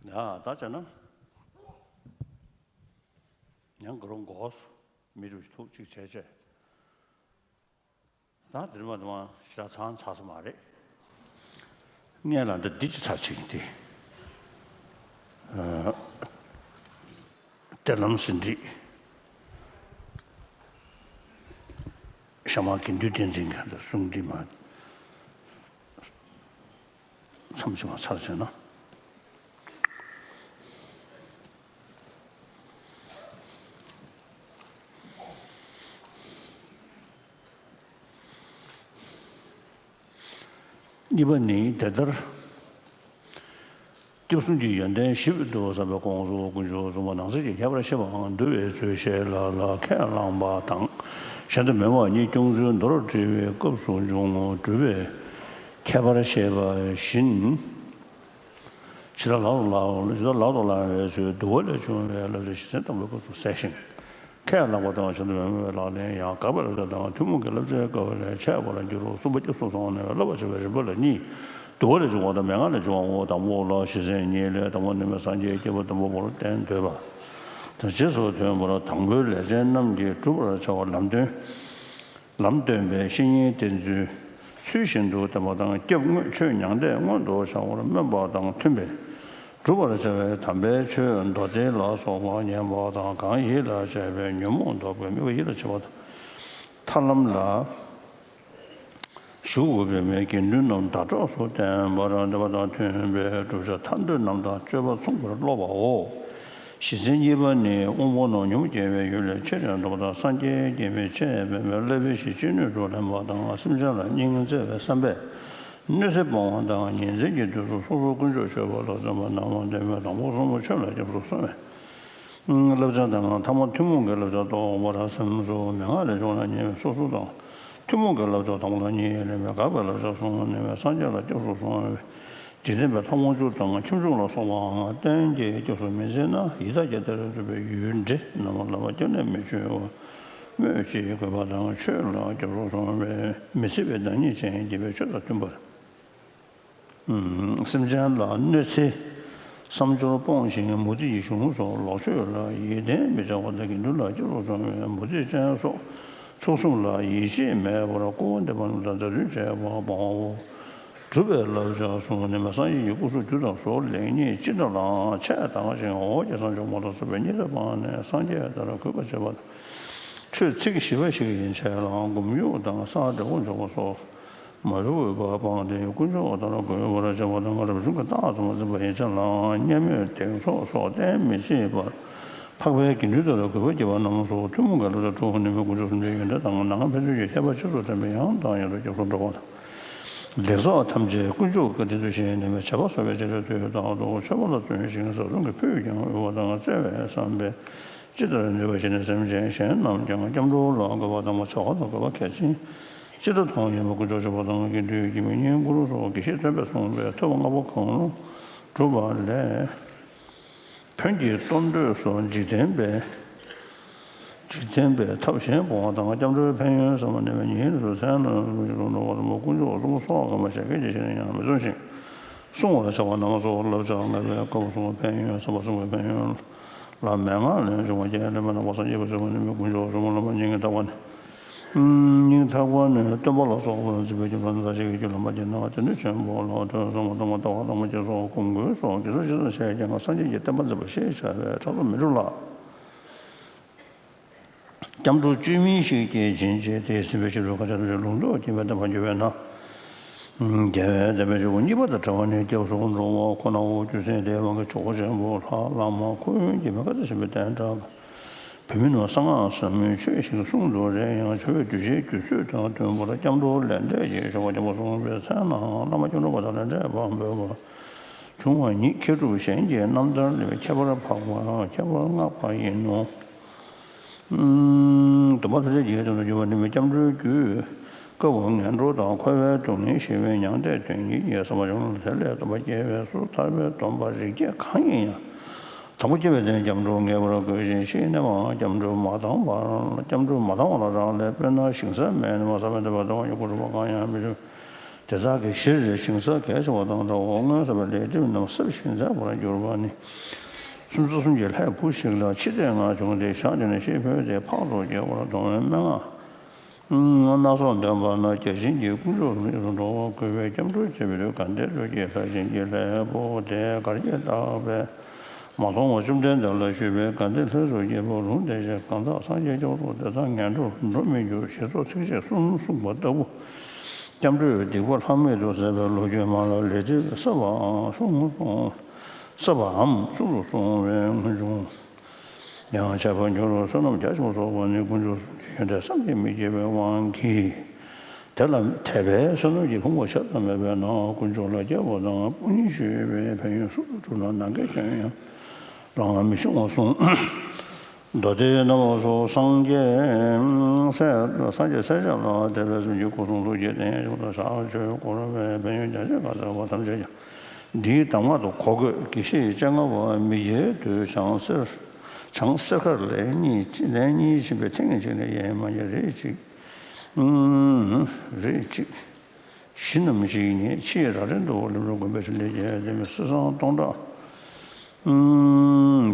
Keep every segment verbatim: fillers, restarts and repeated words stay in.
ཡ་ད་བྱས་ན། ཡང་ག་རུ་འགོག་མི་རུ་ཐུག་ཅིག་བྱས་བྱས། ད་འདིར་མ་དུ་མ་ཞེ་དྲག་ཚང་ཚར་ས་མ་རེད། ངས་ལ་འདི་འདི་ཅི་ཚར་ཅིག་འདི། གཏེར་ལམ་ཟིན་བྲིས། ཤ་མ་གི་འདུས་བསྟན་འཛིན་གྱི་གསུང་འདི་མ། མཚམས་ཅིག་མ་ཚར་བྱས་ན། གཉིས་པ་ནི་དེ་ལྟར། སྐྱབས་གསུམ་གྱི་ཡོན་ཏན་ཞིབ་ཏུ་བསམ་པའི་དགོངས་སུ་དཀོན་མཆོག་གསུམ་པོ་ནང་གསེས་ཀྱི་ཁྱད་པར་ཤེས་པའང་འདུལ་བའི་ཚུལ་ཤེས་ལ་ལ་ཁས་བླངས་པ་དང་། གཞན་དུ་མེད་པ་གཉིས་སྐྱོང་ཚུལ་མདོར་བསྡུས་པའི་སྐབས་སུ་འབྱུང་ངོ་། སྒྲུབ་པའི་ཁྱད་པར་ཤེས་པ་བཞིན། ཇི་ལྟར་ལག་ཏུ་བླང་ཇི་ལྟར་ལག་ཏུ་བླང་བའི་ཚུལ་འདུལ་བ་ལས་བྱུང་བའི་བསླབ་བྱ་གཞི་རྩའི་བསྟན་པའི་སྐབས་སུ་གསལ་ཞིང་། ཁས་བླངས་པ་དང་གཞན་དུ་མེད་པའི་ལག་ལེན་ཡང་དགག་པའི་བསླབ་བྱ་དང་ཐུན་མོང་གི་བསླབ་བྱའི་སྐབས་ལས་འཆད་པ་ལ་འགྱུར་རོ། གསུམ་པ་སྐྱབས་སུ་སོང་ནས་བསླབ་པར་བྱ་བའི་རིམ་པ་ལ་གཉིས། འདུལ་བ་ལས་བྱུང་བ་དང་མན་ངག་ལས་བྱུང་བའོ། དང་པོ་ལ་གཞི་རྩའི་གཉིས་ལས་དང་པོ་ནི་མི་སངས་རྒྱས་བསྐྱེད་པ་དང་པོ་བོར་བསྟན་འདོད་པ་དང་རྗེས་སུ་མཐུན་པར་དང་པོའི་ལས་ཅན་རྣམས་ཀྱིས་བསྒྲུབ་པར་བྱ་བ་ལམ་སྟོན། ལམ་སྟོན་པའི་བཤེས་གཉེན་བསྟེན་ཚུལ་ཚུལ་བཞིན་དུ་བསྟེན་པ་དང་སྐྱབས་དངོས་ཆོས་མྱང་འདས་མངོན་དུ་བྱ་བར་སྨོན་པ་དང་མཐུན་པས་བསྒྲུབ་པར་བྱ་བའི་དམ་པའི་ཆོས་མདོ་སྡེ་ལ་སོགས་པ་ཉན་པ་དང་གང་ཡིད་ལ་བྱས་པའི་ཉོན་མོངས་ལྡོག་པའི་དམིགས་པ་ཡིད་ལ་བྱེད་པ་དང་ཐར་ལམ་ལ་ཞུགས་དགོས་པའི་དགེ་འདུན་རྣམས་ཟླ་གྲོགས་སུ་བསྟེན་པར་འདོད་པ་དང་མཐུན་པའི་བསྒྲུབ་བྱ་ཐར་འདོད་རྣམས་དང་སྤྱོད་པ་མཚུངས་པར་སློབ་པའོ། གཞི་རྩའི་གཉིས་པ་ནི་དབང་པོ་རྣམས་ཉོན་མོངས་སྐྱེ་བའི་ཡུལ་ལས་ཆེར་འགྲོ་བ་དང་སངས་རྒྱས་ཀྱི་མི་ཆེས་པའི་མི་བསླབ་པའི་གཞི་ཅི་ནུས་སུ་ལེན་པ་དང་སེམས་ཅན་ལ་སྙིང་བརྩེ་བའི་བསམ་པས་གནོད་འཚེ་སྤོང་བ་དང་ཉིན་མཚན་གྱི་དུས་སུ་སོ་སོ་དཀོན་མཆོག་མཆོད་པ་ལ་བརྩོན་པ་རྣམ་པར་ལྡན་པས་དང་པོ་གསུམ་པོ་ཆོས་ལ་སྐྱབས་སུ་སོང་བས། བསླབ་བྱ་དང་ཐ་མ་ཐུན་མོང་གི་བསླབ་བྱ་རྟོགས་པར་སེམས་སོ་མན་ངག་ལས་བྱུང་ལ་ཉེ་བའི་སོ་སོ་དང་། ཐུན་མོང་གི་བསླབ་བྱ་དང་པོ་དང་གཉིས་ལས་མི་དགག་པའི་བསླབ་བྱ་གསུམ་ནི་བའི་སངས་རྒྱས་ལ་སྐྱབས་སུ་སོང་བའི་འཇིག་རྟེན་པའི་ལྷ་དབང་ཕྱུག་དང་ཁྱུ་མཆོག་ལ་སོགས་པའང་གཏན་གྱི་སྐྱབས་སུ་མི་མཆི་ན་ཡི་དྭགས་ཀྱི་གཏེར་ལ་འདུས་པའི་ཡུལ་འདྲེ་རྣམས་ལ་བ་སྐྱབས་གནས་མི་ཆོད་པ་སྨོས་ཅི་དགོས་པ་དང་ཆོས་ལ་སྐྱབས་སུ་སོང་བའི་མི་སྲིད་པའི་བདག་ཉིད་ཅན་དགེ་བའི་ཆོས་དང་མཐུན་པར། སེམས་ཅན་ལ་གནོད་འཚེ། བསམ་སྦྱོར་སྤོང་ཞིང་མུ་སྟེགས་ཀྱི་གཞུང་སོགས་ལོག་སྤྱོད་ལ་ཡིད་བརྟན་མི་བྱ་བ་དང་དགེ་འདུན་ལ་སྐྱབས་སུ་སོང་བའི་མུ་སྟེགས་ཅན་སོགས་ཕྱོགས་གསུམ་ལ་ཡིད་ཆེས་མེད་པར་སྐུར་བ་འདེབས་པ་རྣམས་དང་མཛའ་མཐུན་བྱས་པ་སྤོང་བའོ། སྒྲུབ་པའི་བསླབ་བྱ་གསུམ་ནི་མ་སངས་རྒྱས་ཀྱི་སྐུ་གཟུགས་རྒྱུ་དང་གཟུགས་ལེགས་ཉེས་ཅི་འདྲ་ལའང་ཆེས་དག་ཅིང་འོག་གི་སངས་རྒྱས་གོང་དུ་སོགས་པའི་སྙིང་ཐག་པ་ནས་སངས་རྒྱས་ལྟར་གུས་པ་བྱེད་པ་དང་། ཆོས་ཚིག་ཞི་བ་ཞིག་ཡིན་ཕྱིར་ལའང་སྒོམ་ཡུལ་དང་ས་འབྲས་བུ་འཇོག་པ་སོགས། མ་རུངས་པའི་བ་སྤངས་ཏེ་དཀོན་མཆོག་ལྟར་གུས་པར་བྱ་བ་དང་རབ་བྱུང་གི་རྟགས་ཙམ་འཛིན་པ་ཡིན་ཕྱིར་ལའང་བརྙས་སྨོད་གདེང་ཚོགས་སོགས་བསྟེན་མི་ཤེས་པར་འཕགས་པའི་དགེ་འདུན་ལྟར་གུས་པར་བགྱི་བ་རྣམས་སོ། ཐུན་མོང་གི་བསླབ་བྱ་དྲུག་ནི་མི་དཀོན་མཆོག་གསུམ་གྱི་ཡོན་ཏན་དང་ནང་ཕན་ཚུན་གྱི་ཁྱད་པར་ཕྱིས་སུ་དྲན་པས་ཡང་དང་ཡང་དུ་སྐྱབས་སུ་འགྲོ་བ་དང་། ལེགས་ཚོགས་ཐམས་ཅད་དཀོན་མཆོག་གི་དྲིན་དུ་བཞེས་ནས་བྱ་བ་གསོག་པའི་བྱ་བྱེད་དུས་རྟག་ཏུ་མཆོད་པ་ལ་བརྩོན་ཞིང་བཟའ་བཏུང་གི་ཕུད་ཀྱང་དབུལ་བ་དང་བརྩེ་བས་བསམ་པས། ཇི་ལྟར་ནུས་པ་བཞིན་དུ་སེམས་ཅན་གཞན་རྣམས་ཀྱང་སྐྱབས་འགྲོ་ལ་དགོས་པ་དང་བྱ་བ་དང་དགོས་པ་གལ་ཆེན་ཅི་འདྲ་མཐོང་ཡིན་པ་དཀོན་མཆོག་གསུམ་པོ་དང་དགེ་འདུན་གྱི་མི་བསྙེན་བཀུར་སོགས་དགེ་བཤེས་སྟོན་པས་གསུངས་པའི་ཐོས་པ་ལྔ་པོ་གང་རུང་བསྒྲུབ་པ་ལས། ཕན་གྱི་གཏོར་འདོད་སོགས་འཇིག་རྟེན་པའི་འཇིག་རྟེན་པའི་ཐབས་གཞན་སྤོང་བ་དང་སྐྱབས་འགྲོའི་ཕན་ཡོན་བསམ་པ་ནས་ཉིན་རེ་རེ་མཚན་ལ་རུང་རུང་རུང་བ་དང་དཀོན་མཆོག་གསུམ་པོ་སོགས་གང་མ་བྱ་སྐད་ཅིག་ཕྱིར་ཡང་མི་གཏོང་ཞིང་། བསྲུང་བར་བྱ་བ་རྣམས་སོ། བསླབ་བྱ་ལྔ་པའི་སྐབས་སུ་ཕན་ཡོན་བསམ་པ་གསུམ་པའི་ཕན་ཡོན་ལ་མན་ངག་ལས་བྱུང་བ་བརྒྱད་ལས་མེད་ན་གོ་ས་སྐྱེས་བུ་ཚོས་མ་ནུས་པའི་དཀོན་མཆོག་གསུམ་པོ་ལ་མ་སྙིང་ཐག་པ་ནས། སྙིང་ཐག་པ་ནས་སྟོན་པ་ལ་སོགས་པ་ལ་འཛིན་པའི་རྒྱུ་ལ་ནི་ད་ཅི་གི་རྒྱུ་ལ་མ་སྐྱེས་ན་དེ་ནི་ཆེན་པོ་ལ་ཐོས་བསམ་པ་དང་ལྟ་བ་དང་མ་སྐྱེས་སོགས་སྒོམ་དགོས་སོགས་དགེ་ཚུལ་ཇི་ཙམ་བཤད་ཀྱང་སངས་རྒྱས་ཀྱི་བསྟན་པ་འཛིན་པ་ཞེས་བྱ་བའི་ཕྲག་དོག་མི་འགྲུབ་ལ། སྐྱབས་འགྲོ་བཅོས་མིན་ཞིག་སྐྱེད་བྱིན་གྱིས་དེས་ཟིན་པའི་ཕྱིར་དུ་མཁའ་ཁྱབ་ཏུ་ལུང་རྟོགས་བསྐྱེད་པའི་བསྟན་པ་འགྱུར་བས་ན། རྒྱལ་བའི་བསྟན་པའི་འཇུག་སྒོ་གཉིས་པ་དང་བྲལ་བ་ནི་སྐྱབས་སུ་འགྲོ་བ་ཁོ་ནའོ། རྒྱུ་མཚན་དེའི་དབང་གིས་ཇོ་བོ་ཆེན་པོ་ལྷ་བླ་མ་འཁོར་དབྱིངས་ཀྱི་མི་ཁ་ཚ་ཞེས་པའི་གདན་དྲངས། བོད་མི་རྣམས་གསང་སྔགས་ཟབ་མོའི་ཆོས་ཤིག་གསུང་དུ་རེ་ཡང་བྱ་བའི་གདུལ་བྱའི་རྒྱུད་ཚོད་དང་མཐུན་པར་སྐྱབས་འགྲོ་ལས་འབྲས་ཀྱི་ཆོ་ག་རྒྱག་པ་གསུངས་པའི་ཚེ་ན་བླ་མ་སྐྱབས་འགྲོ་པ་དང་ལས་འབྲས་པ་འབོད་པ་བྱུང་བ་ཉིད་མཁས་གྲུབ་གཞན་གྱི་རྣམ་ཐར་ལས་ཁྱད་པར་འཕགས་པ་ཁྱད་པར་བསྔགས་པ་ཡིན་ནོ། སྟོན་པ་ཐམས་ཅད་ཀྱི་དོན་དུ་གྱུར་པ་ནི་སྐྱབས་འགྲོའི་རྒྱུད། སྐབས་ངན་འགྲོ་དང་འཁོར་བའི་སྡུག་བསྔལ་ཞི་བའི་མྱང་འདས་དོན་གཉིས་ཀྱི་བསམ་པ་བྱུང་ལ་དེ་ལས་སྟོན་པ་སྐྱེ་བའི་སོ་ཐར་པའི་སྡོམ་པ་རིགས་བརྒྱད་གང་ཡིན་ཡང་། དང་པོ་སྐྱེ་བའི་དོན་སྐྱབས་འགྲོ་ངེས་པར་དགོས་ཤིང་ཤི་ནས་མར་སྐྱབས་འགྲོ་མ་བཏང་བར་སྐྱབས་འགྲོ་མ་བཏང་བ་ལ་རག་ལས། དཔེར་ན་ཞིང་ས་མེད་ནས་མར་ས་བོན་འདེབས་པ་ལྟ་བུ་ཡིན། སྐུ་གྲུབ་པ་གང་ཡང་མི་འབྱུང་ དེ་དག་གི་གཞིར་ཞིང་ས་གལ་ཆེ་བ་དང་འདྲ་བ་མངོན་གསལ་བའི་ལས་སྒྲིབ་རྣམས་སེལ་ཞིང་ཟད་པར་གྱུར་པ་ནི། སུམ་ཅུ་སོ་གསུམ་གྱི་ལྷའི་བུ་ཞིག་ལ་འཆི་ལྟས་ལྔ་བྱུང་སྟེ་ཞག་དེ་ནས་ཤི་འཕོས་ཏེ་ཕག་ཏུ་སྐྱེ་བར་འདོད་པའི་སྨྲེ་སྔགས་སྣ་ཚོགས་འདོན་པ་ན་བརྒྱ་བྱིན་གྱིས་དཀོན་མཆོག་གསུམ་ལ་འགྲོ་བ་ཀུན་པས་སྐྱབས་འགྲོ་བྱེད་པའི་དུས་ག་འདྲ་དུ་སྐྱེས་ས་བྱིན་གྱིས་ལྷའི་བུ་དེ་གར་སྐྱེས་བརྟགས་པས་མ་མཐོང་བར་བཅོམ་ལྡན་འདས་ལ་ཞུས་པས། ག་འདྲ་ལྷས་སུ་སྐྱེས་པ་ལུང་བསྟན་ཞིང་གང་དག་སངས་རྒྱས་མཆོག་ཏུ་དེ་དག་ངན་འགྲོར་འགྲོ་མི་འགྱུར་ཞེས་སོགས་ཚིགས་བཅད་གསུམ་གསུངས་པ་ལྟ་བུ། སྐྱབས་འགྲོས་སྡིག་པ་ལྷག་མེད་དུ་ཟད་པའི་ལོ་རྒྱུས་མང་ལ་ལས་སྒྲིབ་སེལ་བའམ་གསུམ་སེལ་བའམ་གསུམ་དུ་སོང་བའི་སྔོན་བྱུང་། ཡང་ཆད་པ་འགྱུར་བའི་བསོད་ནམས་རྒྱ་ཆེན་པོ་བསགས་པ་ནི་དཀོན་མཆོག་གསུམ་གྱི་ཡོན་ཏན་བསམ་གྱིས་མི་ཁྱབ་པའི་དབང་གིས། དེ་ལ་དད་པའི་བསོད་ནམས་ཀྱི་ཕུང་པོ་ཆ་ཙམ་མེད་པས་ན་དཀོན་མཆོག་ལ་སྐྱབས་པ་དང་དཔུང་གཉེན་ཞུས་པའི་ཕན་ཡོན་གསུམ་དུ་གྲུབ་ན་ནམ་མཁའི་ཁྱོན་ཡང་རང་ལ་མི་ཤོང་བར་གསུངས། མདོ་སྡེ་རྣམ་པ་སོགས་སངས་རྒྱས་སྲས་སངས་རྒྱས་སྲས་ཆེན་ལ་དད་པས་གསུམ་གྱི་སྐུ་གསུང་ཐུགས་ཀྱི་རྟེན་ཡོད་པ་ཞག་ཆོས་བསྐོར་བའི་ཕན་ཡོན་རྒྱ་ཆེ་ཁ་ཟེར་བ་ཐམས་ཅད་ཀྱང་འདིའི་གདམས་ངག་ཏུ་གོ་དགོས། དགེ་བཤེས་སྤྱན་སྔ་བ་མི་སྐྱེ་དུས་བྱང་སེར་བྱང་སེར་ཁར་ལན་གཉིས་ལན་གཉིས་ཕྱིན་པས་ཐེངས་གཅིག་ལས་ཡན་མ་རེ་གཅིག་རེ་གཅིག་བཞི་རྣམས་ཞིག་ཉིད་ཕྱིའི་ར་རན་དུ་ལེབ་རུ་དགོན་པའི་ཚུལ་ལས་བརྒྱད་ལྡན་པའི་སྲིད་བཟང་སྟོང་ཕྲག་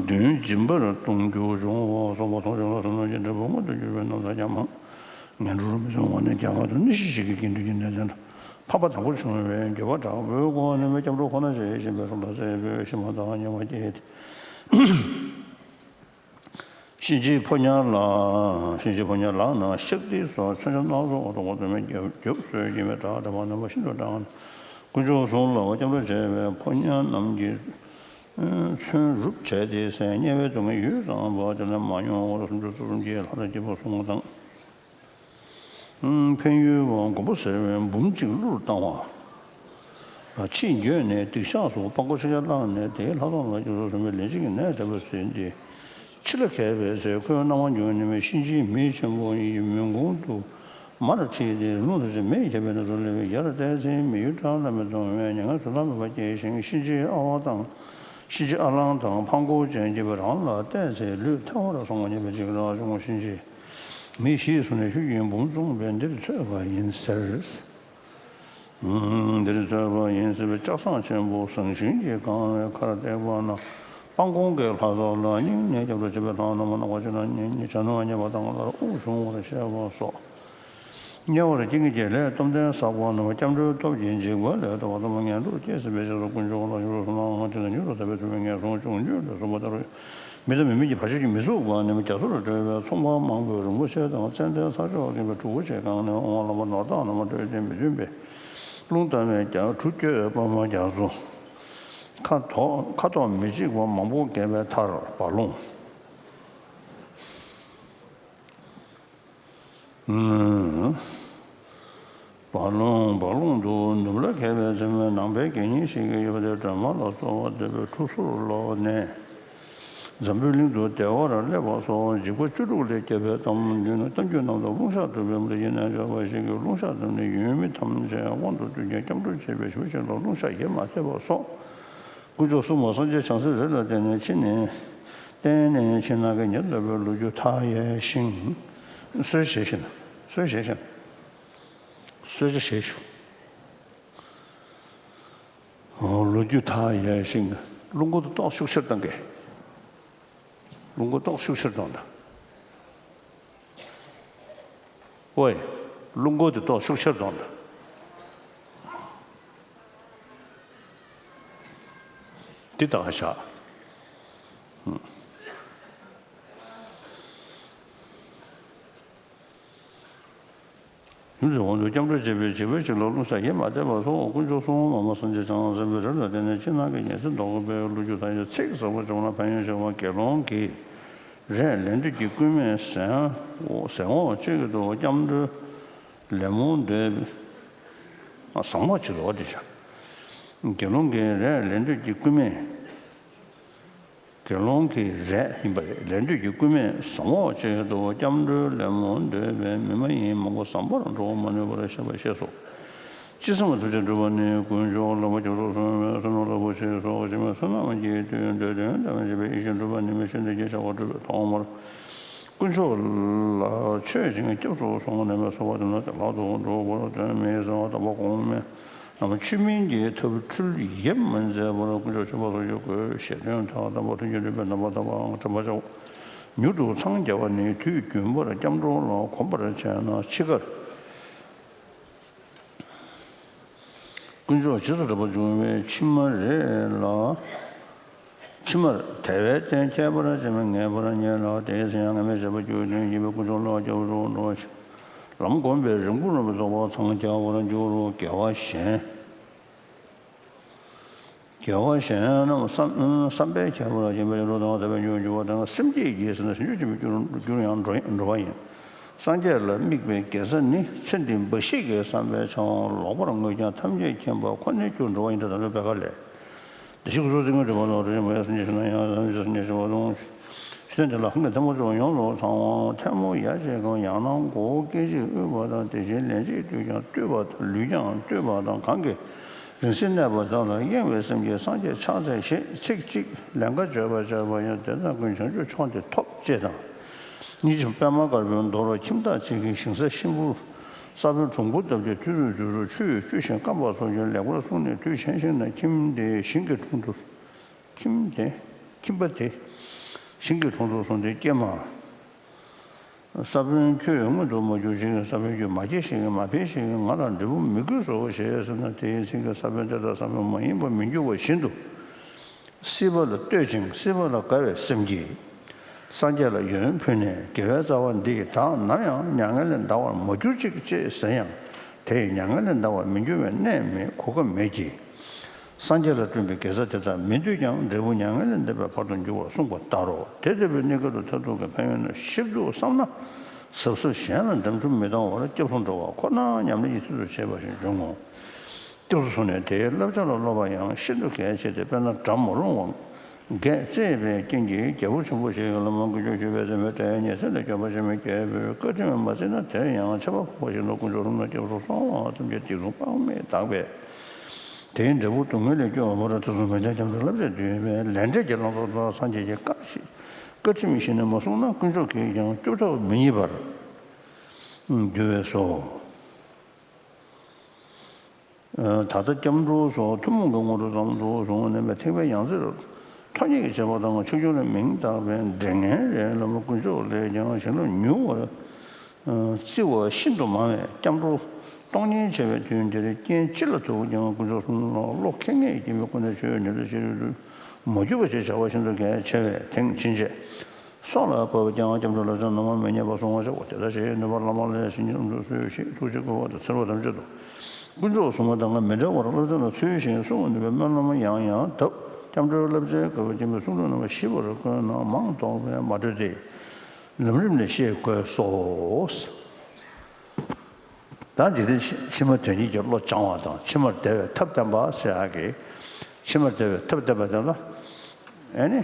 བདུན་སྦྱིན་པར་གཏོང་རྒྱུ་བྱུང་བ་སོགས་པ་མཐོང་བྱུང་ལ་སོགས་རྣམས་ཀྱི་འབྲས་བུ་མངོན་དུ་གྱུར་པའི་རྣམ་ཐར་ཀྱང་མང་། ངན་འགྲོར་མི་སོང་བ་ནི་རྒྱ་གར་དུ་གནས་གཞི་ཞིག་གི་དགེ་འདུན་གྱི་གནས་བརྟན་དུ་འཕགས་པ་དང་པོར་བྱུང་བའི་འགྱུར་བ་དྲག་པོའི་སྒོ་ནས་སྐྱབས་འགྲོ་ཁོ་ན་བྱེད་བཞིན་པའི་སོགས་ལ་སྲས་པོས་ཤི་མ་ཐག་ཉེ་བར་སྐྱེས་ཏེ། གཤིན་རྗེའི་ཕོ་ཉ་ལ། གཤིན་རྗེའི་ཕོ་ཉ་ལག་ན་ཤཀྟི་སོགས་མཚོན་ཆ་སྣ་ཚོགས་འདྲ་པོ་དུ་མས་རྒྱབ་སྐྱོར་བྱེད་ཀྱིན་པའི་སྒྲ་སྒྲ་བ་རྣམ་པ་ཤིན་ཏུ་གྲགས། དཀོན་མཆོག་གསུམ་ལ་སྐྱབས་འགྲོ་བྱས་པའི་ཕོ་ཉ་རྣམས་ཀྱིས་མཚོན་རུབ་བྱས་ཏེ་ཟས་དམྱལ་བའི་སྡུག་བསྔལ་ཡུད་ཙམ་པ་དེ་ལས་མ་མྱོང་བར་སུམ་ཅུ་སོ་གསུམ་གྱིས་ལྷ་དང་སྐྱེས་བུ་གསུམ་དང་། ཕན་ཡུལ་བ་མགོན་པོ་ཟེར་བའི་འབུམ་གཅིག་གླུར་བཏང་བ་ལ་ཕྱིས་འགྱོད་ནས་སྡིག་བཤགས་སུ་སྤྲང་པོ་ཆེ་ཆ་བླངས་ནས་དེའི་ལྷ་ཚོགས་ལ་སྐྱབས་སུ་སོང་བས་ལན་གཅིག་གིས་ནད་དེ་བ་ཟིན་ཏེ་འཆི་ལ་གས་པའི་ཚེ་ཁོའི་སྣང་བ་འགྱུར་ནི་མེད། གཤིན་རྗེའི་མི་ཆེན་པོ་ཡི་མིང་ཁོང་དུ་མར་ཁྲིད་དེ་རླུང་དང་བཅས་མེ་བརྒྱབ་པའི་ནང་དུ་སླེབས་པས་ཡར་བལྟས་ཚེ་མི་ཡུལ་བྲག་ལ་མེ་དུ་བའི་མྱ་ངན་སུ་ལ་མེད་པ་སྐྱེས་ཤིང་གཤིན་རྗེའི་ཨ་ཝ་དང་གཤིན་རྗེ་ཨ་གླང་དང་ཕག་མགོ་ཅན་གྱིས་རང་ལ་བལྟས་ཚེ་ལུས་ཐལ་བར་སོང་བ་ཉིད་པ་ཅིག་ལ་བྱུང་། གཤིན་རྗེ་མི་ཞིག་གསུངས་ནས་ཤུགས་ཀྱིས་འབུམ་བརྫངས་པས་འདིར་ཚོས་པ་ཡིན་ཟེར། འདིར་ཚོས་པ་ཡིན་ཟེར་བའི་ལྕགས་ཟངས་ཆེན་པོ་ཟངས་ཞུན་གྱིས་བཀང་བའི་ཁར་བཏེགས་པ་ན་སྤང་གོང་གི་ལྷ་ཚོགས་ལ་སྙིང་ནས་སྐྱབས་སུ་མཆི་བའི་ལྷ་རྣམས་ནག་པོ་ཆེ་ན་སྙིང་ནི་བྱ་ནུ་མ་ཉེས་པ་དང་སླར་དབུགས་དབྱུང་བར་བཤད་པ་སོགས། དམྱལ་བར་སྐྱེ་མཁན་གྱི་ལས་སྟོབས་ལྡན་བསགས་པ་རྣམས་སྐྱབས་འགྲོའི་སྟོབས་ཀྱིས་འཇིགས་པ་ལས་ཐར་བ་ཙམ་ངན་འགྲོར་སྐྱེས་ཟིན་པའི་རྗེས་སུ་དཀོན་མཆོག་ལ་ཞུགས་སུ་གནང་དེ་ལ་མྱུར་དུ་ཐར་པའི་ཚུལ་ཁྲིམས་ངན་སོང་སྐྱོང་རྒྱུད་དུ་གསུངས་པ་ལྟར། མི་དང་མི་མིན་གྱི་བར་ཆད་ཀྱིས་མི་ཚུགས་པ་ནི་རྒྱ་མཚོ་ལས་སྒྲོལ་བའི་ཚོང་པ་མང་པོས་རིན་པོ་ཆེ་དང་ཙན་དན་ས་ཕྱོགས་ཀྱི་བའི་གྲུ་བོ་ཆེ་གང་ནས་འོང་བ་ལ་མ་ནོར་བདག་རྣམས་སྤྲོས་ཏེ་མི་མཐུན་པའི་རླུང་ལྟ་བུའི་རྒྱ་གྲུ་སྐྱོད་པ་མ་རྒྱ་མཚོ་ཁ་དོག་ཁ་དོག་མི་གཅིག་པ་མང་པོ་བརྒལ་བའི་མཐར་བ་ལུང་། བ་ལུང་བ་ལུང་དུ་ནུབ་ལ་ཁད་པའི་མཚན་མོའི་ནང་པའི་དགེ་བསྙེན་ཞིག་གིས་ཡོད་པ་དེ་སྒྲོལ་མ་ལ་གསོལ་བ་འདེབས་པའི་ཁྲུས་གསོལ་ལོ་ནས། འཛམ་བུའི་གླིང་དུ་བདེ་བར་སླེབས་པ་སོགས་འཇིགས་པ་བཅུ་དྲུག་ལས་སྐྱོབ་པའི་གཏམ་རྒྱུད་ནི་གཏམ་རྒྱུད་རྣམས་སུ་རླུང་ཞགས་གྲུབ་པའི་མུ་ཏིག་ཡིན་ནས་འཇོག་པ་ཞིག་གིས་རླུང་ཞགས་བརྡབས་ནས་ཡུལ་མི་ཐམས་ཅད་དབང་དུ་བསྡུས་ཀྱང་སྐྱབས་འགྲོ་བྱེད་པའི་ཞུ་བ་ཞིག་ལ་རླུང་ཞགས་ཡེ་མ་ཐེབས་པ་སོགས། དཀོན་མཆོག་གསུམ་པོ་སངས་རྒྱས་བྱང་སེམས་རིགས་ལ་བརྟེན་ནས་ཕྱི་ནས་བརྟེན་ནས་ཕྱི་ནང་གི་ཉེ་འདབས་པའི་ལོ་རྒྱུས་མཐའ་ཡས་ཤིང་། གསོལ་ཞེས་ཞུ། གསོལ་ཞེས་ཞུ། གསོལ་ཇ་ཞེས་ཞུ། ལོ་རྒྱུས་མཐའ་ཡས་ཤིང་རླུང་སྒོ་དུ་ཏོག་ཤུགས་ཆེར་བཏང་གི། རླུང་སྒོ་ཏོག་ཤུགས་ཆེར་གཏོང་དང་། ཨོའི། རླུང་སྒོ་དེ་ཏོག་ཤུགས་ཆེར་གཏོང་དང་། འདི་ལྟ་བཞག་ཡུམ་གྱི་དབང་དུ་སྐྱབས་འགྲོ་བྱེད་པའི་བྱིས་པ་ཞིག་ལ་རླུང་ཞགས་ཡེ་མ་ཐེབས་པ་སོགས་དཀོན་མཆོག་གསུམ་མ་མ་སངས་རྒྱས་བྱང་སེམས་དཔའི་རིགས་ལ་བརྟེན་ནས་ཕྱི་ནང་གི་ཉེན་སྲིད་ཟློག་པའི་ལོ་རྒྱུས་དང་ཡང་ཚིག་ཟབ་པོ་བྱུང་ན་ཕན་ཡོན་ཆེ་བ། དགེ་སློང་གིས་རས་ལེན་འདོད་ཀྱི་སྐུལ་མས་ཟན་ཟན་འོག་གཅིག་ཏུ་སྐྱབས་འགྲོའི་ལད་མོ་འདོད། ཟན་འོག་གཅིག་ཏུ་འོ་དེ་བྱ། དགེ་སློང་གིས་རས་ལེན་འདོད་ཀྱི་སྐུལ་མས། དགེ་སློང་གི་རས་ཡིན་པ་རེད། ལེན་འདོད་ཀྱི་སྐུལ་མས་ཟན་འོག་གཅིག་ཏུ་སྐྱབས་འགྲོའི་ལད་མོ་འདོད་པའི་མི་མ་ཡིན་མང་པོ་ཟམ་པར་འགྲོ་མ་ནུས་པར་བཤད་པ་ཤེས་སོ། ཅི་བསམ་པ་ཐམས་ཅད་འགྲུབ་པ་ནི་དཀོན་མཆོག་ལག་པ་རྒྱ་མཚོར་སོན་པའི་བསོད་ནམས་རླབས་པོ་ཆེ་སོགས་ཕྱི་མའི་བསོད་ནམས་ཀྱི་དོན་འདོད་དོན་དམ་བྱེད་པའི་ཡེ་ཤེས་འགྲུབ་པ་ནི་མི་ཤེས་འདོད་ཀྱི་བྱ་བ་འགྲུབ་པའི་ཐོག་མར། དཀོན་མཆོག་ལ་མཆོད་ཅིང་སྐྱབས་སུ་སོང་ནས་མ་སོགས་པ་དེ་ལ་དེ་ལ་དུ་འགྲོ་བར་དོན་མེད་ཟེར་བ་དམ་པ་གོང་མས་ནམ་མཆོད་མིན་གྱི་ཐབས་འཁྲུལ་ཡེ་མ་མཛད་པར་དཀོན་མཆོག་མཆོད་པ་སོགས་ཀྱི་སྒོས་ཞལ་འདོན་དང་དམ་པ་མཐུན་རྐྱེན་སྒྲུབ་པའི་རྣམ་པར་དག་པའང་དྲན་པར་བྱའོ། མྱུར་དུ་འཚང་རྒྱ་བ་ནི་དུས་རྒྱུན་པར་སྐྱབས་འགྲོ་ལ་གོམས་པར་བྱས་ན་འཆི་ཁར། དཀོན་མཆོག་རྗེས་སུ་འགྲོ་བར་འགྱུར་བའི་ཕྱི་མ་རེ་ལ། ཕྱི་མར་དལ་བའི་རྟེན་ཁྱད་པར་ཅན་མ་ངེས་པར་རྙེད་ལ། དེའི་ཚེ་ཡང་ངེས་མེད་ཞེན་པ་སྐྱེ་བའི་དོན་ཡིན་པས་དཀོན་མཆོག་ལ་སྐྱབས་སུ་འགྲོ་ཞིང་། ལམ་གོམས་པའི་རིམ་གྲོ་རྣམས་ལ་རྟོགས་པ་འཚང་རྒྱ་བར་འགྱུར་རོ། དགེ་བ་གཞན། དགེ་བ་གཞན་རྣམས་བསམ་བསམ་པའི་ཁྱད་པར་ཅན་པའི་འགྲོ་དང་དད་པའི་འགྱུར་འགྱུར་བ་དང་སེམས་བསྐྱེད་ཀྱིས་ཟིན་ན་ཟིན་བྱུས་ཅན་པའི་རྒྱུར་རྒྱུར་ཡང་འགྲོ་འགྲོ་བ་ཡིན། སངས་རྒྱས་ལ་དམིགས་པའི་དགེ་རྩ་ནི་ཚེ་འདི་འབའ་ཞིག་གི་བསམ་པའི་བྱ་བ་ལོག་པར་བསྔོས་ཀྱང་ཐམས་ཅད་མཁྱེན་པ་ཁོ་ནས་སྐྱུར་འགྲོ་བ་ཡིན་ཏེ། ད་ལྟ་བེ་ཀ་ལས། བདེ་གཤེགས་སྐུ་གསུང་ཐུགས་ཀྱི་འགྲེལ་པ་ལ་རིན་པོ་ཆེ་སངས་རྒྱས་ཞིག་ན་ཡང་སངས་རྒྱས་སངས་རྒྱས་ཞེས་པ་དང་། ཞུ་དོན་དེ་ལ་ཧང་གི་ཐལ་མོ་སྦྱོར་བ་ཡོངས་སུ་ཚང་བའམ་ཐལ་མོ་ཡ་བྱེད་ཀྱང་ཡང་ན་མགོ་བོ་སྐད་ཅིག་དབུས་པ་དང་། དེ་བཞིན་ལན་གཅིག་བཏུད་ཀྱང་བཏུད་པ་དང་། ལུས་ཀྱང་བཏུད་པ་དང་། གང་གི་རིང་བསྲེལ་གནས་པ་དག་ལ་གཡེང་བའི་སེམས་ཀྱིས་སངས་རྒྱས་ཕྱག་འཚལ་ཞེས་ཚིག་གཅིག་ལན་འགའ་བརྗོད་པར་བྱ་བ་ཡང་། དེ་དག་ཀུན་བྱང་ཆུབ་མཆོག་འདི་ཐོབ་ཅེས་དང་། གཉིས་ཀྱི་པདྨ་དཀར་པོའི་མདོར་ཁྱིམ་བདག་ཅིག་གིས་ཞིང་ས་གཤིན་པོ་ས་བོན་གྲུང་པོ་བཏབ་ཀྱང་དུས་རུ་དུས་རུ་ཆུ་ཡིས་བསྐྱུར་ཞིང་སྐམ་པ་སོགས་ཀྱིས་ལེགས་པར་བསྲུངས་ནས་དུས་གཞན་ཞིག་ན་ཁྱིམ་དེ་ཞིང་གི་དྲུང་དུ། ཁྱིམ་དེ། ཁྱིམ་པ་དེ། ཞིང་གི་དྲུང་དུ་སོང་སྟེ་ཀྱེ་མ། ས་བོན་ཁྱོད་མངོན་དུ་མ་གྱུར་ཅིག་ས་བོན་ཁྱོད་མ་སྐྱེས་ཤིག་མ་འཕེལ་ཞིག་ང་ལ་འབྲས་བུ་མི་དགོས་སོ་ཞེས་ཟེར་ན། དེའི་ཚིག་གིས་ས་བོན་དེ་དག་ས་བོན་མ་ཡིན་པ་མི་འགྱུར་བ་བཞིན་དུ། སྲིད་པ་ལ་བསྟོད་ཅིང་སྲིད་པ་ལ་དགའ་བའི་སེམས་ཀྱིས། སངས་རྒྱས་ལ་ཡོན་ཕུལ་ནས་དགེ་བའི་རྩ་བ་འདི་ཡིས་བདག་ནམ་ཡང་མྱ་ངན་ལས་འདའ་བར་མ་གྱུར་ཅིག་ཅེས་ཟེར་ཡང་དེ་ཡིས་མྱ་ངན་ལས་འདའ་བར་མི་འགྱུར་བའི་གནས་མེད་གོ་སྐབས་མེད་ཀྱི། སངས་རྒྱས་ལ་བསྐྲུན་པའི་དགེ་རྩ་དེ་དག་མི་འདུས་ཀྱང་འབྲས་བུ་མྱ་ངན་ལས་འདས་པའི་བར་དུ་འགྱུར་བར་གསུངས་པ་ལྟར་རོ། དེ་ལྟ་བུའི་གནས་སྐབས་སུ་མཐར་ཐུག་གི་ཕན་ཡོན་ནི་ཞིབ་ཏུ་བསམ་ན། གཟབ་གཟབ་གཞན་ལ་འདམ་ཆུང་མི་གཏོང་བར་སྐྱབས་སུ་འགྲོ་བ་ཁོ་ན་ཉམས་ལེན་གྱི་ཚུལ་དུ་བྱེད་པ་ཞིག་འབྱུང་ངོ་། སྐྱབས་སུ་སོང་ནས་དེའི་བསླབ་བྱ་ལ་སློབ་པ་ཡང་ཤིན་ཏུ་གལ་ཆེ་སྟེ། དཔེར་ན་གྲྭ་མོ་རོང་བ་འགས་བརྩེགས་པའི་རྐྱེན་གྱིས་རྒྱལ་པོ་ཆེན་པོ་ཞིག་གི་ལམ་ལ་འགུལ་སྐྱོད་ཞུས་པའི་ཚེ་མི་དྲག་ཉེ་སྲིང་ལ་སྐྱོབ་པ་ཞིག་མི་རྒྱལ་པོས་བཀའ་ཁྲིམས་མ་བརྩིས་ན་དེར་ཡང་ཆད་པ་ཕོག་པ་བཞིན་དུ་དཀོན་མཆོག་གསུམ་ལ་སྐྱབས་སུ་སོང་བ་ཙམ་གྱིས་སྡིག་ལྟུང་དཔག་མེད་དག་པས། དེའི་འབྲས་བུ་སྡུག་བསྔལ་ལས་སྐྱོབ་པ་ལ་དེ་ཚོ་མི་འདྲ། སྐྱབས་འགྲོ་བསླབ་བྱ་འདུས་པའི་ལས་འབྲས་ཀྱི་ལོ་ཏོག་ཏོ་སངས་རྒྱས་ཀྱི་བཀའ་བཞིན་བཀའ་ཁྲིམས་བཞིན་མ་བསྲུངས་ན་དཀོན་མཆོག་གིས་ཀྱང་སྐྱོབ་ཐབས་མི་རྙེད་པར་འགྱུར་བས་སོ། ད་ལྟ་སྐྱབས་འགྲོ་སོགས་ཐུན་མོང་གི་དངོས་གྲུབ་ཙམ་དུ་བཟུང་ནས་ཐེག་པའི་ཡང་རྩེ་རུ་ཐོན་ཉེ་གི་བྱེད་པ་དང་། ཆོས་སྐྱོང་ལ་མིང་བཏགས་པའི་འདྲེན་མཁན་རེ་ལ་དཀོན་མཆོག་ལས་ཀྱང་བྱིན་རླབས་མྱུར་བར་བརྩི་བ་ཤིན་ཏུ་མང་བས། སྐྱབས་འགྲོ་གཏོང་ཉེན་ཆེ་བས། དུས་འདིར་རྐྱེན་ཅི་ལ་ཐུག་ཀྱང་དཀོན་མཆོག་གསུམ་ལ་བློ་ཁེངས་ངེས་ཀྱིས་མི་ཁོ་ནས་ཆོས་ཉིད་ལ་ཤེས་རིག་མ་གྱུར་པ་ཞིག་བྱ་བ་ཤིན་ཏུ་གལ་ཆེ་བས། དེང་ཕྱིན་ཆད་སྲོག་ལ་བབ་ཀྱང་སྐྱབས་འགྲོ་བསླབ་བྱ་རྣམ་པར་མི་ཉམས་པ་སྲུང་བར་བྱའོ། དེ་ལྟར་བྱས་ནུས་པ་བླ་མ་ལ་བྱིན་གྱིས་བརླབ་ཏུ་གསོལ་ཞེས་ཐུགས་རྗེ་བསྐུལ་བ་དང་། ཚེ་རབས་ཐམས་ཅད་དུ་དཀོན་མཆོག་གསུམ་དང་མི་འབྲལ་བར་བསླབ་བྱ་རྣམས་ཚུལ་བཞིན་བསྲུང་བར་ནུས་པའི་སྨོན་ལམ་ཡང་ཡང་བཏབ། སྐྱབས་འགྲོའི་བསླབ་བྱའི་དགོས་པ་སྐྱེ་མེད་གསུང་གྲོགས་རྣམ་པ་ཞིབ་པར་བཀོད་ན་མང་དོགས་པས་མ་གྲོལ་ཏེ། ལམ་རིམ་ལས་ཤེས་དགོས་སོ། ད་འཇིག་རྟེན་ཕྱི་མ་དོན་གཉེར་གྱི་བློ་སྦྱང་བ་དང་། ཕྱི་མར་བདེ་བའི་ཐབས་བསྟན་པ་ཟེར་ཡག་གི། ཕྱི་མར་བདེ་བའི་ཐབས་བསྟན་པ་དེ་ལ་ཨེ་ནི།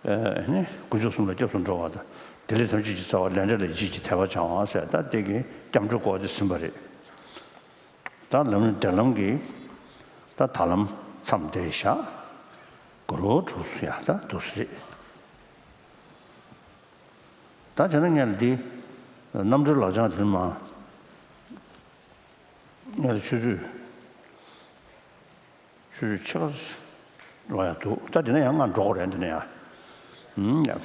ཨེ་ནི་དཀོན་མཆོག་གསུམ་ལ་སྐྱབས་སུ་འགྲོ་བ་དང་། བདེ་ལེགས་ཐམས་ཅད་ཀྱི་རྩ་བ་ལས་འབྲས་ལ་ཡིད་ཆེས་ཀྱི་དད་པ་སྦྱང་བ་ཟེར། ད་དེ་གི་སྐྱབས་འགྲོའི་སྐོར་དེ་ཟིན་པ་རེད། ད་ལམ་རིམ་བདེ་ལམ་གྱི་ད་ད་ལམ་མཚམས་དེ་བཞག་གུ་རུ་གྲུབ་སོང་ཡ། ད་འདུག་སེ་རེད། ད་བྱས་ན་ངས་ལ་འདི་རྣམ་གྲོལ་ལག་བཅངས་དེ་མ་ངས་ལ་ཆུ་ཚོད་ཆུ་ཚོད་ཕྱེད་ཀ་ལོག་ཡ་འདུག་ད་འདི་ན་ཡང་ང་འགྲོ་དགོས་རེད། འདི་ན་ཡང་ཨུམ་ཡ།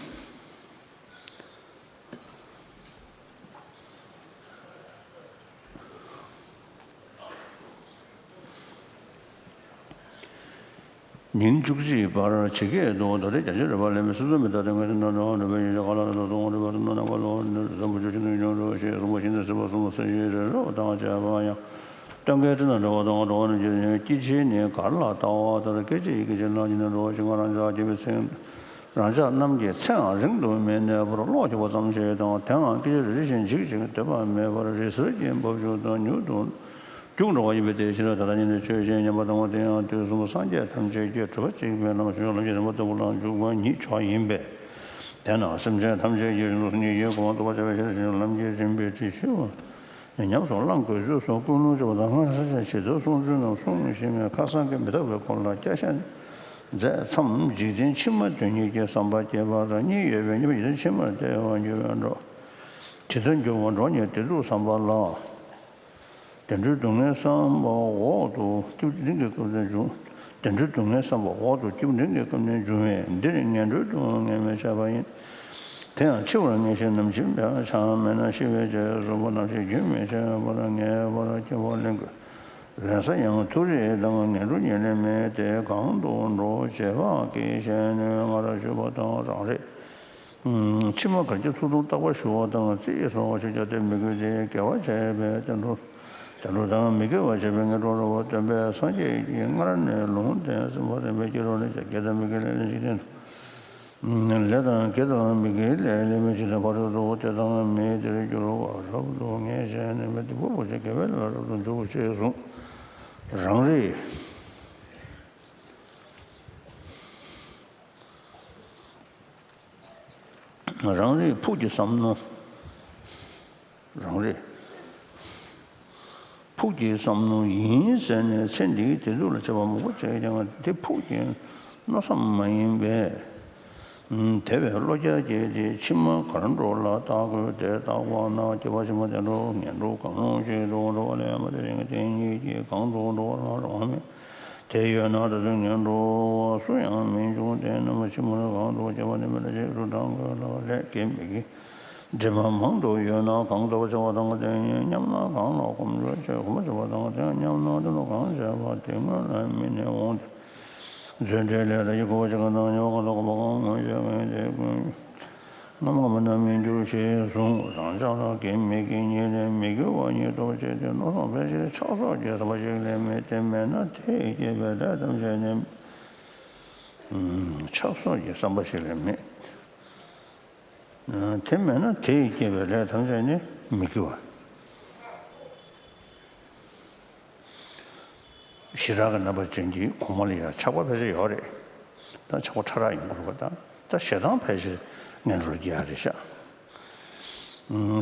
ཉིན་བཅུ་གཅིག་པར་ཇི་སྐད་དུ། ད་རེས་རྒྱ་ཆེར་རོལ་པ་ལེན་པའི་སོ་སོ་མི་རྟག་སྟེ། ངེས་དོན་རྣམ་གྲངས་རོལ་པའི་ཡུལ་གྱི་ཁ་ལ་ལ་དང་གསུང་རོལ་པ་རྣམས་ནམ་མཁའ་ལ་འོད་ཟེར་འཛམ་བུ་ཆུ་ཆེན་དུ་ཡོངས་གྲོལ་ཞེས་གསུངས་པ་བཞིན་དུ། སྲིད་པ་གསུམ་ལ་སེམས་ཤིང་རེ་རོ་དང་བཅས་པ་ཡང་། སྟོན་ཀའི་སྤྲིན་དང་འདྲ་བ་དང་། འགྲོ་བ་རྣམས་ཀྱི་སྐྱེ་མཆེད་ནི་གར་ལ་ལྟ་བ་ལྟར། སྐད་ཅིག་ཡིད་ཀྱི་ལྗིད་ལ་ཉི་ཟླ་འགྲོ་བ་ཞིག་ང་རང་ཅག་སྐྱེ་བའི་ཚེ། རང་ཅག་རྣམས་ཀྱི་ཚེའང་རིང་དུ་མི་གནས་པར་གློག་འཁྱུག་པ་ཙམ་ཞིག་དང་། དེའང་སྐད་ཅིག་རེ་རེ་བཞིན་འཇིག་ཅིང་སྡོད་པ་མེད་པར་རི་གསེར་གྱི་འབབ་ཆུ་ལྟར་མྱུར་དུ་རྒྱུག་འགྲོ་བ་ཡིན་པས། དེའི་ཕྱིར་ད་ལྟ་ཉིད་ནས་ཆོས་བཤད་སྙམ་པ་དང་། དེ་ཡང་དུས་གསུམ་སངས་རྒྱས་ཐམས་ཅད་ཀྱིས་གྲུབ་པ་གཅིག་པའི་ལམ་ཞུགས་ལམ་གྱི་རིམ་པ་ལྟ་བུ་ལ་འཇུག་པ་ཉིད་མཆོག་ཡིན་པས། དེས་ན་སེམས་ཅན་ཐམས་ཅད་ཀྱི་རིང་དུ་སངས་རྒྱས་ཀྱི་གོ་འཕང་ཐོབ་པར་བྱ་བའི་ཕྱིར་ལམ་གྱི་རིམ་པའི་ཁྲིད་ཞུ་བ་ནི་ཉམས་སུ་བླང་དགོས་ཚུལ་སོགས་ཀུན་སློང་བྱེད་པ་དང་། སྔར་ས་ཆ་ཇི་ལྟར་སོང་ཚུལ་རྣམས་གསུང་ཞིང་། ཁ་སང་གི་མི་རྟག་པའི་སྐོར་ལ་སྐྱར་བཤད། མཛད་མཚམས། འཇིག་རྟེན་ཕྱི་མ་དོན་གཉེར་གྱི་བསམ་པ་སྐྱེས་པ་དང་གཉིད་ཡོད་པའི་ཉིན་མོ་འཇིག་རྟེན་ཕྱི་མར་བལྟ་བར་འགྱུར་བའི་འགྲོ། ཇི་ལྟར་འགྱུར་བ་འགྲོ་ཉིད་བདེ་སྡུག་བསམ་པ་ལ། བདེ་འགྲོའི་སྡུག་བསྔལ་བསམ་པ་འོག་ཏུ་སྐྱེ་བ་འབྲིང་གི་སྐབས་ནས་འབྱུང་། བདེ་འགྲོའི་སྡུག་བསྔལ་བསམ་པ་འོག་ཏུ་སྐྱེ་བ་འབྲིང་གི་སྐབས་ནས་འབྱུང་བས་འདིར་ངན་འགྲོའི་སྡུག་བསྔལ་མི་བྱ་བ་ཡིན། དེ་ཡང་འཆི་བར་ངེས་ཤིང་ནམ་འཆི་བའི་ཆ་མེད་ན་ཤི་བའི་རྗེས་སུ་འབུ་རྣམ་ཤེས་རྒྱུན་མི་ཆད་པར་ངེས་པར་སྐྱེ་བ་ལེན་དགོས། ལན་ས་ཡང་མཐོ་རིས་དང་ངན་འགྲོ་གཉིས་ལས་མེད་དེ་གང་དུ་འགྲོ་བྱེད་པ་གི་ཞེན་ནུས་སྔར་ཞུས་པ་དང་རང་རེད། ཕྱི་མ་གར་གྱི་ཚུལ་དུ་རྟག་པར་ཞུ་བ་དང་རྩིས་སོགས་ཆོས་ཀྱང་སྟོན་མི་དགོས་ཏེ་དགེ་བ་བྱས་པའི་བསྟན་འགྲོ། བསྟན་འགྲོ་དང་མི་དགེ་བ་བྱས་པའི་ངན་འགྲོ་རེ་བ་སྟོན་པས་སངས་རྒྱས་ཀྱིས་སྔར་ནས་ལུང་བསྟན་ཟིན་པ་རིམ་པས་སྐྱེ་རོགས་ལས་ཀྱང་དགེ་དང་མི་དགེ་ལས་ལས་འཇིག་རྟེན་དུ། ལས་དང་དགེ་དང་མི་དགེའི་ལས་ལས་མི་འཇིག་རྟེན་ཕ་རོལ་ཏུ་དེ་དང་མི་དེར་འགྱུར་བ་རབ་ཏུ་ངེས་ཤེས་ནི་མི་སྡིག་པ་པོ་ཆེ་དགེ་བའི་ལས་རབ་ཏུ་འཇུག་ཅེས་གསུངས། རང་རེ། རང་རེའི་ཕུགས་ཀྱི་བསམ་མནོ། རང་རེ། ཕུགས་ཀྱི་བསམ་མནོ་ཡིན་ཟེར་ནས་ཚེ་འདིའི་བདེ་སྡུག་ལ་དཔྱད་པ་མང་པོ་བྱས་ཀྱང་དེ་ཕུགས་ཀྱི་མནོ་བསམ་མ་ཡིན་པས། དེ་བས་བློ་རྒྱ་བསྐྱེད་དེ་ཕྱི་མ་གར་འགྲོ་ལ་བརྟག་དགོས་ཏེ་བརྟག་པ་ན་སྐྱེ་བ་ཕྱི་མ་བདེ་འགྲོ་ངན་འགྲོ་གང་རུང་ཞིག་ཏུ་འགྲོ་བ་ལས་མ་དེ་རིང་གི་དེ་ཉིད་ཀྱིས་གང་དུ་འགྲོ་བ་ལ་རང་མེད། དེ་ཡོད་ན་ད་གཟོད་ངན་འགྲོ་བ་སུ་ཡང་མི་འབྱུང་སྟེ། རྣམ་པ་ཕྱི་མ་ལ་གང་དུ་སྐྱེ་བ་ནི་མི་ལ་རྗེས་སུ་འབྲང་དགོས་ལ་ལས་དགེ་མི་དགེ་སྒྲིབ་པ་མང་དུ་ཡོད་ན་གང་དུ་བྱ་བ་དང་དེ་ཉིད་མཉམ་ན་གང་ལ་གོམས་བྱ་བྱེད་གོམས་པ་བྱེད་པ་དང་དེ་མཉམ་ན་དེ་ལ་གང་བྱས་པ་དེ་སྔོན་ལ་མི་གནས་འོང་སྟེ། རྫུ་འཕྲུལ་ལས་ལ་ཡི་གོ་བ་ཅི་གང་དང་ཉོ་གང་དང་གོམས་པ་གང་ངོ་ཤེས་ངེས་དེ་ཀུན། རྣམ་པ་མི་རྣམ་མི་འགྱུར་ཞེས་གསུངས། རང་ཅག་ལ་དགེ་མི་དགེ་གཉིས་ལས་མི་དགེ་བ་ཉིད་དུ་བྱས་ཏེ་མནོ་བསམ་འཕེལ་ཕྱིར་ཆགས་སོགས་ཀྱི་བསམ་པ་ཞིག་ལས་མེད་དེ་མེད་ན་དེས་བསྐྱེད་པའི་ལས་ཐམས་ཅད་ནི། ཆགས་སོགས་ཀྱི་བསམ་པ་ཞིག་ལས་མེད། དེ་མེད་ན་དེས་བསྐྱེད་པའི་ལས་ཐམས་ཅད་ནི་མི་དགེ་བ། ཞི་དྲག་གི་རྣམ་པ་ཅན་གྱི་གོང་མ་ལ་ཡང་ཆགས་པ་ཕལ་ཆེར་ཡོད་རེད། ད་ཆགས་པ་ཕྲ་རགས་ཡོང་གི་རེད་པ། ད་ད་ཞེ་སྡང་ཕལ་ཆེར་ངན་འགྲོར་སྐྱེ་ཡ་རེད་ཤག་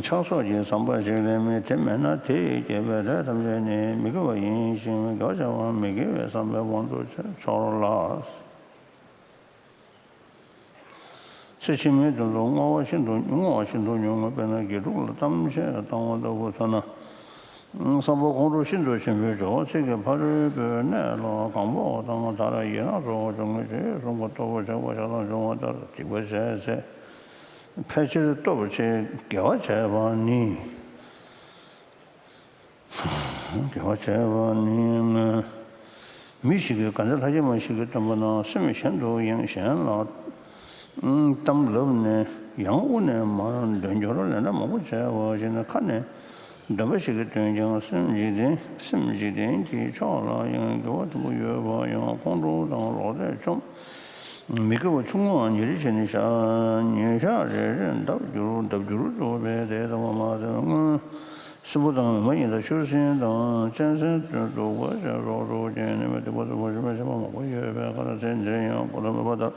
ཆགས་སོགས་ཀྱི་བསམ་པ་ཞིག་ལས་མེད་དེ་མེད་ན་དེས་བསྐྱེད་པའི་ལས་ཐམས་ཅད་ནི་མི་དགེ་བ་ཡིན་ཞིང་དགེ་བ་བྱ་བ་མི་དགེ་བའི་བསམ་པའི་དབང་དུ་ཚོར་ལ། ཚེ་ཕྱི་མའི་དོན་དུ་བསྔོ་བ་ཤིན་ཏུ་བསྔོ་བ་ཤིན་ཏུ་ཉུང་ངུ་དཔེར་ན་དགེ་ཕྲུག་ལ་གཏམ་བཤད་བཏང་བ་ལྟ་བུ་མཚོན་ན། བསམ་པ་ཁོང་ཁྲོ་ཤིན་ཏུ་ཆེན་པོས་ཇོ་བོ་ཚིག་གི་ཕ་རོལ་པོའི་གནས་ལ་གང་འབོག་དང་མཐར་ཡི་རང་སོགས་བྱུང་ངོ་ཞེས་གསུངས་པ་ལྟ་བུ་ཆགས་པ་ཞེ་སྡང་བྱུང་བ་ལྟར་སྡིག་པ་བྱས་ཚེ། ཕལ་ཆེར་སྟོབས་ཆེ་དགེ་བ་བྱས་པ་ནི། དགེ་བ་བྱས་པ་ནི། མི་ཞིག་གིས་ག་ཚོད་ལྷ་སྐྱེས་མ་ཞིག་གིས་སྟོན་པ་ན་སེམས་གཞན་དུ་ཡང་གཞན་ལ་གཏམ་ལབ་ནས་ཡང་དབུ་ནས་མར་འདོན་རྒྱུར་ལན་གྲངས་མང་པོ་བྱས་པ་ཞིག་ནི་ཁ་ནས་འདོན་པ་ཞིག་གིས་སྟོན་ཀྱང་སེམས་འཇིག་རྟེན་སེམས་འཇིག་རྟེན་གྱི་ཕྱོགས་ལ་ཡང་དགེ་བ་ཆེན་པོ་ཡོད་པ་ཡང་ཁོང་ཁྲོ་དང་རོགས་ཟླས་བཅོམ། མི་དགེ་བ་ཆུང་ངུའང་ཉིན་རེ་བྱས་ནས་ཤར། ཉིན་ཞག་རེ་རེར་ལྡབ་འགྱུར་ལྡབ་འགྱུར་དུ་བས་དེ་ལྟ་བུ་མ་ཟད་སྔོན་སྲིན་པོ་དང་མི་མ་ཡིན་དང་ཆུ་སྲིན་དང་གཅན་གཟན་དུ་འདུག་པ་ཞེས་སོགས་སུ་སྐྱེས་ནས་མི་སྡིག་པ་རྩུབ་པ་ཞུམ་པའི་ཆེན་པོ་མང་པོ་ཡོད་པའི་ཁར་ཚེ་འདིར་ཡང་གོ་ལ་མེད་པ་ལྟར་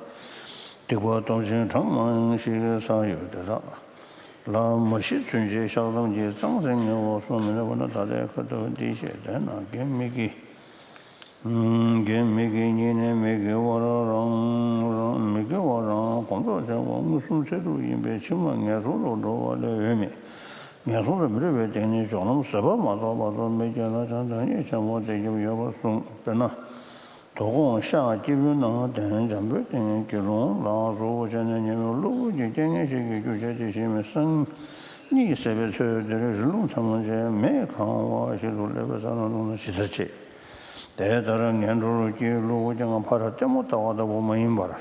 སྡིག་པ་སྟོབས་ཆེན་གྲངས་མང་ཞིག་བསགས་ཡོད་དེ་དག་ལ་མ་ཤི་ཚུན་ཆད་བཤགས་སྡོམ་གྱིས་གཙང་སེལ་ངེས་པ་སོགས་མི་འདོད་པ་ན་ད་ལྟའི་ཁ་ཐུག་འདི་ཞེས་དེ་ན་དགེ་མི་དགེ། དགེ་མི་དགེ་གཉིས་ནས་མི་དགེ་བ་རང་རང་མི་དགེ་བ་རང་གོམས་འདྲོགས་བྱ་བ་མངོན་སུམ་ཚད་ཐུབ་ཡིན་པས་ཕྱི་མ་ངན་སོང་དུ་འགྲོ་བ་ལས་འོས་མེད། ངན་སོང་དུ་མི་འགྲོ་བའི་སྟེང་ནས་སྦྱོར་ལམ་བཟོད་པ་མ་གཏོགས་པ་དང་མི་སྐྱེ་ལ་ཀྱང་བདག་ཉིད་ཆེན་པོ་དེ་སྐྱབས་ཡོད་པར་གསུངས། དཔེར་ན། དོ་དགོང་ཤར་སྐྱེས་བུའི་ནང་བསྟན་འཇམ་པོའི་སྟེང་དགེ་སློང་ལ་གཟུགས་པོ་བྱས་ནས་ཉེ་བའི་གློ་བུར་གྱི་རྐྱེན་ངན་ཞིག་གིས་རྒྱུ་བྱས་ཏེ་ཞི་མི་སང་གཉིད་སད་པའི་ཚོད་འདིར་རི་ལུང་ཐ་མ་ཅན་མེས་གང་བ་ཞིག་ཏུ་སླེབས་པའི་ས་ལ་ལྷུང་ན་ཇི་ལྟར་བྱེད། དེ་ལྟར་ངན་འགྲོར་སྐྱེས་ལུགས་ཀྱང་ཕར་ལྟད་མོ་ལྟ་བ་ལྟ་བུ་མ་ཡིན་པར།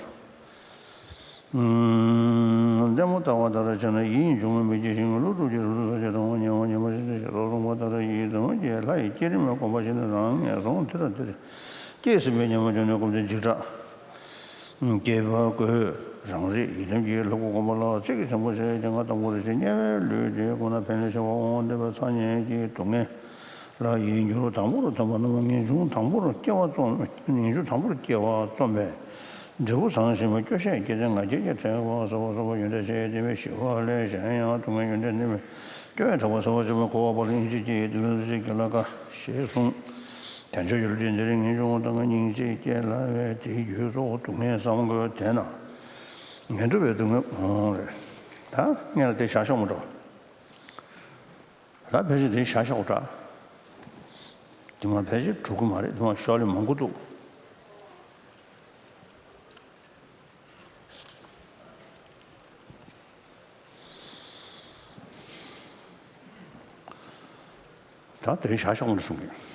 ལྟད་མོ་ལྟ་བ་ལྟར་བྱས་ན་ཡིད་འབྱུང་བ་མི་སྐྱེ་ཞིང་ཀླུ་སྒྲུབ་ཀྱི་རི་རབ་ཏུ་ས་ཆ་དང་ཉེ་བར་ཉེ་བར་ཞི་བྱེད་ཞེས་སོགས་གསུངས་པ་ལྟར་ཡིད་འབྱུང་བ་སྐྱེ་ལྷ་ཡི་བསྐྱེད་རིམ་ལ་གོམས་པ་བྱས་ན་རང་ངན་སོང་དེ་དང་དེར་སྐྱེས་ཟིན་པའི་ཉམས་པ་བྱུང་ནས་སྐབས་དེར་འཇིགས་སྐྲག་སྐྱེས་པ་དགོས། རང་རེས་ཡི་དམ་གྱི་ལྷ་སྐུ་བསྒོམ་པ་ལ་ཚིག་གི་བྱམས་པོ་ཞེས་ཀྱང་ང་དང་པོ་རེ་ཞིག་དམྱལ་བའི་ལུས་འདི་བསྒོམས་ན་ཕན་ལས་ཆེ་བ་འོང་སྟེ་བའི་ཚ་ཉེ་གི་སྡུག་བསྔལ་ལ་ཡིད་འགྱུར་དང་པོར་ཐོན་པ་རྣམས་ངེས་འབྱུང་དང་པོར་སྐྱེ་བ་རྩོམ། ངེས་འབྱུང་དང་པོར་སྐྱེ་བ་རྩོམ་པས་འབྲས་བུ་བཟང་ཞིང་སྐྱོ་ཤས་སྐྱེ་སྟེ་ང་རྒྱལ་གྱིས་དྲེགས་པ་ཟ་བ་ཟ་བ་ཡོན་ཏན་ཆེ་དེ་བས་ཞི་བ་ལས་གཞན་ཡང་སྡུག་བསྔལ་ཡོན་ཏན་ལྡན་པས་སྐྱོ་བས་དྲེགས་པ་ཟ་བ་ཟ་བ་འཁོར་བ་པ་ལ་སྙིང་རྗེ་སྐྱེ་ཡི་དེ་ལ་སུ་ཞིག་གིས་ལ་དགའ་ཞེས་གསུངས། དལ་འབྱོར་ཡུལ་དུས་འདིར། ངེས་འབྱུང་དང་སྙིང་རྗེ་སྐྱེ་སླ་བས། དེའི་རྒྱུ་སོགས་སྡུག་བསྔལ་བསམ་དགོས་དེས་ན། ངལ་འཁྲུལ་བའི་སྡུག་བསྔལ་འོང་རེད། ད་ངས་ལ་དེ་བཞག་ཤོག་མ་འགྲོ། ད་ཕལ་ཆེར་དེ་བཞག་ཤོག་འདྲ། དེ་མ་ཕལ་ཆེར་འགྲོ་གི་མ་རེད། དེ་མ་ཤོག་ལེ་མང་པོ་འདུག། ད་དེ་བཞག་ཤོག་འདྲ་གསུང་གི།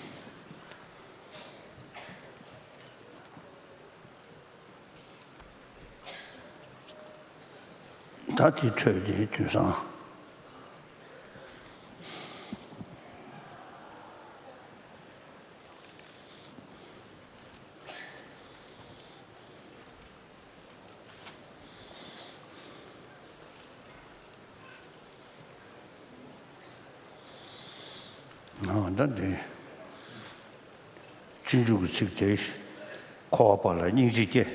ད་དེ་འཕྲོས་དེ་དུས་སང་། ཨ་ད་དེ། སྤྱོད་འཇུག་གི་ཚིག་དེ། འཁོར་བ་པ་ལ་སྙིང་རྗེ་སྐྱེ།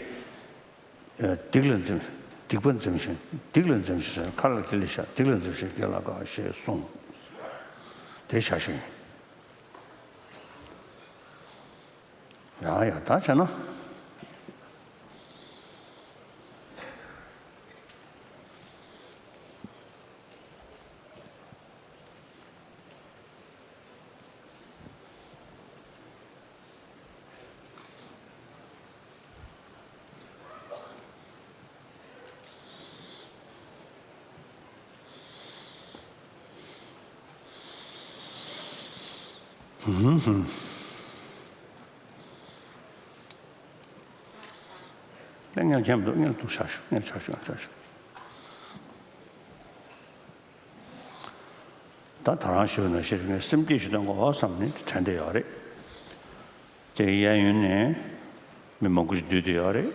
སྡིག་ལ་འཛེམ། སྡིག་པ་འཛེམ་ཞིང་། སྡིག་ལ་འཛེམ་ཞིང་ཟེར། ཁ་ལ་དེ་ལས་བཞག། སྡིག་ལ་འཛེམ་ཞིང་དགེ་ལ་དགའ་ཞེས་གསུངས། དེ་བཞག་ཤིང་། ཡ་ཡ་ད་བྱས་ན། ད་ངས་མཁྱེན་མི་འདུག། ངས་འདུག་བཞག་ཤོག། ངས་བཞག་ཤོག། ངས་བཞག་ཤོག། ད་ད་རང་ཞུས་ནང་བཞིན་རེད། ངས་སེམས་བསྐྱེད་ཞུ་དོན་གོ་བསམ་ནས་དྲན་བསྡད་ཡོད་རེད། དེ་གཡས་གཡོན་ནས་མི་མང་པོ་ཞིག་འདུས་བསྡད་ཡོད་རེད།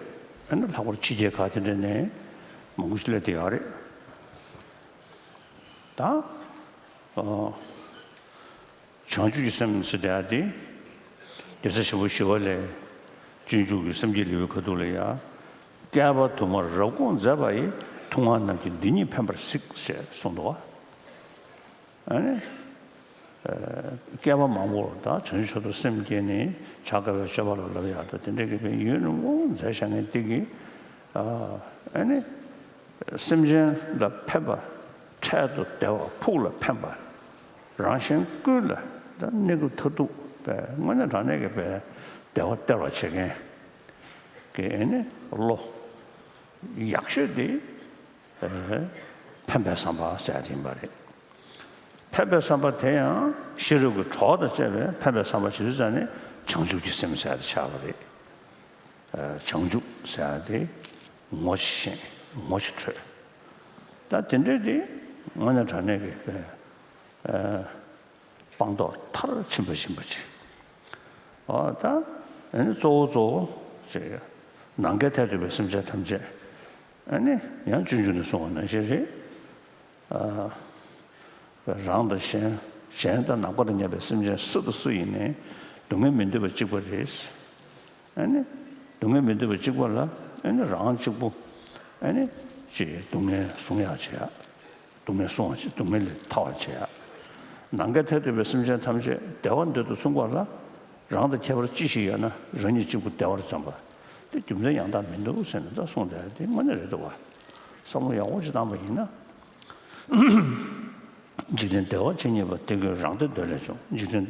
ཨ་ནི་ལྷག་པར་ཕྱི་རྒྱལ་ཁག་དེ་འདྲ་ནས་མང་པོ་ཞིག་སླེབས་བསྡད་ཡོད་རེད། ད་ཨོ། བྱང་ཆུབ་ཀྱི་སེམས་ཟེར་བསྡད་ཡ་དེ། རྒྱལ་སྲས་ཆེན་པོ་ཞི་བ་ལྷས་སྤྱོད་འཇུག་གི་སེམས་བསྐྱེད་ལེའུའི་ཁ་ཐུག་ལ་ཡ། བསྐལ་པ་དུ་མར་རབ་དགོངས་མཛད་པ་ཡི། ཐུབ་དབང་རྣམས་ཀྱིས་འདི་ཉིད་ཕན་པར་གཟིགས་ཞེས་གསུངས་འདུག་བ། ཨ་ནི། ཨ། བསྐལ་པ་མང་པོར་ད་བྱང་ཆུབ་མཆོག་ཏུ་སེམས་བསྐྱེད་ནས་བྱ་དཀའ་བའི་སྤྱོད་པ་ལ་བསླབ་ཡག་དང་དེ་འདྲ་གི་དཔེ་ཡུན་རིང་པོ་མཛད་བཞག་མཁན་དེ་གིས། ཨ་ནི། སེམས་ཅན་ལ་ཕན་པ། འཕྲལ་དུ་བདེ་བ་ཕུགས་ལ་ཕན་པ། རང་གཞན་ཀུན་ལ་ད་གནས་སྐབས་མཐར་ཐུག་པའི་དངོས་གནས་དྲང་གནས་ཀྱི་པའི་བདེ་བ་སྟེར་བར་བྱེད་མཁན་གྱི་ཨ་ནི་བློ་ཡག་ཤོས་དེ། ཨེ། ཕན་པའི་བསམ་པ་ཟེར་ཡ་དེ་ཡིན་པ་རེད། ཕན་པའི་བསམ་པ་དེ་ཡང་ཤེས་རབ་ཀྱི་གྲོགས་དང་བཅས་པའི་ཕན་པའི་བསམ་པ་ཞིག་ཡོད་ཙང་ནི་བྱང་ཆུབ་ཀྱི་སེམས་ཟེར་ཡ་དེ་ཆགས་པ་རེད། ཨེ། བྱང་ཆུབ་ཟེར་ཡ་དེ་ངོ་ཤེས། ངོ་ཤེས་འཕྲོད། ད་དེ་འདྲས་དེ་དངོས་གནས་དྲང་གནས་ཀྱི་པའི། ཨེ། སྤངས་རྟོགས་མཐར་ཕྱིན་པ་ཞིག་ཡིན་པ་ཅིག། ཨོ་ད། ཨ་ནི་གཙོ་བོ་གཙོ་བོ་ཅིག། ནམ་མཁའི་མཐས་གཏུགས་པའི་སེམས་ཅན་ཐམས་ཅད། ཨ་ནི་ཡང་སྤྱོད་འཇུག་ནས་གསུངས་པ་ནང་བཞིན་རེད། ཨ། རང་དང་གཞན། གཞན་དང་ནམ་མཁའ་དང་མཉམ་པའི་སེམས་ཅན་སུ་དང་སུ་ཡིན་ནའི་སྡུག་བསྔལ་མི་འདོད་པ་གཅིག་པ་རེད། ཨ་ནི། སྡུག་བསྔལ་མི་འདོད་པ་གཅིག་པ་ལ་ཨ་ནི་རང་གཅིག་པུ་ཨ་ནི་ཅིག་སྡུག་བསྔལ་བསྲུང་ཡག་བྱེད་ཡག། སྡུག་བསྔལ་བསྲུང་བ་བྱེད། སྡུག་བསྔལ་ལས་ཐར་བར་བྱེད་ཡག། ནམ་མཁའི་མཐས་གཏུགས་པའི་སེམས་ཅན་ཐམས་ཅད་བདེ་བ་འདོད་དུ་གསུངས་པ་ལ། རང་དང་ཁྱད་པར་ཅི་ཞིག་ཡོད་ན་རང་ཉིད་གཅིག་པུ་བདེ་བར་འཛིན་པ། དེ་རྒྱུ་མཚན་ཡང་དག་མི་འདུག་ཟེར་ནས་ད་གསུངས་བསྡད་དེ་དངོས་གནས་རེད་འདུག་བ། བསམ་བློ་ཡག་པོ་ཅིག་བཏང་པ་ཡིན་ན། འཇིག་རྟེན་བདེ་བ་ཇི་སྙེད་པ། དེ་ཀུན་རང་བདེ་འདོད་ལས་བྱུང་། འཇིག་རྟེན།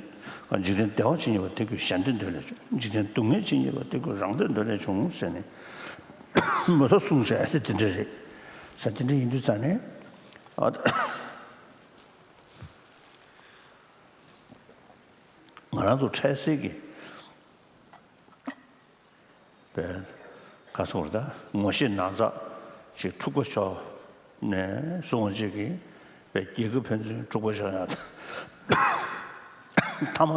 འཇིག་རྟེན་བདེ་བ་ཇི་སྙེད་པ། དེ་ཀུན་གཞན་བདེ་འདོད་ལས་བྱུང་། འཇིག་རྟེན་སྡུག་བསྔལ་ཇི་སྙེད་པ། དེ་ཀུན་རང་བདེ་འདོད་ལས་བྱུང་ཟེར་ནས། མ་གཏོགས་གསུངས་བྱས་དེ་དེ་འདྲ་རེད། ས་དེ་འདྲ་ཡིན་དུས་ཙང་ནས། ཨ། ང་རང་ཚོ་འཕྲལ་སེལ་གྱི་པའི་ཁ་སོར་ད་ངོ་ཤེས་ན་ཚ་ཞིག་འཁྲུག་པ་ཤོར་ནས་སོང་བ་ཅིག་གིས་པའི་རྒྱལ་ཁབ་ཕན་ཚུན་འཁྲུག་པ་ཤོར་ཡག་ད་མཐའ་མ།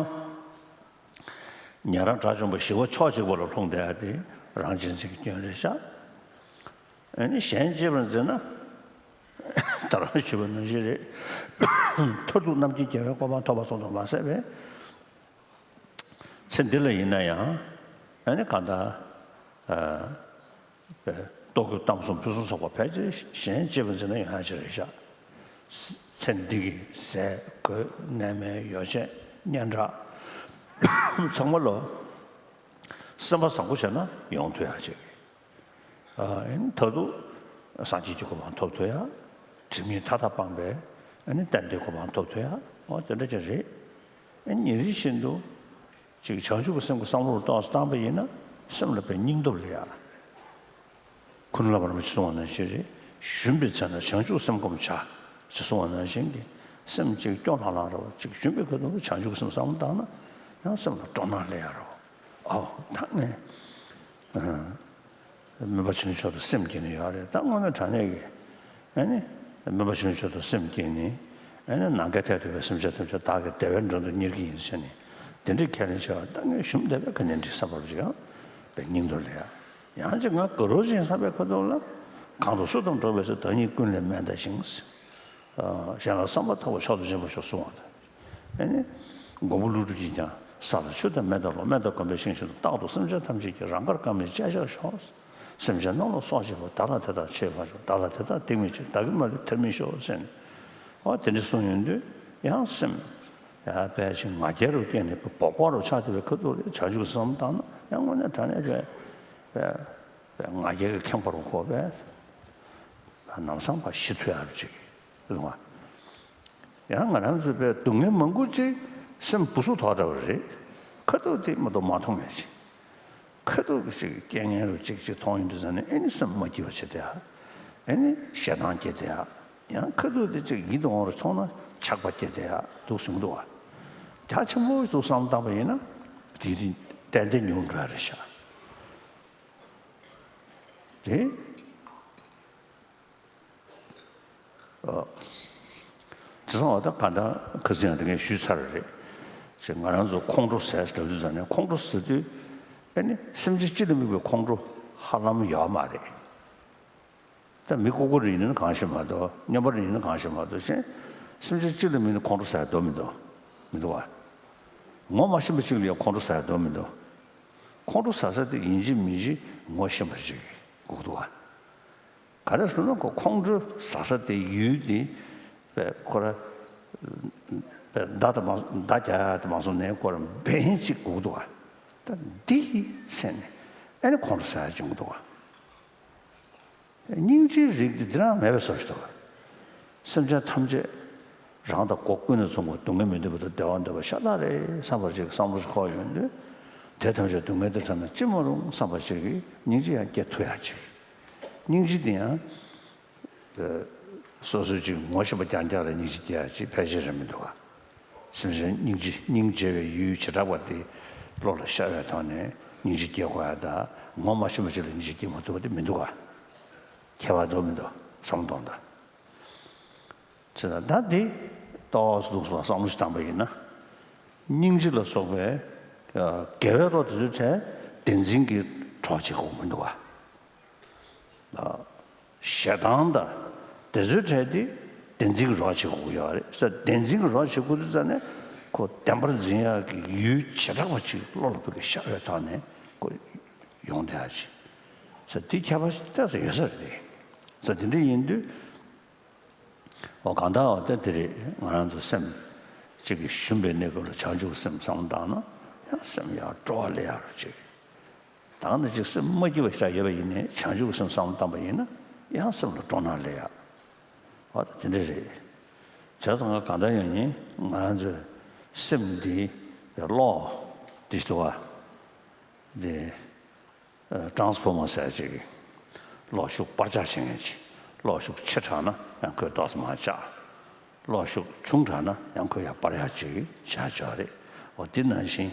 ཉན་རང་དགྲ་བཅོམ་པ་ཞི་བ་ཕྱོགས་གཅིག་པ་ལ་ལྷུང་བསྡད་ཡ་དེ་རང་གཅེས་འཛིན་གྱི་སྐྱོན་རེད་ཤག། ཨ་ནི་གཞན་གཅེས་པར་འཛིན་ན། ད་རང་ཞུས་པ་ནང་བཞིན་རེད། མཐར་ཐུག་རྣམ་མཁྱེན་རྒྱལ་བའི་གོ་འཕང་ཐོབ་པ་ཙམ་དུ་མ་ཟད་པའི། ཚེ་འདི་ལ་ཡིན་ན་ཡང་། ཨ་ནི་གང་ལྟར། ཨ། ལྟོ་གོས་གཏམ་གསུམ་ཕུན་སུམ་ཚོགས་པ་ཕལ་ཆེར་གཞན་གཅེས་པར་འཛིན་ན་ཡོང་ཡ་ཅིག་རེད་ཤག། ཚེ་འདི་གི་ཟས་གོས་གནས་མལ་ཡོ་བྱད་སྙན་གྲགས། ཚང་མ་ལ་སེམས་པ་བཟང་པོ་བྱས་ན་ཡོང་ཐུབ་ཡག་ཅིག་ཨ་ནི་མཐར་ཐུག་སངས་རྒྱས་ཀྱི་གོ་འཕང་ཐོབ་ཐུབ་ཡག་དྲི་མེད་མཐའ་དག་སྤངས་པའི་ཨ་ནི་གཏན་བདེའི་གོ་འཕང་ཐོབ་ཐུབ་ཡག་འོ་དེ་འདྲ་ཅིག་རེད། ཨ་ནི་ཉིན་རེ་བཞིན་དུ་ཅིག་བྱང་ཆུབ་ཀྱི་སེམས་ཀྱི་བསམ་བློ་ཏོག་ཙམ་བཏང་པ་ཡིན་ན་སེམས་ལ་དཔེ་སྙིང་སྟོབས་སླེབས་ཡག་ཀུན་ལ་བར་མ་ཅིག་གསུང་བ་ནང་བཞིན་རེད། ཞུམ་པའི་ཚེ་ན་བྱང་ཆུབ་སེམས་སྒོམ་བྱ། ཅེས་གསུང་བ་ནང་བཞིན་གྱི་སེམས་ཅིག་སྐྱོ་ལྷང་ལྷང་རེད་བ། ཅིག་ཞུམ་པའི་ཁ་ཐུག་ལ་བྱང་ཆུབ་སེམས་བསམ་བློ་བཏང་ན་ཡང་སེམས་ལ་སྤྲོ་སྣང་སླེབས་ཡག་རེད་བ། ཨོ་ད་ངས་སྨན་པ་ཆོས་འཕེལ་མཆོག་ཏུ་སེམས་བསྐྱེད་ནས་ཡོད་རེད། ད་དངོས་གནས་དྲང་གནས་ཀྱི་ཨ་ནི་སྨན་པ་ཆོས་འཕེལ་མཆོག་ཏུ་སེམས་བསྐྱེད་ནས་ཨ་ནི་ནམ་མཁའ་མཐས་གཏུགས་པའི་སེམས་ཅན་ཐམས་ཅད་བདག་གི་བདེ་བའི་མགྲོན་དུ་གཉེར་གྱི་ཡིན་ཟེར་ནས་དེ་འདྲའི་ཁས་ལེན་བྱས་པ་ད་ངས་ཞུམ་བསྡད་པའི་ག་ནས་འགྲིག་བསམ་པ་ཅིག་ཡང་དཔེ་སྙིང་དུ་སླེབས་ཡག་ཡང་ཅིག་ང་དགའ་རོགས་ཅན་བསམ་པའི་ཁ་ཐུག་ལ། གང་དུ་སུ་དང་འགྲོགས་པའི་ཚེ། བདག་ཉིད་ཀུན་ལས་དམན་བལྟ་ཞིང་། གཞན་ལ་བསམ་པ་ཐག་པ་མཆོག་ཏུ་སྦྱིན་པར་ཤོག་གསུང་བ་དང་། ཨ་ནི། མགོན་པོ་ཀླུ་སྒྲུབ་ཀྱིས་ཀྱང་ས་དང་ཆུ་དང་མེ་དང་གློག་སྨན་དང་གོམས་པའི་ཤིང་བཞིན་དུ་རྟག་ཏུ་སེམས་ཅན་ཐམས་ཅད་ཀྱི་རང་དགར་བཀའ་མའི་བཅད་བྱར་ཤོག་སེམས་ཅན་རྣམས་ལ་སྲོག་བཅད་པ། བདག་ལ་དེ་དག་ཆེས་མ་ཆོག་བདག་ལ་དེ་དག་སྡིག་མི་བྱེད། བདག་གིས་མ་ལུས་ཐར་མི་ཤོག་ཟེར་ནས། འོ་དེ་འདྲ་གསུངས་ཡོང་དུས་ཡང་སེམས། ཡང་དཔེ་ཅིག་ང་རྒྱལ་རུ་སྐྱེས་ནས་བོགས་པ་རུ་ཆགས་བསྡད་པའི་ཁ་ཐུག་ལ་བྱང་ཆུབ་སེམས་བཏང་ན་ཡང་དངོས་གནས་དྲང་གནས་དཔེ་དཔེ་དཔེ་ང་རྒྱལ་གྱི་ཁེངས་པ་རུ་འཁོར་བས་ལམ་སང་ཕར་ཞི་ཐུབ་ཡག་ཅིག་རེད་བ། ཡང་ང་རང་ཚོའི་དཔེ་སྡུག་བསྔལ་མང་པོ་ཅིག་སེམས་སྦུ་སུབ་ཐོག་འདྲ་བ་རེད། ཁ་ཐུག་དེ་མ་གཏོགས་མ་མཐོང་ཡག་ཅིག་ཁ་ཐུག་གི་ཅིག་རྐྱེན་ངན་རུ་ཅིག་ཅིག་མཐོང་ཡོང་དུས་ཙ་ནས་ཨེ་ནི་སེམས་མ་སྐྱིད་པ་བྱེད་དེ་ཡ། ཨེ་ནི་ཞེ་སྡང་སྐྱེ་དེ་ཡ། ཡང་ཁ་ཐུག་དེ་ཅིག་ཡིད་དུ་འོང་རུ་མཐོང་ན་ཆགས་པ་སྐྱེ་དེ་ཡ་འདུག་གསུངས་འདུག་བ། རྒྱ་ཆེན་པོ་འདུག་བསམ་བཏང་པ་ཡིན་ན་དེ་དེ་ཏན་ཏན་ཉུང་འགྲོ་ཡ་རེད་ཤག་དེ། ཨ། དེང་སང་འོ་ད་གང་ལྟར་ཁ་སང་ཡང་དེ་ངས་ཞུས་ཚར་རེད། ཅེས་ང་རང་ཚོ་ཁོང་ཁྲོ་ཟས་ལབ་དུས་ཙང་ནས་ཁོང་ཁྲོ་ཟེར་དུས་ཨེ་ནི་སེམས་ཅན་སྤྱི་ལ་དམིགས་པའི་ཁོང་ཁྲོ་ཧ་ལམ་ཡོད་མ་རེད། ད་མི་ལྐུགས་པ་རེ་ཡིན་ན་གང་ཞིག་མ་གཏོགས་སྨྱོན་པ་རེ་ཡིན་ན་གང་ཞིག་མ་གཏོགས་ཅེས་སེམས་ཅན་སྤྱི་ལ་དམིགས་ནས་ཁོང་ཁྲོ་ཟ་ཡ་འདུག་མི་འདུག་མི་འདུག་བ། ངོ་མ་ཤེས་པ་ཅིག་ལ་ཡང་ཁོང་ཁྲོ་ཟ་ཡ་འདུག་མི་འདུག་ཁོང་ཁྲོ་ཟ་ས་དེ་ཡིན་གཅིག་མིན་གཅིག་ངོ་ཤེས་པ་ཅིག་དགོས་འདུག་བ། ག་རེ་ཟེར་ན་ཁོ་ཁོང་ཁྲོ་ཟ་ས་དེ་ཡུལ་དེ་པས་ཁོ་ར་པས་མདའ་དང་མ་མདའ་རྒྱག་ཡ་དེ་མ་སོང་ནས་ཁོ་ར་འབེན་ཅིག་དགོས་འདུག་བ། ད་འདི་ཟེར་ནས་ཨ་ནི་ཁོང་ཁྲོ་ཟ་ཡ་བྱུང་འདུག་བ། སྙིང་རྗེའི་རིགས་འདི་འདི་རང་མེད་པའི་བཟོ་ཞིག་འདུག་བ། སེམས་ཅན་ཐམས་ཅད་རང་དང་སྒོ་ཀུན་ནས་མཚུངས་པ་སྡུག་བསྔལ་མི་འདོད་པ་དང་བདེ་བ་འདོད་པ་ཤ་སྟག་རེད་བསམ་པ་ཅིག་བསམ་བློ་ཞིག་འཁོར་ཡོང་དུས་དེ་ཐམས་ཅད་སྡུག་བསྔལ་དང་བྲལ་ན་ཅི་མ་རུང་བསམ་པ་ཅིག་གིས་སྙིང་རྗེ་ཡང་སྐྱེ་ཐུབ་ཡག་ཅིག་སྙིང་རྗེ་འདི་ཡང་སོ་སོའི་ཅིག་ངོ་ཤེས་པ་རྐྱང་རྐྱང་ལ་སྙིང་རྗེ་སྐྱེ་ཡག་ཅིག་ཕལ་ཆེར་རེད་མི་འདུག་ག་སེམས་ཅན་སྙིང་རྗེ་སྙིང་རྗེ་བའི་ཡུལ་བྱེ་བྲག་པ་དེ་བློ་ལ་ཤར་བའི་ཐོག་ནས་སྙིང་རྗེ་སྐྱེ་དགོས་ཡ་ད་ངོ་མ་ཤེས་པ་ཅིག་ལ་སྙིང་རྗེ་སྐྱེ་མ་ཐུབ་པ་དེ་མི་འདུག་ག་ཁྱད་པར་འདུག་མི་འདུག་བསམ་བློ་གཏོང་དང་། ཅེས་ད་འདི་ཏོག་ཙམ་འདུག་སོང་བསམ་བློ་ཞིག་བཏང་པ་ཡིན་ན། སྙིང་རྗེ་ལ་སོགས་པའི་དགེ་བའི་བློ་དེ་ཚོའི་གྲས་བདེན་འཛིན་གྱི་གྲོགས་བྱེད་དགོས་མི་འདུག་ག་ཞེ་སྡང་དང་དེ་ཚོའི་གྲས་དེ་བདེན་འཛིན་གྱི་རོགས་བྱེད་དགོས་ཀྱི་ཡོད་རེད། ས་བདེན་འཛིན་གྱི་རོགས་བྱེད་དགོས་དུས་ཙ་ནས་ཁོ་བདེན་པར་འཛིན་ཡག་གི་ཡུལ་བྱེ་བྲག་པ་ཅིག་བློ་ལ་ཕུགས་ཀྱི་ཤར་བའི་ཐོག་ནས་ཁོ་ཡོང་བསྡད་ཡག་ཅིག་ས་དེ་ཁྱད་པར་ཏོག་ཙམ་ཡོད་ས་རེད། ས་དེ་འདྲ་ཡིན་དུས་འོ་གང་ལྟར་འོ་ད་དེ་རེད། ང་རང་ཚོ་སེམས་གཅིག་གི་ཞུམ་པའི་གནས་སྐབས་ལ་བྱང་ཆུབ་སེམས་བསམ་བློ་བཏང་ན་ཡང་སེམས་ཡར་སྤྲོ་བ་སླེབས་ཡག་རེད་ཅིག་ད་ནི་ཅིག་སེམས་མ་སྐྱིད་པ་ཞིག་ཡོད་པ་ཡིན་ནའི་བྱང་ཆུབ་ཀྱི་སེམས་བསམ་བློ་བཏང་པ་ཡིན་ན་ཡང་སེམས་ལ་སྤྲོ་སྣང་སླེབས་ཡག་འོ་ད་དེ་འདྲ་རེད། བྱས་ཙང་ང་གང་ལྟར་ཡང་ཡིན་ང་རང་ཚོའི་སེམས་འདི་གློག་འདི་ཞིག་འདུག་བ། འདི་ཊ་རན་སི་ཕོར་མར་ཟེར་ཅིག་གློག་ཤུགས་སྤར་ཆག་བྱེད་མཁན་ཅིག་གློག་ཤུགས་ཆེ་དྲགས་ན་ཡང་ཁོས་ཏོག་ཙམ་མར་བཅག་གློག་ཤུགས་ཆུང་དྲགས་ན་ཡང་ཁོས་ཡར་སྤར་ཡག་ཅིག་བྱ་ཆོག་རེད། འོ་འདི་ནང་བཞིན་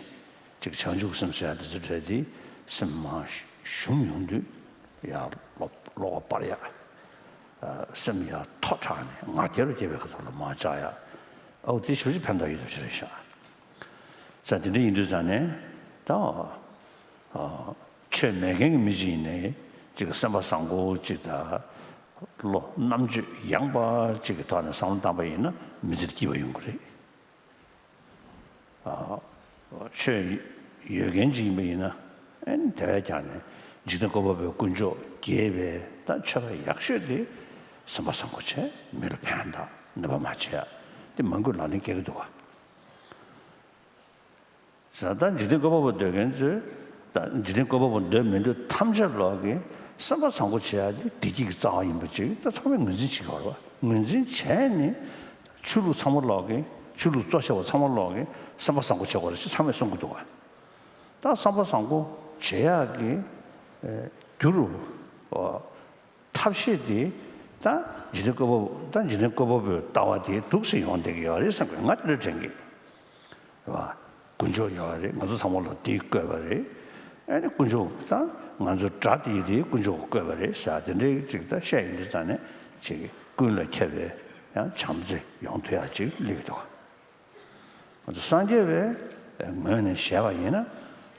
ཅིག་བྱང་ཆུབ་སེམས་ཟེར་ཡག་དེ་ཚོ་གྲས་དེ་སེམས་མར་ཞུམ་ཡོང་དུས་ཡར་གློག་གློག་སྤར་ཡག་སེམས་ཡར་མཐོ་དྲགས་ནས་ང་རྒྱལ་རུ་སྐྱེ་བའི་ཁ་ཐུག་ལ་མར་བཅག་ཡག་འོ་འདི་ཞེ་པོ་ཅིག་ཕན་ཐོགས་ཡོད་ཐུབ་ཅིག་རེད་ཤག་ས་དེ་འདྲ་ཡིན་དུས་ཙང་ནས་ད་ཨ་ཆོས་མེད་མཁན་གྱི་མི་ཅིག་ཡིན་ནའི་ཅིག་སེམས་པ་བཟང་པོ་ཅིག་དང་བློ་རྣམ་དཔྱོད་ཡངས་པ་ཅིག་གི་ཐོག་ནས་བསམ་བློ་བཏང་པ་ཡིན་ན་མི་ཚེ་སྐྱིད་པ་ཡོང་གི་རེད། ཨ་ཆོས་ཡོད་མཁན་ཅིག་ཡིན་པ་ཡིན་ན་ཨེ་ནི་དེ་བས་ཀྱང་ནས་འཇིག་རྟེན་བཀོད་པ་པོའི་དཀོན་མཆོག་དགྱེས་པའི་ད་མཆོད་པ་ཡག་ཤོས་དེ་སེམས་པ་བཟང་པོ་བྱས་མི་ལ་ཕན་དང་ནད་པ་མ་བྱེད་ཡ་དེ་མང་པོས་ལག་ལེན་བཀལ་གྱི་འདུག་བ། ཟེར་ན་ད་འཇིག་རྟེན་བཀོད་པ་པོ་འདོད་མཁན་ཚོས། ད་འཇིག་རྟེན་བཀོད་པ་པོ་འདོད་མི་འདོད་ཐམས་ཅད་ལོག་གིས་སེམས་པ་བཟང་པོ་བྱེད་ཡ་དེ་བདེ་སྐྱིད་ཀྱི་རྩ་བ་ཡིན་པ་ཅིག་ད་ཚང་མས་ངོས་འཛིན་བྱེད་ཀྱི་ཡོད་རེད་བ། ངོས་འཛིན་བྱས་ནས་ཆོས་ལུགས་ཚང་མ་ལོག་གིས། ཆོས་ལུགས་གཙོ་ཆེ་བ་ཚང་མ་ལོག་གིས་སེམས་པ་བཟང་པོ་བྱེད་དགོས་རེད་ཅེས་ཚང་མས་གསུང་གི་འདུག་བ། ད་བསམ་པ་བཟང་པོ་བྱེད་ཡག་གི་ཨེ་རྒྱུ་རུ་ཨོ་ཐབས་ཤེས་དེ་ད་འཇིག་རྟེན་བཀོད་པ། ད་འཇིག་རྟེན་བཀོད་པ་པོའི་ལྟ་བ་དེ་འདུག་སེ་ཡོང་བསྡད་ཀྱི་ཡོད་རེད་བསམ་གི། ང་དེ་འདྲ་དྲན་གི་རེད་བ། དཀོན་མཆོག་ཡོད་རེད། ང་ཚོ་ཚང་མ་ལ་དེ་བཀོད་པ་རེད། ཨ་ནི་དཀོན་མཆོག་ད་ང་ཚོ་དགྲ་དེ་ཡི་དེ་དཀོན་མཆོག་གིས་བཀོད་པ་རེད་ཟེར་དེ་འདྲའི་ཅིག་ད་བཤད་ཡོང་དུས་ཙང་ནས་ཅིག་ཀུན་ལ་ཁྱབ་པའི་ཡང་བྱམས་བརྩེ་ཡོང་ཐུབ་ཡག་ཅིག་སླེབས་ཀྱི་འདུག་ང་ཚོ་སངས་རྒྱས་པའི་ངོས་ནས་བཤད་པ་ཡིན་ན།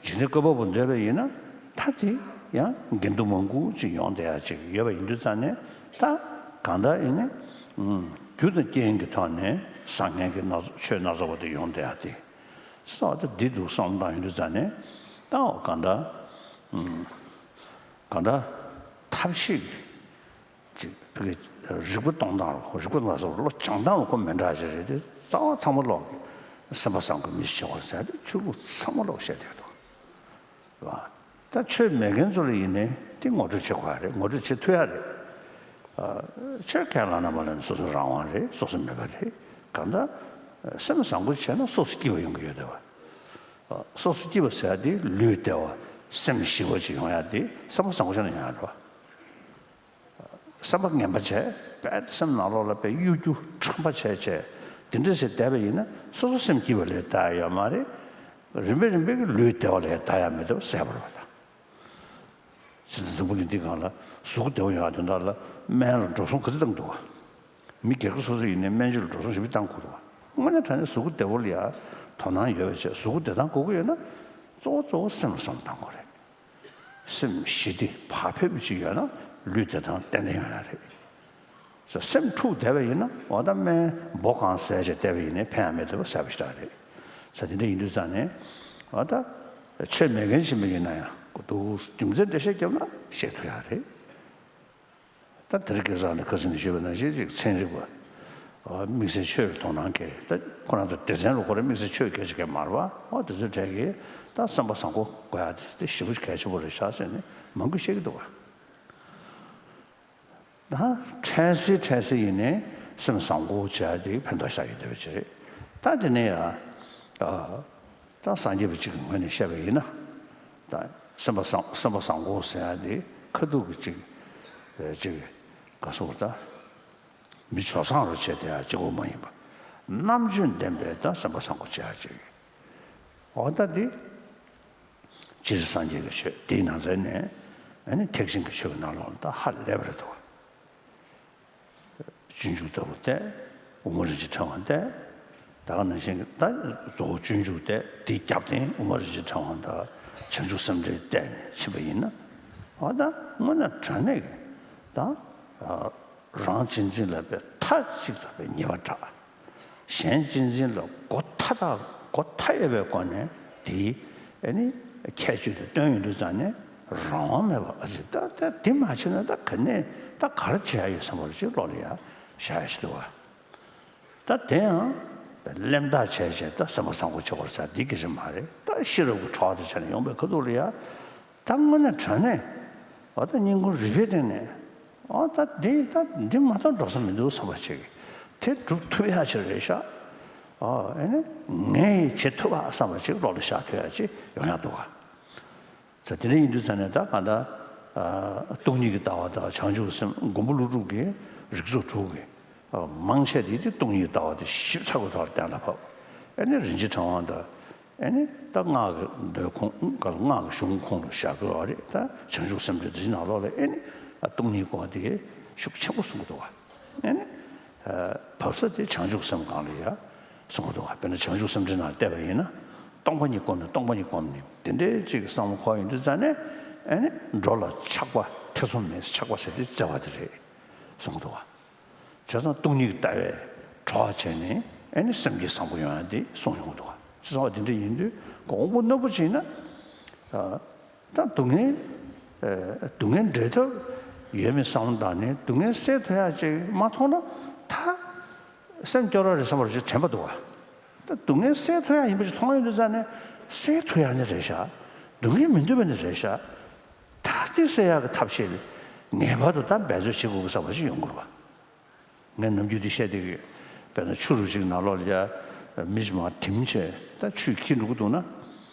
འཇིག་རྟེན་བཀོད་པ་པོ་འདོད་པ་ཡིན་ན། ད་དེ་ཡང་འགལ་འདུ་མང་པོ་ཅིག་ཡོང་བསྡད་ཡག་ཅིག་ཡོད་པ་ཡིན་དུས་ཙང་ནས། ད་གང་ལྟར་ཡིན་ནའི་རྒྱུ་དང་རྐྱེན་གྱི་ཐོག་ནས་བཟང་ངན་གྱི་སྣ་ཚོགས། ཆོས་སྣ་ཚོགས་པ་དེ་ཡོང་བསྡད་ཡག་དེ་ས་ད་འདི་འདུག་བསམ་བློ་བཏང་ཡོང་དུས་ཙང་ནས། ད་འོ་གང་ལྟར་གང་ལྟར་ཐབས་ཤེས་ཀྱི་ཅིག་ཕ་གི་རིག་པ་གཏོང་སྟངས་རོ། རིག་པ་ལ་སོགས་བློ་སྦྱང་སྟངས་ལ་ཁོ་མི་འདྲ་ཞིག་རེད་དེ། རྩ་བ་ཚང་མ་ལོག་གི་སེམས་པ་བཟང་པོ་མི་ཞིག་བྱེད་དགོས་ཟེར་ཏེ་ཆོས་ལུགས་ཚང་མ་ལོག་བཤད་བསྡད་འདུག་བ། ད་ཆོས་མེད་མཁན་ཚོ་ལ་ཡིན་ནའི་དེ་ངོ་སྤྲོད་བྱེད་དགོས་ཡ་རེད། ངོ་སྤྲོད་བྱེད་ཐུབ་ཡ་རེད། ཨ་ཆོས་ཁས་བླངས་ན་མ་བླངས་ན་སོ་སོའི་རང་དབང་རེད། སོ་སོ་མོས་པ་རེད། གང་ལྟར་སེམས་བཟང་པོ་བྱས་ན་སོ་སོ་སྐྱིད་པ་ཡོང་གི་ཡོད་རེད་བ། སོ་སོ་སྐྱིད་པ་ཟེར་ཡ་དེ་ལུས་བདེ་བ་སེམས་ཞི་བ་ཅིག་ཡོང་ཡ་དེ་སེམས་པ་བཟང་པོ་བྱས་ན་ཡོང་ཡ་རེད་བ། སེམས་པ་ངན་པ་བྱས་པས་སེམས་ནང་ལོགས་ལ་དཔེ་གཡོ་སྒྱུ་ཁྲམ་པ་བྱས་བྱས་དེ་འདྲ་ཞིག་བསྡད་པ་ཡིན་ན་སོ་སོ་སེམས་སྐྱིད་པ་ལས་ལྡང་ཡ་ཡོད་མ་རེད། རིམ་པས་རིམ་པས་ཀྱི་ལུས་བདེ་བ་ལས་ལྡང་ཡ་མེད་འདུག་ཟེར་བ་རེད་བ། ད་སྲིད་འཛམ་བུ་གླིང་འདིའི་སྒང་ལ་གཟུགས་པོ་བདེ་བོ་ཡོང་ཡ་དོན་དག་ལ་སྨན་ལ་འགྲོ་སོང་ག་ཚོད་བཏང་འདུག་བ། མི་སྒེར་གྱི་སོ་སོ་ཡིན་ནའི་སྨན་བཅོས་ལ་འགྲོ་སོང་ཞེ་པོ་བཏང་དགོས་འདུག་བ། དངོས་གནས་དྲང་གནས་གཟུགས་པོ་བདེ་བོ་ལ་ཡ་དོ་སྣང་ཡོད་པ་བྱས། གཟུགས་པོ་བདེ་ཐང་དགོས་ཀྱི་ཡོད་ན་གཙོ་བོ་གཙོ་བོ་སེམས་ལ་བསམ་བློ་བཏང་དགོས་རེད། སེམས་ཞི་བདེ་བག་ཕེབས་ཅིག་ཡོད་ན་ལུས་བདེ་ཐང་ཏན་ཏན་ཡོང་ཡ་རེད། ས་སེམས་འཁྲུགས་བསྡད་པ་ཡིན་ན་འོ་ད་སྨན་འབོ་གང་ཟས་བྱས་བསྡད་པ་ཡིན་ནའི་ཕན་ཡ་མེད་འདུག་ཟེར་བ་ཞིག་རེད། ས་དེ་འདྲ་ཡིན་དུས་ཙང་ནས་འོ་ད་ཆོས་མེད་མཁན་ཞིག་མི་ཡིན་ན་ཡང་གོ་འདུག་རྒྱུ་མཚན་འགྲེལ་བཤད་བརྒྱབ་ན་ཤེས་ཐུབ་ཡ་རེད། ད་དེ་རིང་ཁ་སང་ནས་ཁ་སང་ནས་ཞུས་པ་ནང་བཞིན་ཅིག་ཚན་རིག་པ་དམིགས་བསལ་ཆོས་ལ་དོ་སྣང་མཁན། ད་ཁོ་རང་ཚོ་སྡེ་ཚན་ལ་ཁོ་རང་དམིགས་བསལ་ཆོས་སྐད་ཆ་སྐད་མ་རེད་བ། འོ་དེ་ཚོའི་གྲས་ཀྱིས་ད་སེམས་པ་བཟང་པོ་དགོས་ཡ་དེ་ཞེ་པོ་གལ་ཆེན་པོ་རེད་ཤག་ཟེར་ནས་མང་པོས་བཤད་ཀྱི་འདུག་བ། ད་འཕྲལ་སེལ་འཕྲལ་སེལ་ཡིན་ནའི་སེམས་བཟང་པོ་བྱེད་ཡ་དེ་ཕན་ཐོགས་ཤར་ཡོད་བསྡད་པ་ཅིག་རེད། ད་དེ་ནས་ཡང་ཨ་ད་སངས་རྒྱས་པ་གཅིག་གི་ངོས་ནས་བཤད་པ་ཡིན་ན། ད་སེམས་པ་བཟང་སེམས་པ་བཟང་པོ་ཟེར་ཡ་དེ་ཁ་ཐུག་གི་གཅིག་ཨ་གཅིག་ག་སོགས་ད་མི་སྤྱོད་བཟང་རུ་བྱེད་བསྡད་ཡ་གཅིག་པོ་མ་ཡིན་པ། རྣམ་དཔྱོད་ལྡན་པའི་ད་སེམས་པ་བཟང་པོ་བྱེད་ཡ་གཅིག་འོ་ད་འདི། སྤྱིར་སངས་རྒྱས་ཀྱི་ཆོས་དེའི་ནང་ཚན་ནས་ཨ་ནི་ཐེག་ཆེན་གྱི་ཆོས་ཀྱི་ནང་ལོགས་ལ་ད་ཧ་ལས་པ་རེད་འདུག་སྤྱོད་འཇུག་ལྟ་བུ་སྟེ། དབུ་མ་རིན་ཆེན་ཕྲེང་བ་སྟེ། ད་ག་ནང་བཞིན་གྱི་ད་གཙོ་བོ་སྤྱོད་འཇུག་སྟེ། དེའི་རྒྱབ་རྟེན་དབུ་མ་རིན་ཆེན་ཕྲེང་བ་དང་བྱང་ཆུབ་སེམས་འགྲེལ་བལྟས་ནས་ཕྱིན་པ་ཡིན་ན། འོ་ད་དངོས་གནས་དྲང་གནས་ཀྱི་ད་རང་གཅེས་འཛིན་ལ་དཔེ་མཐའ་གཅིག་ཏུ་དཔེ་ཉེས་པ་དྲག་གཞན་གཅེས་འཛིན་ལ་སྒོ་ཐ་དག་སྒོ་མཐའ་ཡས་པའི་སྒོ་ནས་དེའི་ཨ་ནི་ཁྱད་ཆོས་དེ་སྟོན་ཡོང་དུས་ཙང་ནས་རང་དབང་མེད་པ། ཨ་ཙི་ད་ད་དེ་མ་བྱས་ན་ད་ག་ནས་ད་ག་རེ་བྱེད་ཡ་ཡོད་བསམ་པ་ཅིག་བློ་ལ་ཡ་ཤར་ཡ་ཞིག་འདུག་བ། ད་དེ་ཡང་གླེན་རྟགས་བྱས་བྱས་ད་སེམས་པ་བཟང་པོ་བྱེད་དགོས་ཟེར་འདི་སྐད་ཆ་མ་རེད། ད་ཤེས་རབ་ཀྱི་གྲོགས་དེ་བྱས་ནས་ཡོང་པའི་ཁ་ཐུག་ལ་ཡ། ད་དངོས་གནས་དྲང་གནས་འོ་ད་སྙིང་ཁུང་རུས་པའི་གཏིང་ནས་འོ་ད་འདི་ད་འདི་མ་གཏོགས་འགྲོ་ས་མི་འདུག་བསམ་པ་ཅིག་དེ་སྒྲུབ་ཐུབ་ཡ་ཅིག་རེད་ཤག་འོ་ཨེ་ནི་ངས་ཡི་བྱེད་ཐུབ་པ་བསམ་པ་ཅིག་བློ་ལ་ཤར་ཐུབ་ཡ་ཅིག་ཡོང་ཡ་འདུག་ག་ས་དེ་འདྲ་ཡིན་དུས་ཙང་ནས་ད་གང་ལྟར་སྟོང་ཉིད་ཀྱི་ལྟ་བ་དང་བྱང་ཆུབ་སེམས། མགོན་པོ་ཀླུ་སྒྲུབ་ཀྱི་རིགས་ཚོགས་དྲུག་གི་མང་ཆེ་དེ་དེ་སྟོང་ཉིད་ཀྱི་ལྟ་བ་དེ་ཞིབ་ཚགས་པའི་ཐོག་ལ་གཏན་ལ་ཕབ། ཨེ་ནི་རིན་ཆེན་ཕྲེང་བ་དང་། ཨེ་ནི་ད་སྔགས་ཀྱི་མདོའི་ཁུངས་སྔགས་ཀྱི་གཞུང་ཁུངས་ལ་བཞག་དགོས་པ་རེད། ད་བྱང་ཆུབ་སེམས་འགྲེལ་འདི་ནང་ལོགས་ལ་ཨེ་ནི་སྟོང་ཉིད་སྐོར་དེ་ཤུགས་ཆེན་པོ་གསུང་གི་འདུག་བ། ཨེ་ནི་བབས་ས་དེ་བྱང་ཆུབ་སེམས་སྒང་ལ་ཡ་གསུང་གི་འདུག་བ། དཔེར་ན་བྱང་ཆུབ་སེམས་འགྲེལ་ནང་བལྟས་པ་ཡིན་ན། སྟོང་པ་ཉིད་བསྒོམས་ནས་སྟོང་པ་ཉིད་བསྒོམས་ནས་དེ་འདྲའི་ཅིག་བསམ་བློ་འཁོར་ཡོང་དུས་ཙང་ནས། ཨེ་ནི་འགྲོ་ལ་ཆགས་པ་ཐེ་ཚོམ་མེད་ཆགས་པ་ཟེར་དེ་བཙལ་བ་དེ་རེད་གསུང་གི་འདུག་བ། བྱས་ཙང་སྟོང་ཉིད་ཀྱི་ལྟ་བའི་གྲོགས་བྱས་ནས་ཨེ་ནི་སེམས་བསྐྱེད་བཟང་པོ་ཡོང་ཡ་དེ་གསུངས་ཡོང་གི་འདུག་བ། བྱས་ཙང་དེ་འདྲ་ཡིན་དུས་དགོངས་པ་རྣོན་པོ་བྱས་ན། ད་སྡུག་བསྔལ་སྡུག་བསྔལ་འབྲལ་ཐབས་ཡོད་མེད་བསམ་བློ་བཏང་ནས་སྡུག་བསྔལ་སེལ་ཐུབ་ཡ་ཅིག་མ་མཐོང་ན་ད་སེམས་སྐྱོ་ར་རེད་བསམ་པ་ཅིག་དྲན་པ་འདུག་བ། ད་སྡུག་བསྔལ་སེལ་ཐུབ་ཡ་ཡིན་པ་ཅིག་མཐོང་ཡོང་དུས་ཙང་ནས་ སེལ་ཐུབ་ཡག་ནི་རེད་ཤག་སྡུག་བསྔལ་མི་འདོད་པ་ནི་རེད་ཤག་ད་དེ་སེལ་ཡག་གི་ཐབས་ཤེས་ངེས་པར་དུ་ད་འབད་རྩོལ་བྱེད་དགོས་ཀྱི་བསམ་པ་ཞིག་ཡོང་དགོས་རེད་པ། ངས་ནམ་རྒྱུན་དེ་བཤད་བསྡད་ཀྱི་ཡོད། དཔེར་ན་ཆུ་རུད་ཅིག་ནང་ལོགས་ལ་ཡ་མི་ཞིག་མར་དྲིམ་བྱས་ད་ཆུས་འཁྱེར་འགྲོ་གི་འདུག་ན།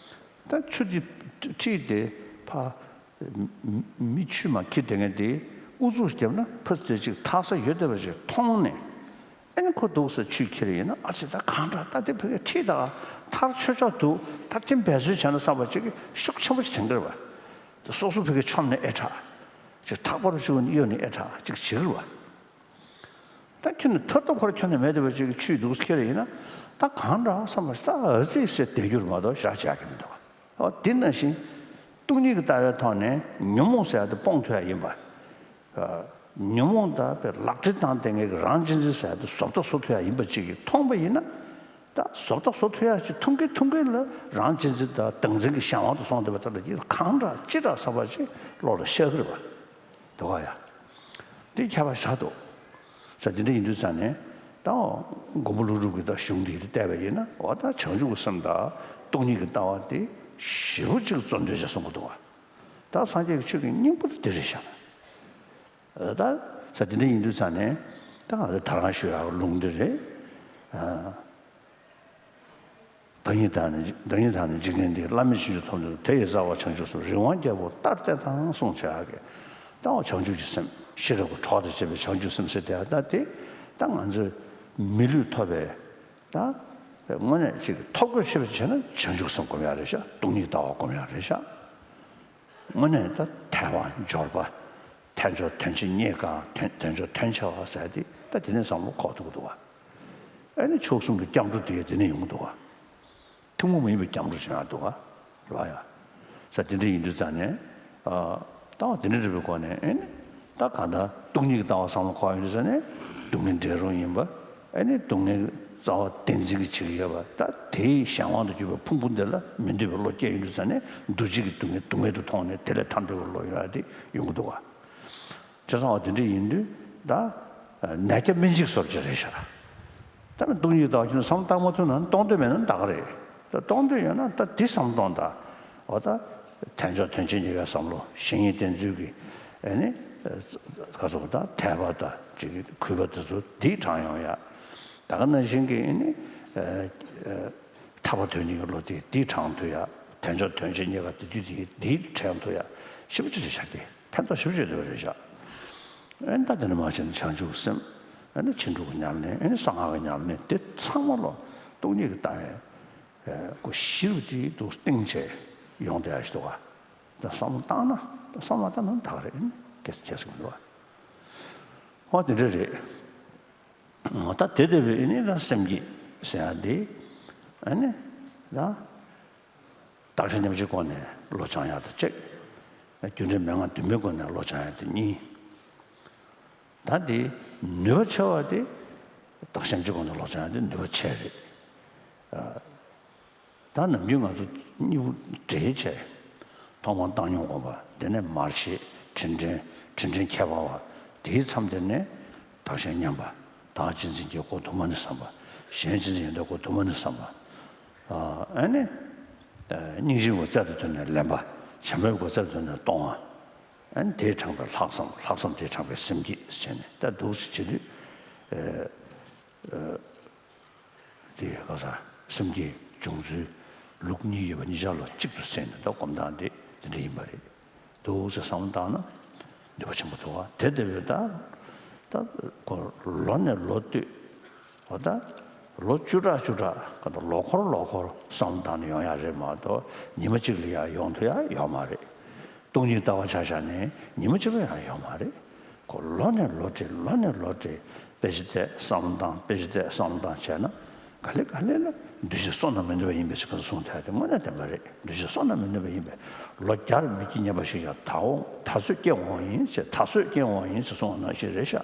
ད་ཆུ་དེ་ཁྲིད་དེ་ཕ་མི་ཆུས་མར་འཁྱེར་བསྡད་མཁན་དེ་ཨུ་ཚུགས་བརྒྱབ་ན་ཕ་ཙི་ཅིག་ཐར་ས་ཡོད་བསྡད་པ་ཞིག་མཐོང་ནས། ཨ་ནི་ཁོ་འདུག་ས་ཆུས་འཁྱེར་ཡིན་ན། ཨ་ཙི་ད་གང་འདྲ་ད་དེ་ཕ་གིར་ཁྲིད་ད་ཐར་ཆོག་ཆོག་འདུག་ད་དེ་འབད་རྩོལ་བྱས་ན་བསམ་པ་ཅིག་ཤུགས་ཆེན་པོ་ཞིག་དྲན་གྱི་རེད་པ། ད་སོ་སོ་ཕ་གིར་མཆོངས་ནས་ཨེ་དྲག་ཅིག་ཐག་པ་རུ་བཅུག་ནས་གཡོལ་ནས་ཨེ་དྲག་ཅིག་བྱེད་ཀྱི་རེད་པ། ད་ཁྱོད་ནི་ཐར་ཐབས་ཁོ་རང་ཁྱོན་ནས་མེད་བསྡད་པ་ཅིག་གིས་ཆུས་འདུག་ཁྱེར་ཡིན་ན། ད་གང་འདྲ་བསམ་པ་ཞིག་ད་ཨ་ཙི་ཟེར་བསྡད་རྒྱུ་རེད་མ་གཏོགས་བཞག་བྱ་གི་མི་འདུག་ཨོ་དེ་ནང་བཞིན་སྟོང་ཉིད་ཀྱི་ལྟ་བའི་ཐོག་ནས་ཉོན་མོངས་ཟེར་ཡ་དེ་སྤོང་ཐུབ་ཡ་ཡིན་པ། ཨ་ཉོན་མོངས་དང་དཔེ་ལག་འབྲེལ་བཏང་བསྡད་མཁན་གྱི་རང་གཅེས་འཛིན་ཟེར་ཡ་དེ་བཟོ་ལྟ་བཟོ་ཐུབ་ཡ་ཡིན་པ་ཅིག་གིས་མཐོང་པ་ཡིན་ན། ད་བཟོ་ལྟ་བཟོ་ཐུབ་ཡ་ཅིག་མཐོང་གིན་མཐོང་གིན་ལ་རང་གཅེས་འཛིན་དང་བདག་འཛིན་གྱི་གཞན་དབང་དུ་སོང་བསྡད་པ་དེ་ལ་ཡིད་གང་འདྲ་ཅི་འདྲ་བསམ་པ་ཅིག་བློ་ལ་ཤར་གྱི་རེད་པ། འདུག་ག་ཡ། འདི་ཁྱད་པར་ཆགས་འདུག་ས་འདི་འདྲ་ཡིན་དུས་ཙང་ནས་ད་མགོན་པོ་ཀླུ་སྒྲུབ་ཀྱི་ད་གཞུང་འདི་བལྟས་པ་ཡིན་ན། འོ་ད་བྱང་ཆུབ་ཀྱི་སེམས་དང་སྟོང་ཉིད་ཀྱི་ལྟ་བ་འདི་ཞེ་པོ་ཅིག་གཙོ་འདོན་བྱས་གསུང་གི་འདུག་ག་ད་སངས་རྒྱས་ཀྱི་ཆོས་ཀྱི་སྙིང་པོ་དེ་འདི་རེད་ཤག་ད་ས་འདི་འདྲ་ཡིན་དུས་ཙང་ནས་ད་ང་ཚོ་ད་རང་ཞུ་ཡག་ལུང་འདི་རེད། ཨ། བདག་ཉིད་དག་ནི་བདག་ཉིད་དག་ནི་འཇིག་རྟེན་འདིར། བླ་མེད་ཕྱིན་ཅི་ཐོབ་འདོད་དེ་ཡི་རྩ་བ་བྱང་ཆུབ་སེམས། རིག་དབང་རྒྱལ་པོ་ལྟར་བལྟས་དང་གསུངས་བྱ་གི། ད་འོ་བྱང་ཆུབ་ཀྱི་སེམས་ཤེས་རབ་ཀྱི་གྲོགས་དང་བཅས་པའི་བྱང་ཆུབ་སེམས་ཟེར་དེ་ད་དེ་ད་ང་ཚོས་མི་ལུས་ཐོབ་པའི་ད་དངོས་གནས་ཅིག་ཐོབ་དགོས་ཤེས་པ་བྱས་ན་བྱང་ཆུབ་སེམས་སྒོམ་ཡག་རེད་ཤག་སྟོང་ཉིད་ལྟ་བ་སྒོམ་ཡག་རེད་ཤག་དངོས་གནས་ད་ཐལ་བ་འབྱོར་པ། དལ་འབྱོར་དོན་ཆེ་རྙེད་དཀའ། དོན་དལ་འབྱོར་དོན་ཆེ་བ་ཟེར་དེ་ད་དེ་ནས་བསམ་བློ་འཁོར་ཐུབ་ཀྱི་འདུག་བ། ཨ་ནི་མཆོག་གསུམ་གྱི་སྐྱབས་འགྲོ་དེ་དེ་ནས་ཡོང་གི་འདུག་བ། ཐུན་མོང་མ་ཡིན་པའི་སྐྱབས་འགྲོ་བྱུང་ཡག་འདུག་བ། རེད་བ་ཡ། ས་དེ་འདྲ་ཡིན་དུས་ཙང་ནས། ཨ། ལྟ་བ་དེ་འདྲ་འགྲུབ་པའི་སྒོ་ནས་ཨེ་ནི། ད་གང་ལྟར་སྟོང་ཉིད་ཀྱི་ལྟ་བ་བསམ་བློ་འཁོར་ཡོང་དུས་ཙང་ནས་སྡུག་བསྔལ་འབྲས་རུང་ཡིན་པ། ཨེ་ནི་སྡུག་བསྔལ་རྩ་བ་བདེན་འཛིན་གྱི་བྱེད་ཀྱི་ཡོད་པ། ད་དེའི་གཞན་དབང་དུ་གྱུར་པའི་ཕུང་པོ་འདི་ལ་མི་འདོད་པའི་བློ་སྐྱེ་ཡོང་དུས་ཙང་ནས་འདུ་བྱེད་ཀྱི་སྡུག་བསྔལ་སྡུག་བསྔལ་དུ་མཐོང་ནས་དེ་ལས་ཐར་འདོད་པའི་བློ་ཡོང་ཡག་དེ་ཡོང་གི་འདུག་བ། བྱས་ཙང་བ་དེ་འདྲ་ཡིན་དུས་ད་ནད་བརྒྱ་སྨན་གཅིག་གསོ་བྱེད་རེད་ཤག་ད་ནི་སྟོང་ཉིད་ལྟ་བ་ཁྱོད་བསམ་བློ་བཏང་མ་ཐུབ་ན་གཏོང་འདོད་མེད་ན་ད་ག་རེད། ད་གཏོང་འདོད་ཡོད་ན་ད་འདི་བསམ་གཏོང་ད། འོ་ད་དལ་འབྱོར་དོན་ཆེ་རྙེད་དཀའི་བསམ་བློ། གཞན་ཉིད་བདེན་རྫུན་གྱི་ཨེ་ནི་ག་ཚོད་ད་དད་པ་དང་ཅིག་གུས་པ་དེ་ཚོ་འདི་དྲངས་ཡོང་ཡག་ད་ག་ནང་བཞིན་གྱི་ཨེ་ནི་ཐར་པ་དོན་གཉེར་གྱི་བློ་དེ་འདི་དྲངས་ཐུབ་ཡག་དལ་འབྱོར་དོན་ཆེ་རྙེད་དཀའ་དེ་དུས་དེ་འདི་དྲངས་ཐུབ་ཡག་ཞེ་པོ་ཅིག་རེད་ཤག་དེ། ཕན་ཐོགས་ཞེ་པོ་ཅིག་ཡོད་རེད་ཤག་ཨེ་ནི་ད་དེ་ནས་མར་བྱས་ནས་བྱང་ཆུབ་སེམས། ཨེ་ནི་ཕྱིན་དྲུག་གི་ཉམས་ལེན། ཨེ་ནི་གསང་སྔགས་ཀྱི་ཉམས་ལེན། དེ་ཚང་མ་ལོ་སྟོང་ཉིད་ཀྱི་ལྟ་བའི་སྒོ་བཞི་རུ་དེ་འདུག་སྟེང་བྱས་ཡོང་བསྡད་ཡ་ཞིག་འདུག་བ། ད་བསམ་བློ་བཏང་ན་ད་བསམ་བློ་བཏང་ན་ད་ག་རེ་ཨེ་ནི་སྐྱེ་སྐྱེ་སྲིད་མི་འདུག་བ། ཧོ་དེ་འདྲ་རེད། ད་དེ་ལྟ་བུའི་ཨེ་ནི་ད་སེམས་བསྐྱེད་ཟེར་ཡ་དེ་ཨེ་ནི་ད། བདག་གཞན་མཉམ་བརྗེའི་སྒོ་ནས་བློ་སྦྱང་ཡག་དང་གཅིག་རྒྱུ་འབྲས་མན་ངག་བདུན་པའི་སྒོ་ནས་བློ་སྦྱང་ཡག་དེ་གཉིས། ད་དེ་ནུས་པ་ཆེ་བ་དེ་བདག་གཞན་མཉམ་བརྗེའི་སྒོ་ནས་བློ་སྦྱང་ཡག་དེ་ནུས་པ་ཆེ་རེད། ད་ནམ་རྒྱུན་ང་ཚོ་གཉིས་པོ་འདྲེས་བྱས། ཐོག་མར་བཏང་སྙོམས་སྒོམ་པ། དེ་ནས་མར་ཤེས་དྲིན་དྲན། དྲིན་དྲན་ཁྱད་པར་བ། དེའི་མཚམས་དེ་ནས་བདག་གཞན་མཉམ་པ། བདག་གཅེས་འཛིན་གྱི་སྒོ་དུ་མ་ནས་བསམ་པ། གཞན་གཅེས་འཛིན་ཡོན་ཏན་སྒོ་དུ་མ་ནས་བསམ་པ། ཨ་ནི། སྙིང་རྗེའི་སྒོ་རྩལ་དུ་བཏོན་ནས་ལེན་པ། བྱམས་པའི་སྒོ་རྩལ་དུ་བཏོན་ནས་གཏོང་བ། ཨ་ནི་དེས་དྲངས་པའི་ལྷག་བསམ། ལྷག་བསམ་དེས་དྲངས་པའི་སེམས་བསྐྱེད་ཟེར་ནས་ད་འདུག་སེ་བྱེད་དུས། དེ་ག་ས་སེམས་བསྐྱེད་སྦྱོང་ཚུལ་ལུགས་གཉིས་ཡོད་པ་གཉིས་ཆར་ལ་གཅིག་ཏུ་བསྲེས་ནས་ད་སྒོམ་སྟངས་དེ་དེ་འདྲ་ཡིན་པ་རེད། འདུག་སེ་བསམ་བློ་བཏང་ན་ནུས་པ་ཆེན་པོ་འདུག་བ། དེ་ལྟ་བུའི་ད་ད་ཁོ་ལོ་ནས་ལོ་བསྟུད། འོ་ད་ལོ་བཅུ་ཕྲག་བཅུ་ཕྲག་ག་ད་ལོ་འཁོར་ལོ་འཁོར་བསམ་བློ་བཏང་ནས་ཡོང་ཡག་རེད་མ་གཏོགས་ཉི་མ་གཅིག་ལ་ཡང་ཡོང་ཐུབ་ཡག་ཡོད་མ་རེད། སྟོང་ཉིད་ལྟ་བ་ཆ་བཞག་ནས་ཉི་མ་གཅིག་ལ་ཡང་ཡོད་མ་རེད། ཁོ་ལོ་ནས་ལོ་བསྲེ་ལོ་ནས་ལོ་བསྲེ་དཔེ་ཆ་བལྟས་བསམ་བློ་བཏང་། དཔེ་ཆ་བལྟས་བསམ་བློ་བཏང་བྱས་ན་ག་ལེ་ག་ལེ་ལ་འདུ་ཤེས་བསོད་ནམས་མི་འདོད་པ་ཡིན་པའི་ཕྱིར་གསུངས་ཐལ་དེ་དངོས་གནས་བདེན་པ་རེད། འདུ་ཤེས་བསོད་ནམས་མི་འདོད་པ་ཡིན་པས་ལོ་བརྒྱར་མི་སྐྱེ་སྙམ་པ་ཞིག་ཀྱང་ད་འོང་ད་གཟོད་སྐྱེ་འོང་ཡིན་ཞེས། ད་གཟོད་སྐྱེ་འོང་ཡིན་ཞེས་གསུངས་པ་ནང་བཞིན་རེད་ཤག་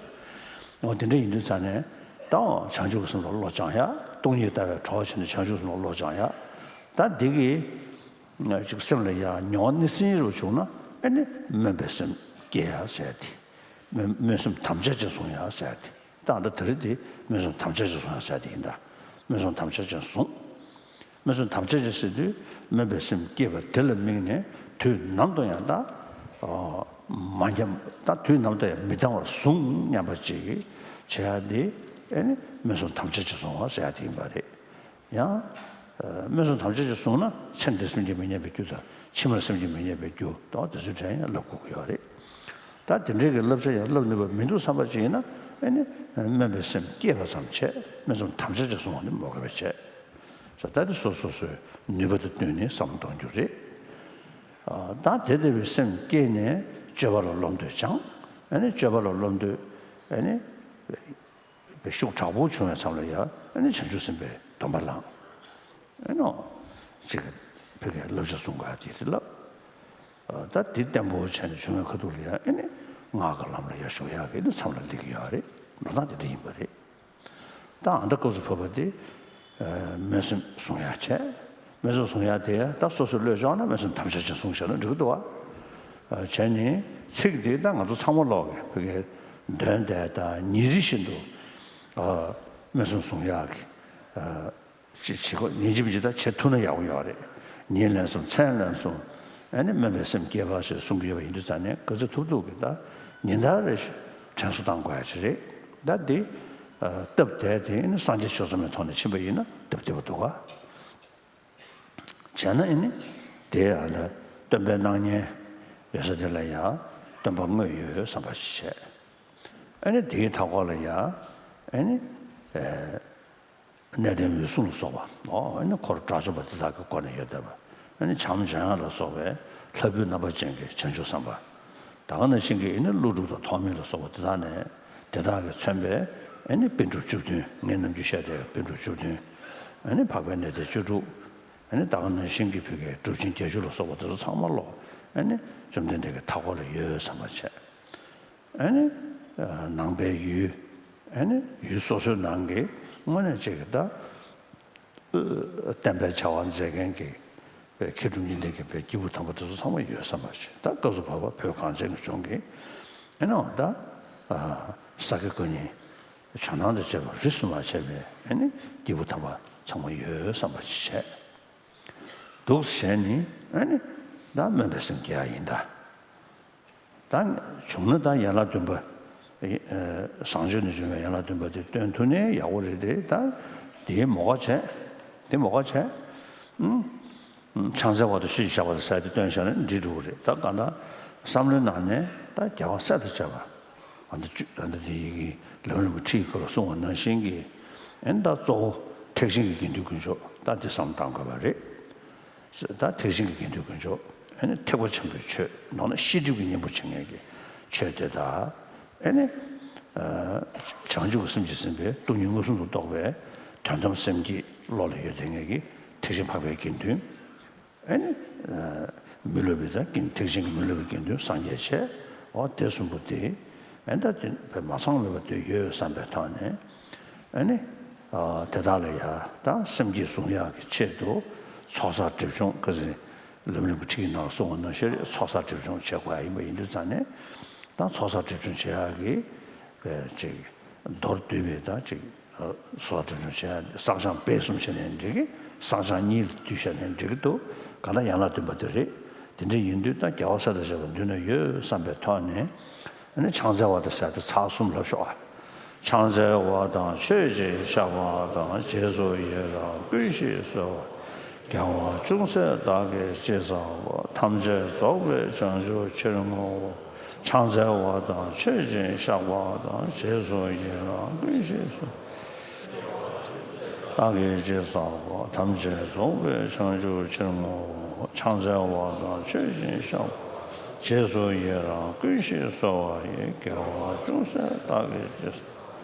འོ་དེ་འདྲ་ཡིན་དུས་ཙང་ནས་ད་འོ་བྱང་ཆུབ་ཀྱི་སེམས་ལ་བློ་སྦྱང་ཡག་སྟོང་ཉིད་ལྟ་བའི་གྲོགས་བྱས་ནས་བྱང་ཆུབ་སེམས་ལ་བློ་སྦྱང་ཡག་ད་འདི་གི་ཅིག་སེམས་ལ་ཡང་མྱོང་བ་སྣང་སྲིད་རུ་བྱུང་ན་ཨེ་ནི་སྨོན་པའི་སེམས་སྐྱེ་ཡག་ཟེར་ཏེ། སྨོན་སྨོན་སེམས་དམ་བཅའ་ཅན་བཟུང་ཡག་ཟེར་ཏེ། ད་ལྟ་དེ་རིང་དེ་སྨོན་སེམས་དམ་བཅའ་ཅན་བཟུང་ཡག་ཟེར་ཏེ་ཡིན་ད། སྨོན་སེམས་དམ་བཅའ་ཅན་བཟུང་། སྨོན་སུམ་དམ་བཅའ་བྱེད་ཟེར་དུས་སྨོན་པའི་སེམས་བསྐྱེད་པ་དེ་ལ་དམིགས་ནས་དུས་ནམ་དུ་ཡང་ད་མ་ཉམས། ད་དུས་ནམ་དུ་ཡང་མི་གཏང་བར་བཟུང་སྙམ་པ་ཅིག་བྱེད་ཡ་དེ་ཨེ་ནི་སྨོན་སུམ་དམ་བཅའ་ཅིག་བཟུང་བ་ཟེར་ཡ་དེ་ཡིན་པ་རེད། ཡང་། ཨ། སྨོན་སུམ་དམ་བཅའ་ཅིག་བཟུང་ན་ཚེ་འདིར་སེམས་ཀྱིས་མི་བརྙས་པའི་རྒྱུ་དང་ཕྱི་མར་སེམས་ཀྱིས་མི་བརྙས་པའི་རྒྱུ་དང་དེ་ཚོའི་གྲས་ཡང་བསླབ་དགོས་ཀྱི་ཡོད་རེད། ད་དེ་འདྲའི་གི་བསླབ་བྱ་ཡང་བསླབ་ནུས་པ་མི་འདུག་བསམ་པ་ཅིག་ཡིན་ན་ཨེ་ནི་སྨོན་པའི་སེམས་བསྐྱེད་པ་ཙམ་བྱས། སྨོན་སུམ་དམ་བཅའ་ཅིག་བཟུང་བ་ནི་མོས་གུས་པ་བྱས། ད་དེ་སོ་སོ་སོའི་ནུས་པ་དང་བསྟུན་ནས་བསམ་བློ་གཏོང་རྒྱུ་རེད། ཨ། ད་དེ་ལྟ་བུའི་སེམས་བསྐྱེད་ནས་སྤྱོད་པ་ལ་བློ་འདོད་བྱང་། ཨེ་ནི་སྤྱོད་པ་ལ་བློ་འདོད། ཨེ་ནི། པའི་ཤུགས་དྲག་པོ་བྱུང་བའི་མཚམས་ལ་ཡང་ཨེ་ནི་བྱང་ཆུབ་སེམས་དཔའི་སྡོམ་པ་བླངས། ཨེ་ནོ། ཅིག་ཕ་གིའི་བསླབ་བྱ་བཟུང་དགོས་ཡ་དེ་རེད་ལབ། ཨ། ད་དེ་བརྟན་པོ་བྱས་ནས་བྱུང་བའི་ཁ་ཐུག་ལ་ཡང་ཨེ་ནི་སྔགས་ཀྱི་ལམ་ལ་ཡར་ཞུགས་ཡག་གི་ཨེ་ནི་མཚམས་ལ་སླེབས་ཀྱི་ཡོད་རེད། འགྲོ་སྟངས་དེ་འདྲ་ཡིན་པ་རེད། ད་ཨ་མདའ་སྐབས་སུ་བབ་པ་དེ། ཨ། སྨོན་སེམས་བཟུང་ཡག་བྱས། སྨོན་སེམས་བཟུང་ཡག་དེ་ད་སོ་སོའི་བློས་ལྕོགས་ན་སྨོན་སེམས་དམ་བཅའ་ཅིག་བཟུང་བཞག་ན་འགྲིག་གི་འདུག་བ། ཨ། བྱས་ནས་ཚིག་དེ་ད་ང་ཚོ་ཚང་མ་ལོག་གི་ཕ་གིའི་འདོན་བསྡད་དང་ཉིན་རེ་བཞིན་དུ། ཨ། སྨོན་སེམས་བཟུང་ཡག་གི། ཨ། ཅིག་བྱེད་དགོས། ཉིན་གཅིག་མིན་གཅིག་ད་བྱེད་ཐུབ་ན་ཡག་པོ་ཡོད་རེད། ཉིན་ལན་གསུམ་མཚན་ལན་གསུམ། ཨ་ནི་སྨོན་པའི་སེམས་བསྐྱེད་པ་ཞེས་གསུང་གི་ཡོད་པ་ཡིན་དུས་ཙང་ནས་ག་ཚོད་ཐུབ་ཐུབ་ཀྱིས་ད་ཉིན་ལྟར་རེ་དྲན་གསོ་བཏང་དགོས་ཡ་ཅིག་རེད། ད་འདི། ཨ། སྟབས་བདེ་དེ་ནི་སངས་རྒྱས་ཆོས་ཚང་མའི་ཐོག་ནས་ཕྱིན་པ་ཡིན་ན་སྟབས་བདེ་པོ་འདུག་ག། བྱས་ན་ཨ་ནི་དེ་ཡང་ད་སྟོན་པའི་སྣང་བརྙན་ཡོད་ས་དེ་ལ་ཡང་སྟོན་པ་དངོས་ཡོད་བསམ་པ་ཞིག་བྱས། ཨ་ནི་དེའི་མཐའ་སྐོར་ལ་ཡང་ཨ་ནི། ཨེ། གནས་བརྟན་འོད་སྲུང་ལ་སོགས་པ། ཨོ། ཨ་ནི་འཁོར་དགྲ་བཅོམ་པ་དེ་དག་གི་སྒོ་ནས་ཡོད་བསྡད་པ། ཨ་ནི་བྱམས་འཇམ་དབྱངས་ལ་སོགས་པའི་ལྷ་བུའི་རྣམ་པ་ཅན་གྱི་བྱང་ཆུབ་སེམས་དཔའ། ད་ག་ནང་བཞིན་གྱི་ཨ་ནི་ཀླུ་སྒྲུབ་དང་ཐོགས་མེད་ལ་སོགས་པ་དེ་དག་ནས་དེ་དག་གིས་མཚོན་པའི་ཨ་ནི་པཎ་གྲུབ་བཅུ་བདུན། ངས་ནམ་རྒྱུན་བཤད་བསྡད་པའི་པཎ་གྲུབ་བཅུ་བདུན། ཨ་ནི་འཕགས་པའི་གནས་བརྟན་བཅུ་དྲུག། ཨ་ནི་ད་ག་ནང་བཞིན་གྱི་ཕ་གིའི་གྲུབ་ཆེན་བརྒྱད་ཅུ་ལ་སོགས་པ་དེ་ཚོ་ཚང་མ་ལོག་ཨ་ནི་བཅོམ་ལྡན་འདས་ཀྱི་མཐའ་སྐོར་ལ་ཡོད་བསམ་པ་བྱས། ཨ་ནི། ཨ། ནང་པའི་ཡུལ། ཨ་ནི་ཡུལ་སོ་སོའི་ནང་གི་དངོས་གནས་ཅིག་གི་ད། ཨ། བསྟན་པའི་བྱ་བ་མཛད་མཁན་གྱི་མཁས་གྲུབ་གཉིས་ལྡན་གྱི་པའི་སྐྱེས་བུ་དམ་པ་དེ་ཚོ་ཚང་མ་ཡོད་བསམ་པ་ཞིག། ད་སྐབས་སུ་བབ་པ་བོད་གངས་ཅན་གྱི་ལྗོངས་ཀྱི་ཨ་ནི་འོ་ད། ཨ། ས་དགེ་བཀའ་རྙིང་ཇོ་ནང་དང་བཅས་པ་རིས་སུ་མ་ཆད་པའི་ཨ་ནི་སྐྱེས་བུ་དམ་པ་ཚང་མ་ཡོད་བསམ་པ་ཞིག་བྱས། འདུག་བྱས་ནས་ཨ་ནི་ད་སྨོན་པའི་སེམས་བསྐྱེད་ཡ་ཡིན་ད། ད་བྱུང་ན་ད་ཡན་ལག་བདུན་པ། ཨེ། བཟང་སྤྱོད་ནས་བྱུང་བའི་ཡན་ལག་བདུན་པ་དེ་སྟོན་ཐུབ་ནའི་ཡག་པོ་རེད་དེ། ད་དེའི་མོ་ཁ་བྱས། དེ་མོ་ཁ་བྱས། ཨུམ། ཕྱག་འཚལ་བ་དང་ཆོས་ཀྱི་བཤགས་པ་དང་ཟེར་དེ་སྟོན་བཞག་ན་འགྲིག་འགྲོ་གི་རེད། ད་གང་ལྟར་བསམ་བློའི་ནང་ནས་ད་རྒྱལ་བ་སྲས་དང་བཅས་པ། ཨ་ནི་ད་ལྟ་དེ་ཡི་གེ་ལམ་རིམ་གྱི་ཁྲིད་སྐོར་ལ་གསུངས་པ་ནང་བཞིན་གྱི། ཨ་ནི་ད་གཙོ་བོ་ཐེག་ཆེན་གྱི་དགེ་འདུན་དཀོན་མཆོག་ད་དེ་བསམ་བཏང་དགོས་པ་རེད། ད་ཐེག་ཆེན་གྱི་དགེ་འདུན་དཀོན་མཆོག་ཨ་ནི་ཐེག་པ་ཆེན་པོའི་ཆོས། མདོར་ན་ཤེས་སྒྲིབ་ཀྱི་གཉེན་པོ་བྱེད་མཁན་གྱི་ཆོས་དེ་དག་ཨ་ནི། ཨ། བྱང་ཆུབ་ཀྱི་སེམས་ཀྱིས་ཟིན་པའི་སྟོང་ཉིད་མངོན་སུམ་དུ་རྟོགས་པའི་དོན་དམ་སེམས་བསྐྱེད་བློ་ལ་ཡོད་བསྡད་མཁན་གྱི་ཐེག་ཆེན་འཕགས་པའི་དགེ་འདུན། ཨ་ནི། ཨ། མི་སློབ་པའི་ད་དགེ། ཐེག་ཆེན་གྱི་མི་སློབ་པའི་དགེ་འདུན་སངས་རྒྱས་བྱས། འོ་དེ་གསུམ་པོ་དེ་ཨ་ནི་ད་དེ་མ་ཚང་མེད་པ་དེ་ཡོད་བསམ་པའི་ཐོག་ནས། ཨ་ནི། ཨ། དེ་དག་ལ་ཡང་ད་སེམས་བསྐྱེད་བཟུང་ཡག་གི་ཆེད་དུ་ཚོགས་བསགས་སྒྲིབ་སྦྱོང་། ཁ་སང་ལམ་རིམ་གྱི་ཁྲིད་ཀྱི་ནང་གསུངས་པ་ནང་བཞིན་ཚོགས་བསགས་སྒྲིབ་སྦྱོང་བྱེད་དགོས་ཡ་ཡིན་པ་ཡིན་དུས་ཙང་ནས། ད་ཚོགས་བསགས་སྒྲིབ་སྦྱོང་བྱེད་ཡག་གི་ཅིག་མདོར་བསྡུས་པའི་ད་ཅིག་ཚོགས་བསགས་སྒྲིབ་སྦྱོང་བྱེད་ཡག་བསགས་སྦྱང་སྤེལ་གསུམ་བྱས་ནས་འགྲིག་གི། བསགས་སྦྱང་གཉིས་ལ་བསྡུས་བྱས་ནས་འགྲིག་གི་འདུག། གང་ལྟར་ཡན་ལག་བདུན་པ་དེ་རེད། དེ་འདྲ་ཡིན་དུས་ད་རྒྱལ་བ་སྲས་དང་བཅས་པ་མདུན་ན་ཡོད་བསམ་པའི་ཐོག་ནས། ཨ་ནི་ཕྱག་འཚལ་བ་དང་ཟེར་ཏེ་ཚར་གསུམ་ལབ་ཤོག་ཨ། ཕྱག་འཚལ་བ་དང་མཆོད་ཅིང་བཤགས་པ་དང་། རྗེས་སུ་ཡི་རང་བསྐུལ་ཞིང་གསོལ་བ། དགེ་བ་ཅུང་ཟད་བདག་གིས་ཅི་བསགས་པ། ཐམས་ཅད་རྫོགས་པའི་བྱང་ཆུབ་ཕྱིར་བསྔོའོ། ཕྱག་འཚལ་བ་དང་མཆོད་ཅིང་བཤགས་པ་དང་། རྗེས་སུ་ཡི་རང་བསྐུལ་ཞིང་གསོལ། བདག་གིས་ཅི་བསགས་པ། ཐམས་ཅད་རྫོགས་པའི་བྱང་ཆུབ་ཕྱིར་བསྔོའོ། ཕྱག་འཚལ་བ་དང་མཆོད་ཅིང་བཤགས་པ། རྗེས་སུ་ཡི་རང་བསྐུལ་ཞིང་གསོལ་བ་ཡི། དགེ་བ་ཅུང་ཟད་བདག་གིས་ཅི།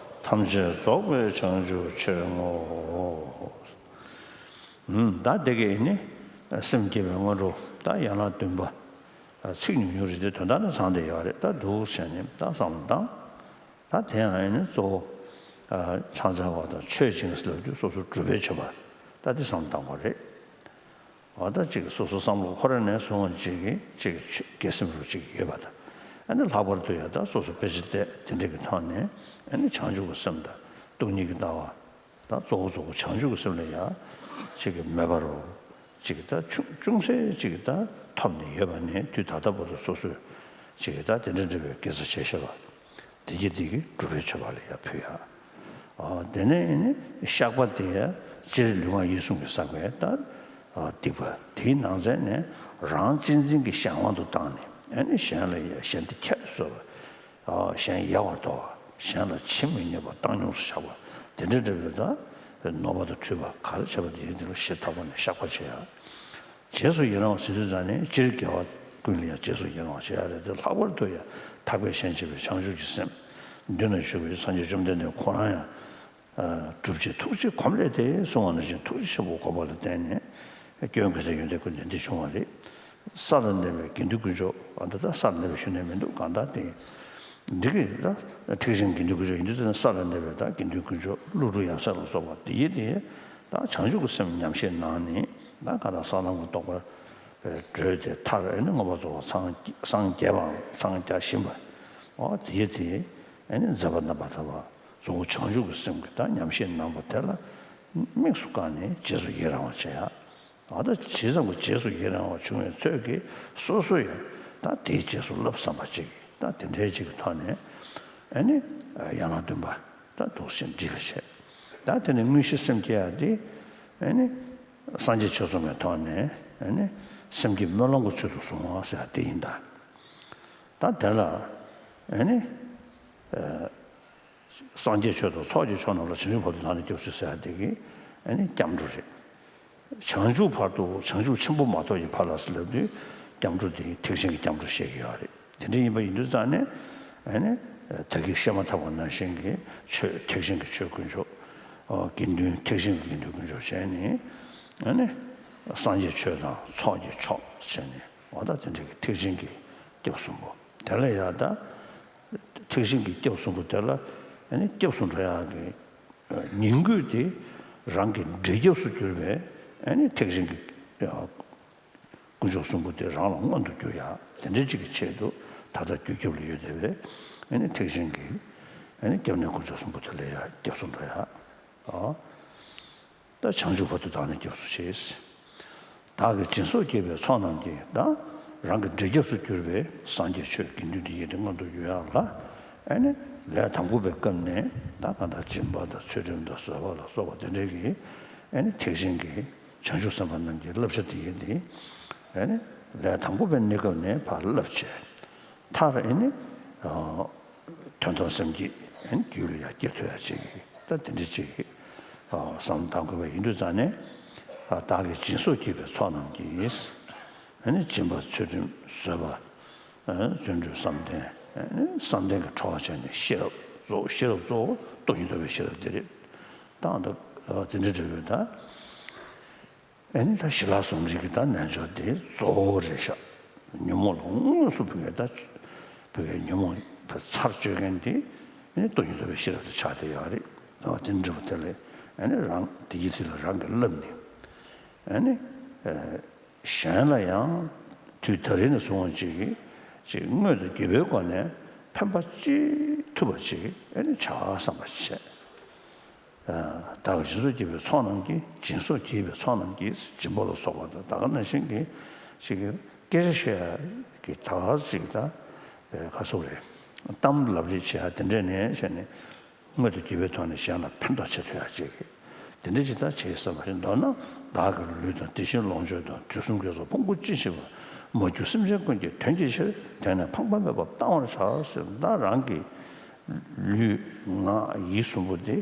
ཐམས་ཅད་རྫོགས་པའི་བྱང་ཆུབ་ཕྱིར་བསྔོའོ། ཨུམ། ད་དེ་གས་ནི་སེམས་བསྐྱེད་པའི་སྔོན་འགྲོ། ད་ཡན་ལག་བདུན་པ། ཚིག་ཉུང་ཉུང་རེད་དེ་དོན་དག་ནི་ཚང་བསྡད་ཡོད་རེད། ད་འདུག་བྱས་ནས་ད་བསམ་བློ་བཏང་། ད་དེ་ཡང་ཨེ་ནི་གཙོ་བོ། ཨ། ཕྱག་འཚལ་བ་དང་མཆོད་ཅིང་ལབ་རྒྱུ་སོ་སོ་སྒྲུབ་པའི་མཆོད་པ། ད་དེ་བསམ་བློ་བཏང་དགོས་རེད། འོ་ད་ཅིག་སོ་སོ་བསམ་བློ་ཁོ་རང་ནས་བཟུང་བ་ཅིག་གིས་ཅིག་དགེ་སེམས་རུ་ཅིག་ཡོད་པ་དང་། ཨ་ནི་ལྷག་པར་དུ་ཡང་ད་སོ་སོ་དཔེ་ཆ་བལྟས་དེ་འདྲ་གི་ཐོག་ནས་ཨ་ནི་བྱང་ཆུབ་ཀྱི་སེམས་དང་སྟོང་ཉིད་ཀྱི་ལྟ་བ། ད་གཙོ་བོ་གཙོ་བོ་བྱང་ཆུབ་ཀྱི་སེམས་ལ་ཡང་ ཅིག་གི་མེ་འབར་རོ། ཅིག་གི་ད་ཅུང་ཅུང་ཟད་ཅིག་གི་ད་ཐོབ་ནས་ཡོད་པ་ནས་དུས་ད་ལྟ་བར་དུ་སོ་སོས་ཅིག་གི་ད་དེ་འདྲ་འདྲ་བའི་དགེ་རྩ་བྱས་ཤེས་པ། དེ་གྱིས་དེ་གིས་སྒྲུབ་པའི་མཆོད་པ་ལ་ཡར་ཕུལ་ཡ། ཨ། དེ་ནས་ནི་བཤགས་པ་དེ་ཡང་སྤྱིར་ལུས་ངག་ཡིད་གསུམ་གྱིས་བསགས་པའི་ད་ཨ་སྡིག་པ་དེའི་ནང་ཚན་ནས་རང་གཅེས་འཛིན་གྱི་གཞན་དབང་དུ་བཏང་ནས། ཨ་ནི་གཞན་ལ་ཡ་གཞན་དེ་ཁྱད་དུ་གསོད་པ། ཨ། གཞན་ཡལ་བར་དོར་བ། གཞན་ལ་ཇི་མི་སྙམ་པ་བཏང་སྙོམས་སུ་བཞག་པ། དེ་འདྲ་འདྲ་བའི་ད་ནོར་བ་དང་འཁྲུལ་པ་ག་རེ་བྱས་པ་དེ་ཡིན་དེ་ལ་ཞེ་ཐག་པ་ནས་བཤགས་པ་བྱེད་ཡ། རྗེས་སུ་ཡི་རང་བ་ཟེར་དུས་ཙང་ནས་སྤྱིར་དགེ་བ་ཀུན་ལ་ཡང་རྗེས་སུ་ཡི་རང་བ་བྱེད་ཡ་རེད་དེ། ལྷག་པར་དུ་ཡང་ཐར་པའི་གཞན་གཅེས་པའི་བྱང་ཆུབ་ཀྱི་སེམས། མདུན་ན་བཞུགས་པའི་སངས་རྒྱས་བཅོམ་ལྡན་འདས་ཁོ་རང་ཡང་སྒྲུབ་བྱེད་ཐུགས་རྗེ་གོམས་ལས་ཏེ་གསུངས་པ་ནང་བཞིན་ཐུགས་རྗེ་ཆེན་པོའི་གོ་འཕང་ལ་བརྟེན་ནས་སྐྱོན་ཀུན་ཟད་ཡོན་ཏན་ཀུན་ལྡན་འདི་བྱུང་བ་རེད། ས་ལ་གནས་པའི་དགེ་འདུན་དཀོན་མཆོག་ཨ། འདི་ད་ས་ལ་གནས་པའི་ཞུ་ནས་མི་འདུག་གང་ལྟར་དེ། འདི་གི་ད་ཐེག་ཆེན་དགེ་འདུན་དཀོན་མཆོག་ཡིན་དུས་ཙང་ནས་ས་ལ་གནས་པའི་ད་དགེ་འདུན་དཀོན་མཆོག་ཀླུ་སྒྲུབ་ཡབ་སྲས་ལ་སོགས་པ་དེ་ཡི་དེ་ད་བྱང་ཆུབ་ཀྱི་སེམས་ཉམས་བཞེས་གནང་ནས་ད་ག་ད་ས་ལམ་གྱི་རྟོགས་པ་བགྲོད་དེ་མཐར་ཨེ་ནི་མངོན་པར་རྫོགས་པར་སངས་སངས་རྒྱས་པའམ་སངས་རྒྱ་བཞིན་པ། ཨོ་དེ་ཡི་དེ་ཨེ་ནི་མཛད་པ་རྣམ་པར་དག་པ་གཙོ་བོ་བྱང་ཆུབ་ཀྱི་སེམས་ཀྱི་ད་ཉམས་བཞེས་གནང་བ་དེ་ལ་དམིགས་སུ་བཀར་ནས་རྗེས་སུ་ཡི་རང་བ་བྱེད་ཡ། ཨ། ད་ཇི་ཙམ་གྱི་རྗེས་སུ་ཡི་རང་བ་བྱུང་བའི་ཚོད་ཀྱིས་སོ་སོ་ཡང་ད་དེའི་རྗེས་སུ་བསླབ་བསམ་པ་ཅིག་ད་དེ་འདྲའི་ཅིག་གི་ཐོག་ནས་ཨ་ནི་ཡན་ལག་བདུན་པ་ད་འདུག་སེ་འགྲིག་པ་བྱས། ད་དེ་ནས་དངོས་གཞི་སེམས་བསྐྱེད་ཡ་དེ་ཨ་ནི་སངས་རྒྱས་ཆོས་ཚོགས་མའི་ཐོག་ནས་ཨ་ནི་སེམས་བསྐྱེད་སྨོན་ལམ་གྱི་ཚུལ་དུ་བཟུང་བ་ཟེར་ཡ་དེ་ཡིན་ད། ད་དེ་ལ་ཨ་ནི། སངས་རྒྱས་ཆོས་དང་ཚོགས་ཀྱི་མཆོག་རྣམས་ལ། བྱང་ཆུབ་བར་དུ་བདག་ནི་སྐྱབས་སུ་མཆི་ཟེར་ཡ་དེ་གི་ཨ་ནི་སྐྱབས་འགྲོ་རེད། བྱང་ཆུབ་བར་དུ་བྱང་ཆུབ་ཆེན་པོ་མ་ཐོབ་ཀྱི་བར་ལ་ཟེར་ལབ་དུས་སྐྱབས་འགྲོ་དེ་ཐེག་ཆེན་གྱི་སྐྱབས་འགྲོ་བཤད་ཀྱི་ཡོད་རེད། དེ་འདྲ་ཡིན་པ་ཡིན་དུས་ཙང་ནས་ཨ་ནི་ད་གིན་བཤད་མ་ཐག་པ་ནང་བཞིན་གྱི་ཆོས་ཐེག་ཆེན་གྱི་ཆོས་དཀོན་མཆོག་ཨོ་དགེ་འདུན་ཐེག་ཆེན་གྱི་དགེ་འདུན་དཀོན་མཆོག་བྱས་ནས་ཨ་ནི་སངས་རྒྱས་ཆོས་དང་ཚོགས་ཀྱི་མཆོག་བྱས་ནས་འོ་ད་དེ་འདྲ་གི་ཐེག་ཆེན་གྱི་སྐྱབས་གསུམ་པོ་དེ་ལ་ཡ་ད། ཐེག་ཆེན་གྱི་སྐྱབས་གསུམ་པོ་དེ་ལ་ཨ་ནི་སྐྱབས་སུ་འགྲོ་ཡག་གི་ཉིང་དགོས་དེ་རང་གི་འབྲས་སྐྱབས་སུ་གྱུར་པའི་ཨ་ནི་ཐེག་ཆེན་གྱི་དཀོན་མཆོག་གསུམ་པོ་དེ་རང་ལ་མངོན་དུ་གྱུར་ཡག་དེ་འདྲའི་ཅིག་གི་ཆེད་དུ་ད་ལྟ་རྒྱུད་སྐྱབས་ལ་ཡོད་བསྡད་པའི་ཨ་ནི་ཐེག་ཆེན་གྱི་ཨ་ནི་སྐྱབས་གནས་དཀོན་མཆོག་གསུམ་པོ་དེ་ལ་ཡ་སྐྱབས་སུ་འགྲོ་ཡག་ཨ། ད་བྱང་ཆུབ་བར་དུ་བདག་ནི་སྐྱབས་སུ་མཆི། བདག་གིས་སྦྱིན་སོགས་བགྱིས་པའི་ཚོགས་རྣམས་ཀྱིས། ད་རང་གི་འབྲས་སྐྱབས་སུ་གྱུར་པའི་སངས་རྒྱས་ཆོས་དགེ་འདུན་འདི་ཡི་དེ་མངོན་དུ་གྱུར་ཡག་ལ་ཨ་ནི་ལས་དང་པོ་པའི་སྐབས་ནས་ད་གང་ལྟར་སྦྱིན་པ་དང་ཚུལ་ཁྲིམས་དང་བཟོད་པ་ལ་སོགས་པ་དེ་འདྲའི་གི་ཨ་ནི་ཐེག་ཆེན་གྱི་བྱང་ཆུབ་སེམས་དཔའ་རྣམས་ཀྱི་བསླབ་བྱ་དེ་ཡི་དེ་ཨ་ནི་ལས་དང་པོ་པའི་གནས་སྐབས་ནས་ཕར་བསླབ་བྱས། མཐར་ཨེ་ནི། ཨ། དོན་དམ་སེམས་བསྐྱེད་ཨེ་ནི་རྒྱུད་ལ་ཡང་སྐྱེ་ཐུབ་ཡ་ཅིག་ད་དེ་འདྲ་ཅིག་ཨ། བསམ་བློ་བཏང་དགོས་པ་ཡིན་དུས་ཙང་ནས། ཨ། བདག་གིས་སྦྱིན་སོགས་བགྱིས་པའི་ཚོགས་རྣམས་ཀྱིས། ཨེ་ནི་སྦྱིན་པ་ཚུལ་ཁྲིམས་བཟོད་པ། ཨ། བརྩོན་འགྲུས་བསམ་གཏན། ཨེ་ནི་བསམ་གཏན་གྱི་གྲོགས་བྱས་ནས་ཤེས་རབ་གཙོ་བོ་ཤེས་རབ་གཙོ་བོ་སྟོང་ཉིད་རྟོགས་པའི་ཤེས་རབ་དེ་རེད། ད་ཨ་ད་དེ་འདྲ་འདྲ་བོ་ད། ཨེ་ནི་ད་ཞི་ལྷག་གསུམ་རིག་གི་ད་རྣལ་འབྱོར་དེ་གཙོ་བོ་རེད་ཤག་ཉོན་མོངས་ལ་དངོས་སུ་བུ་གའི་ད་བུ་གའི་ཉོན་མོངས་ཚར་གཅོད་མཁན་དེ་ཨེ་ནི་སྟོང་ཉིད་རྟོགས་པའི་ཤེས་རབ་དེ་ཆགས་བསྡད་ཡོད་རེད། འོ་དེ་འདྲ་བོ་དེ་ལས་ཨེ་ནི་རང་དེ་ཡི་ཚིག་ལ་རང་གིས་བསླབས་ནས་ཨེ་ནི་གཞན་ལ་ཡང་དུས་ད་རེས་ནས་བཟུང་བ་ཅིག་ཅིག་དངོས་དང་བརྒྱུད་པའི་སྒོ་ནས་ཕན་པ་ཅི་ཐུབ་པ་ཅིག་ཨེ་ནི་བྱ་བསམ་པ་བྱས། བདག་གིས་སྦྱིན་སོགས་བགྱིས་པའི་ཚོགས་རྣམས་ཀྱིས། སྦྱིན་སོགས་བགྱིས་པའི་ཚོགས་རྣམས་ཀྱིས། སྦྱིན་པ་ལ་སོགས་པ་དང་ད་ག་ནང་བཞིན་གྱི་ཞིག་གི་སྐད་ཆ་བཤད་ཡ་གི་ད་ག་ཅིག་ད་ཁ་སོག་རེད། གཏམ་ལབ་རེས་བྱེད་ཡ་དེ་འདྲས་ནས་བྱས་ནས་དངོས་དང་བརྒྱུད་པའི་ཐོག་ནས་གཞན་ལ་ཕན་ཐོགས་བྱེད་ཐུབ་ཡ་ཅིག་གི་དེ་འདྲས་ཅིག་ད་བྱེད་བསམ་པ་ཞིག་མདོར་ན། བདག་གི་ལུས་དང་དེ་བཞིན་ལོངས་སྤྱོད་དང་དུས་གསུམ་དགེ་སོགས་ཕུང་པོ་ཅི་མཆིས་པ་མ་གྱུར་སེམས་ཅན་ཀུན་གྱི་དོན་གྱི་ཕྱིར་དེང་ནས་ཕངས་པ་མེད་པར་བཏང་བར་བྱ་ཞེས་ད་རང་གི་ལུས་ངག་ཡིད་གསུམ་པོ་དེ་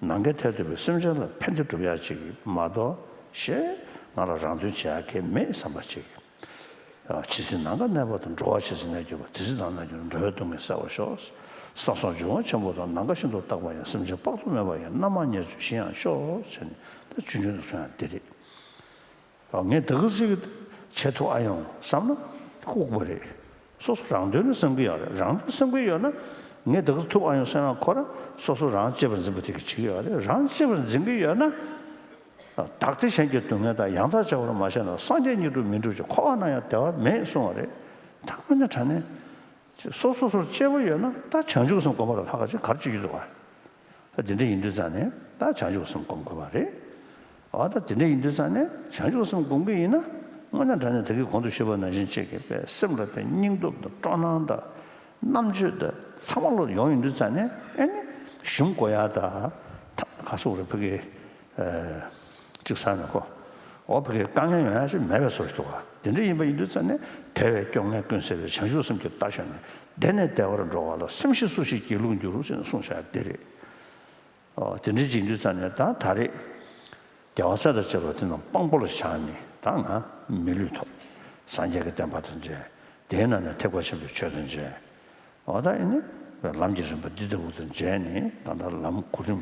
ནམ་མཁའི་མཐས་གཏུགས་པའི་སེམས་ཅན་ལ་ཕན་བདེ་སྒྲུབ་ཡག་ཅིག་མ་གཏོགས་གཞན་ང་ལ་རང་དོན་བྱེད་ཡག་གང་མེད་བསམ་པ་ཅིག་ཇི་སྲིད་ནམ་མཁའ་གནས་པ་དང་། འགྲོ་བ་ཇི་སྲིད་གནས་གྱུར་པ། དེ་སྲིད་ནམ་གནས་གྱུར་པ། འགྲོ་བའི་སྡུག་བསྔལ་སེལ་བར་ཤོག་ས་སོགས་འབྱུང་བ་ཆེན་པོ་དང་། ནམ་མཁའ་བཞིན་དུ་རྟག་པ་ཡང་། སེམས་ཅན་དཔག་ཏུ་མེད་པ་ཡང་། རྣམ་མང་བརྙེས་བཅས་ཞི་ཡང་ཤོག་ཟེར་ནས་ད་ཆུང་ཆུང་དུ་གསུང་ཡག་དེ་རེད། ངས་ད་ག་ཟིག་བྱེད་ཐུབ་ཨ་ཡོང་བསམ་ན་ལྐུགས་པ་རེད། སོ་སོ་རང་དོན་ལ་བསམ་གྱི་ཡོད་རེད། རང་དོན་བསམ་གྱི་ཡོད་ན་ངས་ད་ག་ཐུབ་ཨ་ཡོང་བསམ་ན་ཁོ་རང་སོ་སོ་རང་གཅེས་པར་འཛིན་པ་དེ་ག་བྱེད་ཀྱི་ཡོད་རེད། རང་གཅེས་པར་འཛིན་གྱི་ཡོད་ན། བདག་ལྟ་གཞན་གྱི་སྡུག་བསྔལ་དང་། ཡང་དག་བྱ་བར་མ་བྱས་ན། སངས་རྒྱས་ཉིད་དུ་མི་འགྲུབ་ཅིང་། འཁོར་བ་ན་ཡང་བདེ་བ་མེད་གསུང་བ་རེད། ད་དངོས་གནས་དྲང་གནས་སོ་སོ་སོར་གཅེས་པོ་ཡོད་ན་ད་བྱང་ཆུབ་སེམས་སྒོམ་པ་ལ་ལྷག་ག་ཅིག་ག་རེ་བྱེད་ཀྱི་འདུག་ག་ད་དེ་འདྲ་ཡིན་དུས་ཙང་ནས་ད་བྱང་ཆུབ་སེམས་སྒོམ་དགོས་པ་རེད། འོ་ད་དེ་འདྲ་ཡིན་དུས་ཙང་ནས་བྱང་ཆུབ་སེམས་སྒོམ་གྱི་ཡིན་ན། དངོས་གནས་དྲང་གནས་ད་གིན་གོང་དུ་ཞུས་པ་ནང་བཞིན་ཅིག་གི་པའི་སེམས་ལ་པའི་སྙིང་སྟོབས་དང་སྤྲོ་སྣང་དང་རྣམ་དཔྱོད་དང་ཚང་མ་ལོག་ཡོང་ཡོང་དུས་ཙང་ནས་ཨེ་ནི་གཞུང་གོ་ཡ་ད་ད་ག་སོག་རེ་ཕ་གི་ཨེ་གཅིག་ས་ནས་གོ། འོ་ཕ་གི་དཀའ་ངལ་ཡོང་ཡ་ཞིག་མེད་པའི་བཟོ་ཞིག་འདུག་ག། དེ་འདྲ་ཡིན་པ་ཡིན་དུས་ཙང་ནས་དལ་བས་སྐྱོ་ངལ་ཀུན་སེལ་བའི་བྱང་ཆུབ་སེམས་ཀྱི་རྟ་ཞོན་ནས། བདེ་ནས་བདེ་བར་འགྲོ་བ་ལ། སེམས་ཤེས་སུ་ཞིག་སྒྱིད་ལུག་འགྱུར་ཟེར་ནས་གསུངས་བཞག་དེ་རེད། ཨོ་དེ་འདྲ་བྱེད་དུས་ཙང་ནས་ད་ད་རེས་རྒྱལ་བ་སྲས་དང་བཅས་པ་དེ་རྣམས་དཔང་པོ་ལ་བཞག་ནས། ད་ང་མི་ལུས་ཐོབ། སངས་རྒྱས་ཀྱི་བསྟན་པ་དང་མཇལ། དེའི་ནང་ནས་ཐེག་པ་ཆེན་པོའི་ཆོས་དང་མཇལ། ཨོ་ད་ཨེ་ནི་ལམ་གྱི་རིམ་པ་འདི་ལྟ་བུ་དང་མཇལ་ནས། ད་ལྟ་ལམ་གོ་རིམ་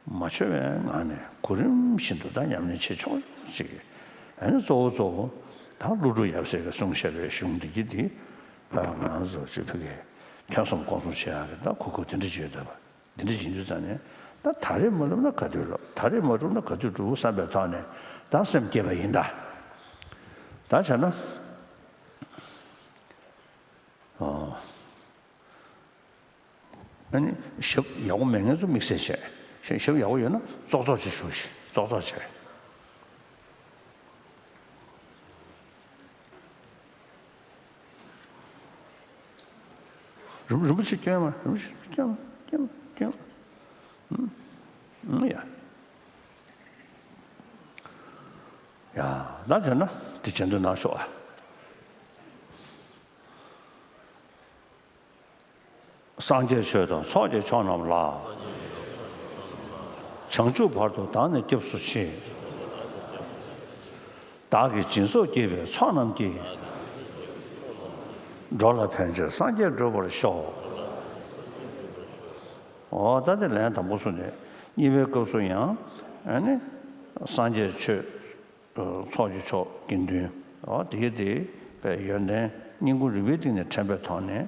མ་འཆོལ་བའི་ངང་ནས་གོ་རིམ་བཞིན་དུ་ད་ཉམས་ལེན་བྱེད་ཆོག་ཅིག། ཨེ་ནི་གཙོ་བོ་གཙོ་བོ་ད་ཀླུ་སྒྲུབ་ཡབ་སྲས་ཀྱིས་གསུངས་བཞག་པའི་གཞུང་འདི་གི་འདི་ང་རང་ཚོ་ཅིག་ཕ་གི་ཐོན་བསམ་སྒོམ་གསུམ་བྱེད་ཡག་གི་ད་གོ་སྐབས་དེ་འདྲ་ཅིག་ཡོད་བསྡད་པ། འདི་འདྲ་ཡིན་དུས་ཙང་ནས་ད་ད་རེས་མ་བསླབ་ན་ག་དུས་བསླབ། ད་རེས་མ་བསླབ་ན་ག་དུས་འགྲུབ་བསམ་པའི་ཐོག་ནས་ད་སེམས་བསྐྱེད་པ་ཡིན་ད། ད་བྱས་ན། ཨོ། ཨ་ནི་ཞབས་ཡག་པོ་མེད་མཁན་ཚོ་དམིགས་བསལ་བྱས། ཞབས་ཡག་པོ་ཡོད་ན་ཙོག་ཙོག་ཅིག་བཞུགས་ཤིག། ཙོག་ཙོག་བྱས། རིན་རིན་པོ་ཆེ་སྐྱོན་མ། རིན་པོ་ཆེ་སྐྱོན་མ། སྐྱོན་མ། སྐྱོན་མ། ཨུམ། ཨུམ། ཡ། ཡ། ད་དེ་ན་དེ་བྱེད་འདོད་གནང་ཤོག་ཨ། སངས་རྒྱས་ཆོས་དང་ཚོགས་ཀྱི་མཆོག་རྣམས་ལ། བྱང་ཆུབ་བར་དུ་བདག་ནི་སྐྱབས་སུ་མཆི། བདག་གིས་སྦྱིན་སོགས་བགྱིས་པའི་ཚོགས་རྣམས་ཀྱིས། འགྲོ་ལ་ཕན་ཕྱིར་སངས་རྒྱས་འགྲུབ་པར་ཤོག། འོ་ད་དེ་ལན་དང་པོ་སོང་ནས་གཉིས་པའི་སྐབས་སུ་ཡང་ཨ་ནི་སངས་རྒྱས་ཆོས། ཚོགས་ཀྱི་མཆོག་དགེ་འདུན། འོ་དེ་དེ་པའི་ཡོན་ཏན་སྙིང་པོ་རུས་པའི་གཏིང་ནས་དྲན་པའི་ཐོག་ནས།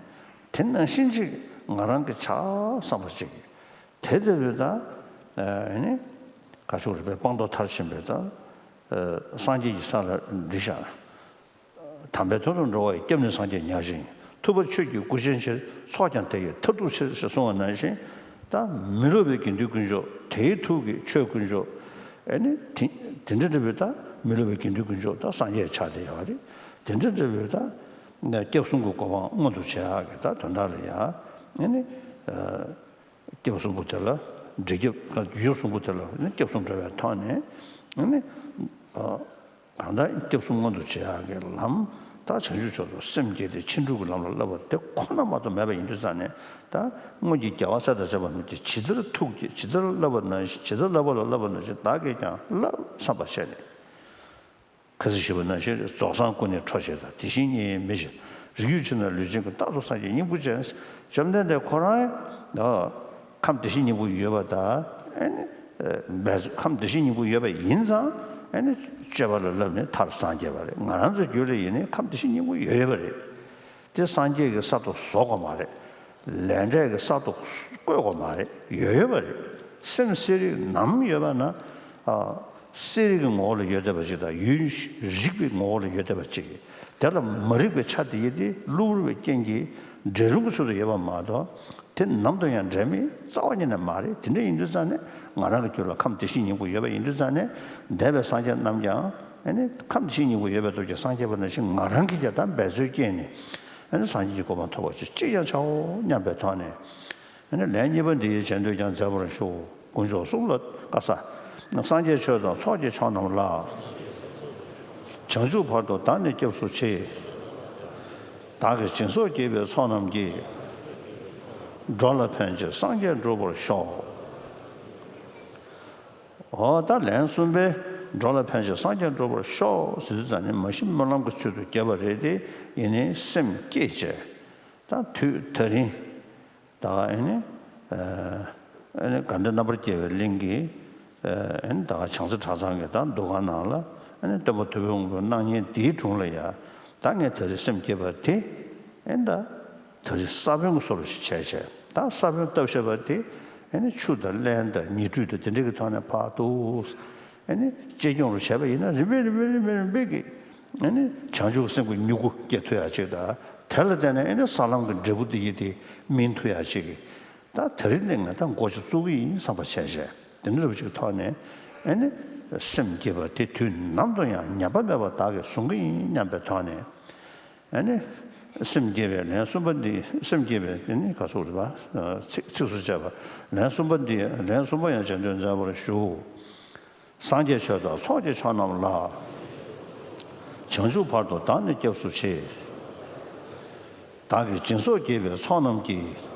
དེ་ནང་བཞིན་ཅིག་ང་རང་གི་ཆ་བསམ་པ་ཅིག། དེ་ལྟ་བུའི་ད་ཨ་ནི་ག་ཤོག་རུས་པའི་སྤངས་རྟོགས་མཐར་ཕྱིན་པའི་ད་སངས་རྒྱས་ཀྱི་ས་ལ་འདྲི་བཞག། དམ་པའི་ཐུགས་དམ་འགྲོ་བ་ཡི། སྐྱབས་ནི་སངས་རྒྱས་ཉག་གཅིག་ཡིན། ཐུབ་པ་ཆོས་ཀྱི་སྐུ་ཅན་ཕྱིར། ཚོགས་ཀྱང་དེ་ཡི་མཐར་ཐུག་ཕྱིར། ཞེས་གསུངས་པ་ནང་བཞིན། ད་མི་སློབ་པའི་དགེ་འདུན་དཀོན་མཆོག། དེའི་ཐུགས་ཀྱི་ཆོས་དཀོན་མཆོག། ཨེ་ནི་དེ་དེ་འདྲ་འདྲ་བའི་ད་མི་སློབ་པའི་དགེ་འདུན་དཀོན་མཆོག་ད་སངས་རྒྱས་ཆགས་བསྡད་ཡོད་རེད། དེ་འདྲ་འདྲ་བའི་ད་སྐྱབས་གསུམ་གྱི་གོ་འཕང་མངོན་དུ་བྱེད་ཡག་གི་ད་དོན་དག་ལ་ཡ་ཨེ་ནི། སྐྱབས་གསུམ་པོ་དེ་ལ་འབྲས་སྐྱབས། རྒྱུ་སྐྱབས་གསུམ་པོ་དེ་ལ་ནི་སྐྱབས་གསུམ་འགྲོ་བའི་ཐོག་ནས་ནི། གང་ལྟར་སྐྱབས་གསུམ་མངོན་དུ་བྱེད་ཡག་གི་ལམ་ད་བྱང་ཆུབ་མཆོག་ཏུ་སེམས་བསྐྱེད་དེ་ཕྱིན་དྲུག་གི་ལམ་ལ་བསླབ་པ་དེ་ཁོ་ན་མ་གཏོགས་མེད་པ་ཡིན་དུས་ཙང་ནས། ད་སྔོན་གྱི་རྒྱལ་བ་སྲས་དང་བཅས་པ་རྣམས་ཀྱིས་ཇི་ལྟར་ཐུགས་བསྐྱེད། ཇི་ལྟར་བསླབ་པ་ནང་བཞིན། ཇི་ལྟར་བསླབ་པ་ལ་བསླབ་པ་ནང་བཞིན་བདག་གིས་ཀྱང་བསླབ་བསམ་པ་བྱས་ནས། ཁ་སང་ཞུས་པ་ནང་བཞིན་རྫོགས་སངས་སྐུ་ནི་འཕྲོག་བྱེད་དང་། དེ་བཞིན་ཉིད་ཡིན་མི་ཕྱེད། རིགས་རྒྱུད་ཆེ་ན་ལུས་ཅན་གྱི། རྟག་ཏུ་སངས་རྒྱས་སྙིང་པོ་ཅན། བཅོམ་ལྡན་འདས་ཁོ་རང་ཁམས་བདེ་གཤེགས་སྙིང་པོ་ཡོད་པ་དང་། ཨེ་ནི་འབད་ཁམས་བདེ་གཤེགས་སྙིང་པོ་ཡོད་པ་ཡིན་ཙང་། ཨེ་ནི་སྤྱོད་པ་ལ་བསླབས་ནས་མཐར་སངས་རྒྱས་པ་རེད། ང་རང་ཚོའི་རྒྱུད་ལ་ཡིན་ནའི་ཁམས་བདེ་གཤེགས་སྙིང་པོ་ཡོད་ཡོད་པ་རེད། དེ་སངས་རྒྱས་ཀྱི་ས་ཐོག་བཟོ་དགོས་མ་རེད། ལས་འབྲས་ཀྱི་ས་ཐོག་བཀོད་དགོས་མ་རེད། ཡོད་ཡོད་པ་རེད། སེམས་གསལ་རིག་ནམ་ཡོད་པ་ན། ཨ། གསལ་རིག་གི་ངོ་བོ་ལ་ཡོད་བསྡད་པ་ཅིག་དང་། ཡུལ་རིག་པའི་ངོ་བོ་ལ་ཡོད་བསྡད་པ་ཅིག། དེ་ལ་མ་རིག་པའི་ཆ་དེ་ཡི་དེ་གློ་བུར་བའི་རྐྱེན་གྱིས་འབྲལ་རུང་གི་ཚུལ་དུ་ཡོད་པ་མ་གཏོགས། དེ་ནམ་དུ་ཡང་འབྲལ་མེད། རྩ་བ་ཉིད་ནས་མ་རེད། དེ་འདྲ་ཡིན་དུས་ཙང་ནས་ང་རང་གི་རྒྱུད་ལ་ཁམས་བདེ་གཤེགས་སྙིང་པོ་ཡོད་པ་ཡིན་དུས་ཙང་ནས། འདས་པའི་སངས་རྒྱས་རྣམས་ཀྱང་ཨེ་ནི་ཁམས་བདེ་གཤེགས་སྙིང་པོ་ཡོད་པའི་སྟོབས་ཀྱིས་སངས་རྒྱས་པ་ནང་བཞིན། ང་རང་གིས་ཀྱང་ད་འབད་རྩོལ་བསྐྱེད་ནས་ཨེ་ནི་སངས་རྒྱས་ཀྱི་གོ་འཕང་ཐོབ་པ་ཅིག་ཅིག་ཀྱང་བྱའོ་སྙམ་པའི་ཐོག་ནས། ཨེ་ནི་ལན་གཉིས་པ་འདི་ཡི་རྗེས་ཟློས་ཀྱང་མཛད་པར་ཞུ། དཀོན་མཆོག་གསུམ་ལ་བཀའ་སྩལ། སངས་རྒྱས་ཆོས་དང་ཚོགས་ཀྱི་མཆོག་རྣམས་ལ། བྱང་ཆུབ་བར་དུ་བདག་ནི་སྐྱབས་སུ་མཆི། བདག་གིས་སྦྱིན་སོགས་བགྱིས་པའི་ཚོགས་རྣམས་ཀྱིས། འགྲོ་ལ་ཕན་ཕྱིར་སངས་རྒྱས་འགྲུབ་པར་ཤོག། འོ་ད་ལན་གསུམ་པའི་འགྲོ་ལ་ཕན་ཕྱིར་སངས་རྒྱས་འགྲུབ་པར་ཤོག་ཟེར་དུས་ཙང་ནས་མ་གཞི་སྨོན་ལམ་གྱི་ཚུལ་དུ་བརྒྱབ་པ་རེད་དེ། ཡིན་ནའི་སེམས་བསྐྱེད་བྱས། ད་དུས་ད་རིང་ད་ག་ཨེ་ནི་ཨེ་ནི་དགའ་ལྡན་རྣམ་པར་རྒྱལ་བའི་གླིང་གི་ཨེ་ནི་ད་ག་བྱང་རྩེ་གྲྭ་ཚང་གི་ད་འདུ་ཁང་ནང་ལ་ཨེ་ནི་སྟོན་པ་ཐུབ་པའི་དབང་པོའི་སྣང་བརྙན་འདིའི་དྲུང་ལ་ཡ། ད་ངས་ད་རིང་སེམས་བསྐྱེད་པ་དེ་ཨེ་ནི་ད། ད་རེས་ས་བོན་གྱི་བཟོ་འདྲ་ཞིག་བྱས་བྱས། ད་ས་བོན་བཏབ་བཞག་པ་དེ་ཨེ་ནི་ཆུ་དང་རླན་དང་ཉི་སྦྲུལ་དང་དེ་འདྲ་གི་ཐོག་ནས་ཕར་འདུག་ཨེ་ནི་གཅེས་སྐྱོང་རུ་བྱས་པ་ཡིན་ན། རིམ་པས་རིམ་པས་རིམ་པས་རིམ་པས་ཀྱིས་ཨེ་ནི་བྱང་ཆུབ་སེམས་ཀྱི་མྱུ་གུ་སྐྱེ་ཐུབ་ཡག་ཅིག་དང་། དེ་ལ་བརྟེན་ནས་ཨེ་ནི་ས་ལམ་གྱི་འབྲས་བུ་དེ་ཡི་དེ་སྨིན་ཐུབ་ཡག་ཅིག་གི། ད་དེ་རིང་ནས་ང་ད་འགོ་ཅིག་བཙུགས་ཀྱི་ཡིན་བསམ་པ་བྱས་བྱས། དེ་འདྲ་རུ་ཅིག་ཐོག་ནས་ཨེ་ནི་ སེམས་བསྐྱེད་པ་དེ་དུས་ནམ་དུ་ཡང་ཉམས་པ་མེད་པར་བདག་གིས་བཟུང་གི་ཡིན་སྙམ་པའི་ཐོག་ནས། ཨ་ནི། སེམས་བསྐྱེད་པའི་ལན་གསུམ་པ་འདི། སེམས་བསྐྱེད་པའི་དེ་ནི་ག་སོགས་རེད་པ། ཚིག་ཚིགས་སུ་བཅད་པ། ལན་གསུམ་པ་འདི། ལན་གསུམ་པ་ཡང་བྱ་འདོད་མཛད་པར་ཞུ། སངས་རྒྱས་ཆོས་དང་ཚོགས་ཀྱི་མཆོག་རྣམས་ལ། བྱང་ཆུབ་བར་དུ་བདག་ནི་སྐྱབས་སུ་མཆི། བདག་གིས་སྦྱིན་སོགས་བགྱིས་པའི་ཚོགས་རྣམས་ཀྱིས།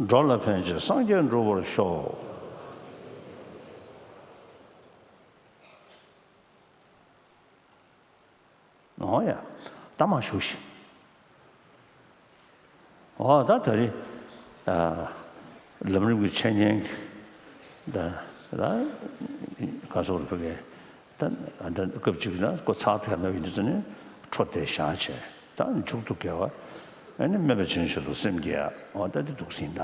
འགྲོ་ལ་ཕན་ཕྱིར་སངས་རྒྱས་འགྲུབ་པར་ཤོག། འོ་ཡ། ད་མ་བཞུགས་ཤིག། འོ་ད་ད་རེས། ཨ། ལམ་རིམ་གྱི་འཆད་ཉན་གྱི། ད་ད་ག་སོགས་རུ་ཕ་གི། ད་ད་སྐབས་གཅིག་ན་ཁོ་ཚར་ཐུབ་ཡ་མེད་པ་ཡིན་དུས་ཙམ་ནས་འཕྲོ་དེ་བཞག་བྱས། ད་མཇུག་ཏུ་དགེ་བ། ཨ་ནི་སྨོན་པ་བྱིན་ཆེད་དུ་སེམས་བསྐྱེད་ཡ། འོ་ད་དེ་འདུག་ཟིན་ད།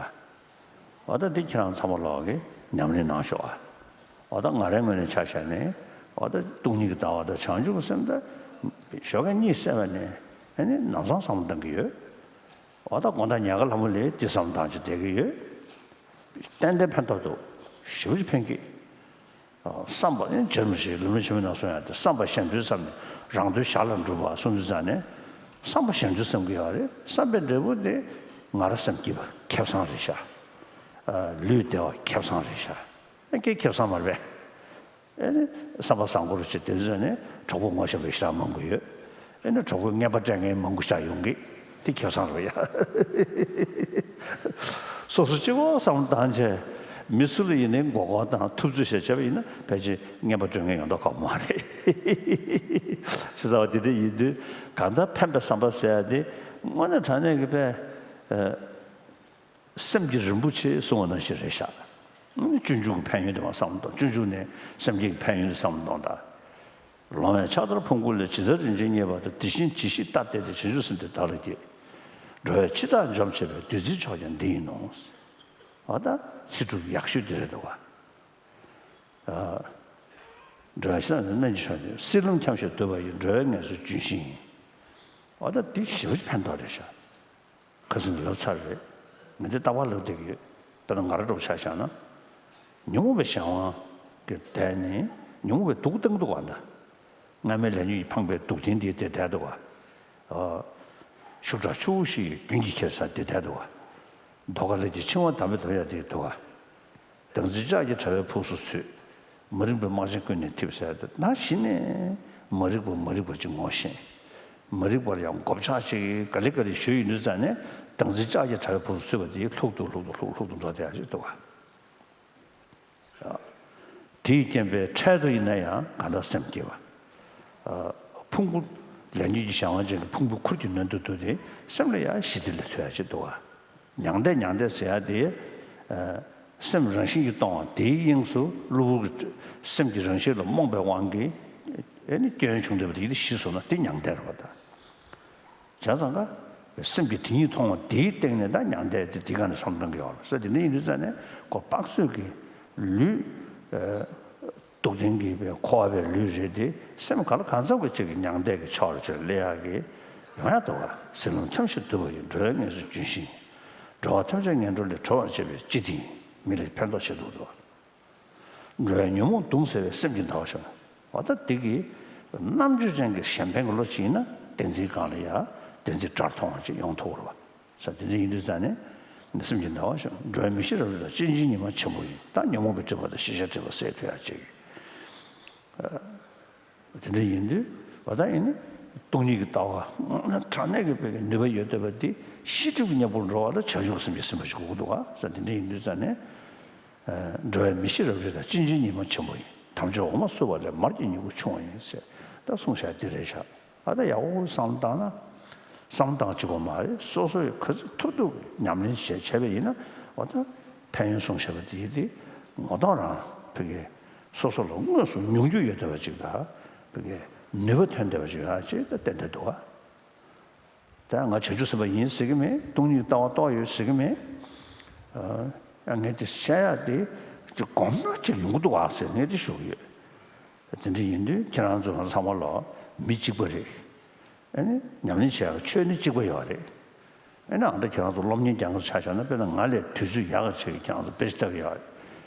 འོ་ད་འདི་ཁྱེད་རང་ཚང་མ་ལོག་གི་ཉམས་ལེན་གནང་ཤོག་ཨ། འོ་ད་ང་རའི་ངོས་ནས་ཆ་བཞག་ནས། འོ་ད་སྟོང་ཉིད་ཀྱི་ལྟ་བ་དང་བྱང་ཆུབ་ཀྱི་སེམས་དང་། ཞོགས་ཀས་གཉིད་སད་པ་ནས་ཨ་ནི་ལམ་སང་བསམ་བློ་གཏང་གི་ཡོད། འོ་ད་དགོང་དག་ཉལ་ཁ་ལྷ་མོ་ལས་འདི་བསམ་བཏང་བྱས་བསྡད་ཀྱི་ཡོད། ཏན་ཏན་ཕན་ཐོགས་འདུག། ཞེ་པོ་ཅིག་ཕན་གྱི། བསམ་པ་ནི་རྗེ་རིན་པོ་ཆེས་ལམ་རིམ་ཆེན་མོའི་ནང་གསུངས་ཡ་དེ། བསམ་པ་གཞན་དོན་བསམ་ནས་རང་དོན་ཞར་ལ་འགྲུབ་པ་གསུངས་དུས་ཙང་ནས། བསམ་པ་གཞན་དོན་བསམ་གྱི་ཡོད་རེད། བསམ་པའི་འབྲས་བུ་དེ་ང་རང་སེམས་སྐྱིད་པ་ཁེ་བཟང་རེད་ཤག། ཨ། ལུས་བདེ་བ་ཁེ་བཟང་རེད་ཤག། ཨ། ཁེ་ཁེ་བཟང་མ་རེད་པས། ཨ་ནི་བསམ་པ་བཟང་པོ་རུ་བྱེད་དེ་ཚོ་ནི་གྲོགས་པོ་ངོ་ཤེས་པ་ཞེ་དྲག་མང་པོ་ཡོད། ཨ་ནི་གྲོགས་པོ་རྔན་པ་སྤྲད་མཁན་མང་པོ་ཞིག་ཡོང་གི། དེ་ཁེ་བཟང་རེད་ཡ། སོ་སོ་གཅིག་པོ་བསམ་བློ་བཏང་བྱས། མི་སུ་ལ་ཡིན་ནའི་མགོ་སྐོར་དང་ཐུབ་ཚོད་བྱས་བྱས་པ་ཡིན་ན། ཕལ་ཆེར་རྔན་པ་སྤྲོད་མཁན་ཡོང་མདོག་ཁ་པོ་མ་རེད། ཞེ་ས་བ་དེ་འདྲ་ཡིན་དུས། གང་ལྟར་ཕན་པའི་བསམ་པ་ཟེར་ཡ་དེ་དངོས་གནས་དྲང་གནས་ཀྱི་པས། ཨ། སེམས་ཀྱི་རིན་པོ་ཆེ་གསུང་བ་ནང་བཞིན་རེད་ཤག། སྤྱོད་འཇུག་གི་ཕན་ཡོན་དེ་མར་བསམ་བློ་གཏོང་། སྤྱོད་འཇུག་ནས་སེམས་བསྐྱེད་ཀྱི་ཕན་ཡོན་དེ་བསམ་བློ་གཏོང་དང་། ལོང་བས་ཕྱག་དར་ཕུང་པོ་ལས། ཇི་ལྟར་རིན་ཆེན་རྙེད་པ་དང་། དེ་བཞིན་ཇི་ཞིག་ལྟར་བལྟས་ཏེ། བྱང་ཆུབ་སེམས་དེ་བདག་ལ་བསྐྱེད། འགྲོ་བའི་འཆི་བདག་འཇོམས་བྱེད་པའི། བདུད་རྩིའི་མཆོག་ཀྱང་འདི་ཡིན་ནོ། འོ་ད་ཚིག་གྲུབ་ཡག་ཤོས་དེ་རེད་འདུག་ག། ཨ། འགྲོ་བའི་འཆི་བདག་ནི་སྨན་གྱི་མཆོག་ཡིན། བསིལ་ལྷུམས་འཁྱམས་ཤིང་དུད་པ་ཡི། འགྲོ་བའི་ངལ་གསོའི་ལྗོན་ཤིང་ཡིན། འོ་ད་འདི་ཞེ་པོ་ཅིག་ཕན་ཐོགས་རེད་ཤག། ཁ་སང་ལབ་ཚར་རེད། ངས་འདི་རྟག་པར་ལབ་བསྡད་ཀྱི་ཡོད། དཔེར་ན་ང་རང་འདྲ་པོ་ཆ་བཞག་ན། ཉོན་མོངས་པའི་གཞན་དབང་གིས་བསྡད་ནས་ཉོན་མོངས་པའི་དུག་བཏང་འདུག་ག་འདི། སྔ་མའི་ལས་ཉོན་གྱིས་འཕངས་པའི་དུག་ཐིགས་འདི་དེ་བསྡད་འདུག་ག། ཨ། ཤུགས་དྲག་ཆུ་བོ་ཞིག་གིས་རྒྱུན་གྱིས་ཁྱེར་ས་དེ་བསྡད་འདུག་ག། རྡོ་ཁ་ལས་ཀྱི་འཆིང་བ་དམ་པའི་དམ་ཡ་དེ་འདུག་ག། བདག་འཛིན་ལྕགས་ཀྱི་དྲ་བའི་ཕུགས་སུ་ཚུད། མ་རིག་པའི་རྨག་ཆེན་ཀུན་ནས་འཐིབས་ཟེར་ཏེ། ད་གཞི་ནས་མ་རིག་པ་མ་རིག་པ་ཅིག་ངོ་ཤེས། མ་རིག་པ་ལ་ཡང་མགོ་བཅག་ཅིག་ག་ལེ་ག་ལེ་ཞུས་ཡོང་དུས་ཙང་ནས། བདག་འཛིན་ལྕགས་ཀྱི་དྲ་བའི་ཕུགས་སུ་ཚུད་པ་དེ་ལྷུག་ཏུ་ལྷུག་ཏུ་ལྷུག་ལྷུག་ཏུ་འགྲོ་བསྡད་ཡ་ཅིག་འདུག་ག། དེས་རྐྱེན་པས་འཕྲལ་དུ་ཡིན་ན་ཡང་གང་དག་སེམས་བསྐྱེད་པ། ཕུང་པོ་ལས་ཉོན་གྱི་གཞན་དབང་ཅན་གྱི་ཕུང་པོའི་ཁུར་གྱིས་ནོན་དུ་འདུག་སྟེ། སེམས་ལ་ཡང་ཞི་བདེ་ལ་ཐོས་ཡ་ཅིག་འདུག་ག། མྱང་འདས། མྱང་འདས་ཟེར་ཡ་དེ། ཨ། སེམས་རང་བཞིན་གྱིས་སྟོང་བ་དེའི་དབྱིངས་སུ་གློ་བུར་གྱི་སེམས་ཀྱི་རང་བཞིན་ལ་རྨོངས་པའི་དབང་གིས། ཨེ་ནི་སྐྱོན་བྱུང་བསྡད་པ་དེ་ཡིད་ལ་ཞི་སོང་ན་དེ་མྱང་འདས་རེད་པ་ད། བྱས་ཙང་ཀ། སེམས་ཀྱི་དེ་ཉིད་མཐོང་བ་དེའི་སྟེང་ནས་ད་མྱང་འདས་དེ་དེ་ག་ནས་བསམ་བཏང་གི་ཡོད་རེད་ཟེར། དེ་འདྲ་ཡིན་དུས་ཙང་ནས་ཁོ་དཔག་ཚོད་ཀྱི་ལུས། ཨ། སྡུག་བདེན་གྱི་པའི་འཁོར་བ་པའི་ལུས་རེད་དེ། སེམས་ག་ལ་གང་འཚམ་གྱི་ཅིག་གི་མྱང་འདས་ཀྱི་ཕྱོགས་ལ་ཅིག་སླེབས་ཡག་གི་ཡོང་ཡག་འདུག་ག། བསིལ་ལྷུམས་འཁྱམས་ཤིང་དུད་པ་ཡི། འགྲོ་བའི་ངལ་གསོའི་ལྗོན་ཤིང་ཡིན། འགྲོ་བ་ཐམས་ཅད་ངན་འགྲོ་ལས། གྲོལ་བར་བྱེད་པའི་སྤྱི་དེ་ཡིན། མི་ལ་ཕན་ཐོགས་ཆེ་འདུག་འདུག་ག། འགྲོ་བའི་ཉོན་མོངས་གདུང་སེལ་བའི། སེམས་ཀྱི་ཟླ་བ་ཞོན། འོ་ད་འདི་གི་རྣམ་དཔྱོད་ཅན་གྱི་གཞན་ཕན་གྱི་བློ་ཅིག་ཡིན་ན། བདེན་འཛིན་སྒང་ལ་ཡ་བདེན་འཛིན་དགྲར་མཐོང་བ་ཅིག་ཡོང་ཐུབ་པ་རེད་པ། ས་དེ་འདྲ་ཡིན་དུས་ཙང་ནས། སེམས་ཀྱི་ཟླ་བ་ཞོན། འགྲོ་བའི་མི་ཤེས་རབ་རིབ་དང་། གཅིན་སྙིའི་ཉི་མ་ཆེན་པོ་ཡིན། ད་ཉོན་མོངས་པའི་སྒྲིབ་པ་དང་། ཤེས་བྱའི་སྒྲིབ་པ་སེལ་ཐུབ་ཡག་ཅིག། ཨ། དེ་འདྲ་ཡིན་དུས་འོ་ད་ཡིན་ན། སྟོང་ཉིད་ཀྱི་ལྟ་བ་དངོས་གནས་དྲང་གནས་ཀྱི་དཔེ་ནུས་པ་ཡོད་བསྡད་པ་འདི། ཤེས་སྒྲིབ་ཀྱི་གཉེན་པོར་འགྲོ་བ་ལ་བྱང་ཆུབ་ཀྱི་སེམས་ཀྱི་སེམས་པ་ཞིག་དགོས་ཀྱི་འདུག་ག། ས་དེ་འདྲ་ཡིན་དུས་ཙང་ནས། ཨ། འགྲོ་བའི་མི་ཤེས་རབ་རིབ་དང་། གཅིན་སྙིའི་ཉི་མ་ཆེན་པོ་ཡིན། དམ་ཆོས་འོ་མ་བསྲུབས་པ་ལས། མར་གྱི་མྱུ་གུ་ཕྱུང་བ་ཡིན་ཟེར། ད་གསུངས་བཞག་འདི་རེད་བཞག། ཨ། ད་ཡག་པོ་བསམ་བཏང་ན། བསམ་བཏང་གཅིག་པོ་མ་རེད། སོ་སོས་ག་ཚོད་ཐུབ་ཐུབ་ཉམས་ལེན་བྱས་བྱས་པ་ཡིན་ན། འོ་ད་ཕན་ཡོན་གསུངས་བཞག་པ་དེ་དེ་ངོ་ཐོག་རང་ཕ་གི་སོ་སོ་ལ་དངོས་སུ་མྱོང་རྒྱུ་ཡོད་བསྡད་པ་ཅིག་དང་། ཕ་གི་ནུས་པ་ཐོན་བསྡད་པ་ཅིག་ཡོད་ཅེས་ད་བསྟན་བསྡད་འདུག་ག། ད་ང་བྱང་ཆུབ་སེམས་དཔའ་ཡིན་ཟེར་གྱི་མེད། སྟོང་ཉིད་ལྟ་བ་རྟོགས་ཡོད་ཟེར་གྱི་མེད། ཨ། ངས་དེ་བཤད་ཡག་དེ་ཅིག་གོམས་ན་ཅིག་ཡོང་གི་འདུག་ག་ཟེར་ངས་དེ་ཞུ་གི་ཡོད། དེ་འདྲ་ཡིན་དུས་ཁྱེད་རང་ཚོ་ཚང་མ་ལ་མི་གཅིག་པ་རེད། ཨ་ནི་ཉམས་ལེན་བྱེད་ཡག་ཆོས་ནི་གཅིག་པ་ཡོད་རེད། ཨ་ནི་ཨ་ད་ཁྱེད་རང་ཚོ་སློབ་གཉེར་རྒྱག་མཁན་ཚོ་ཆ་བཞག་ན། དཔེར་ན་ང་ལས་དུས་ཚོད་ཡག་ག་ཆེ་གི་ཁྱེད་རང་ཚོ་དཔེ་ཆ་ལྟ་གི་ཡོད་རེད།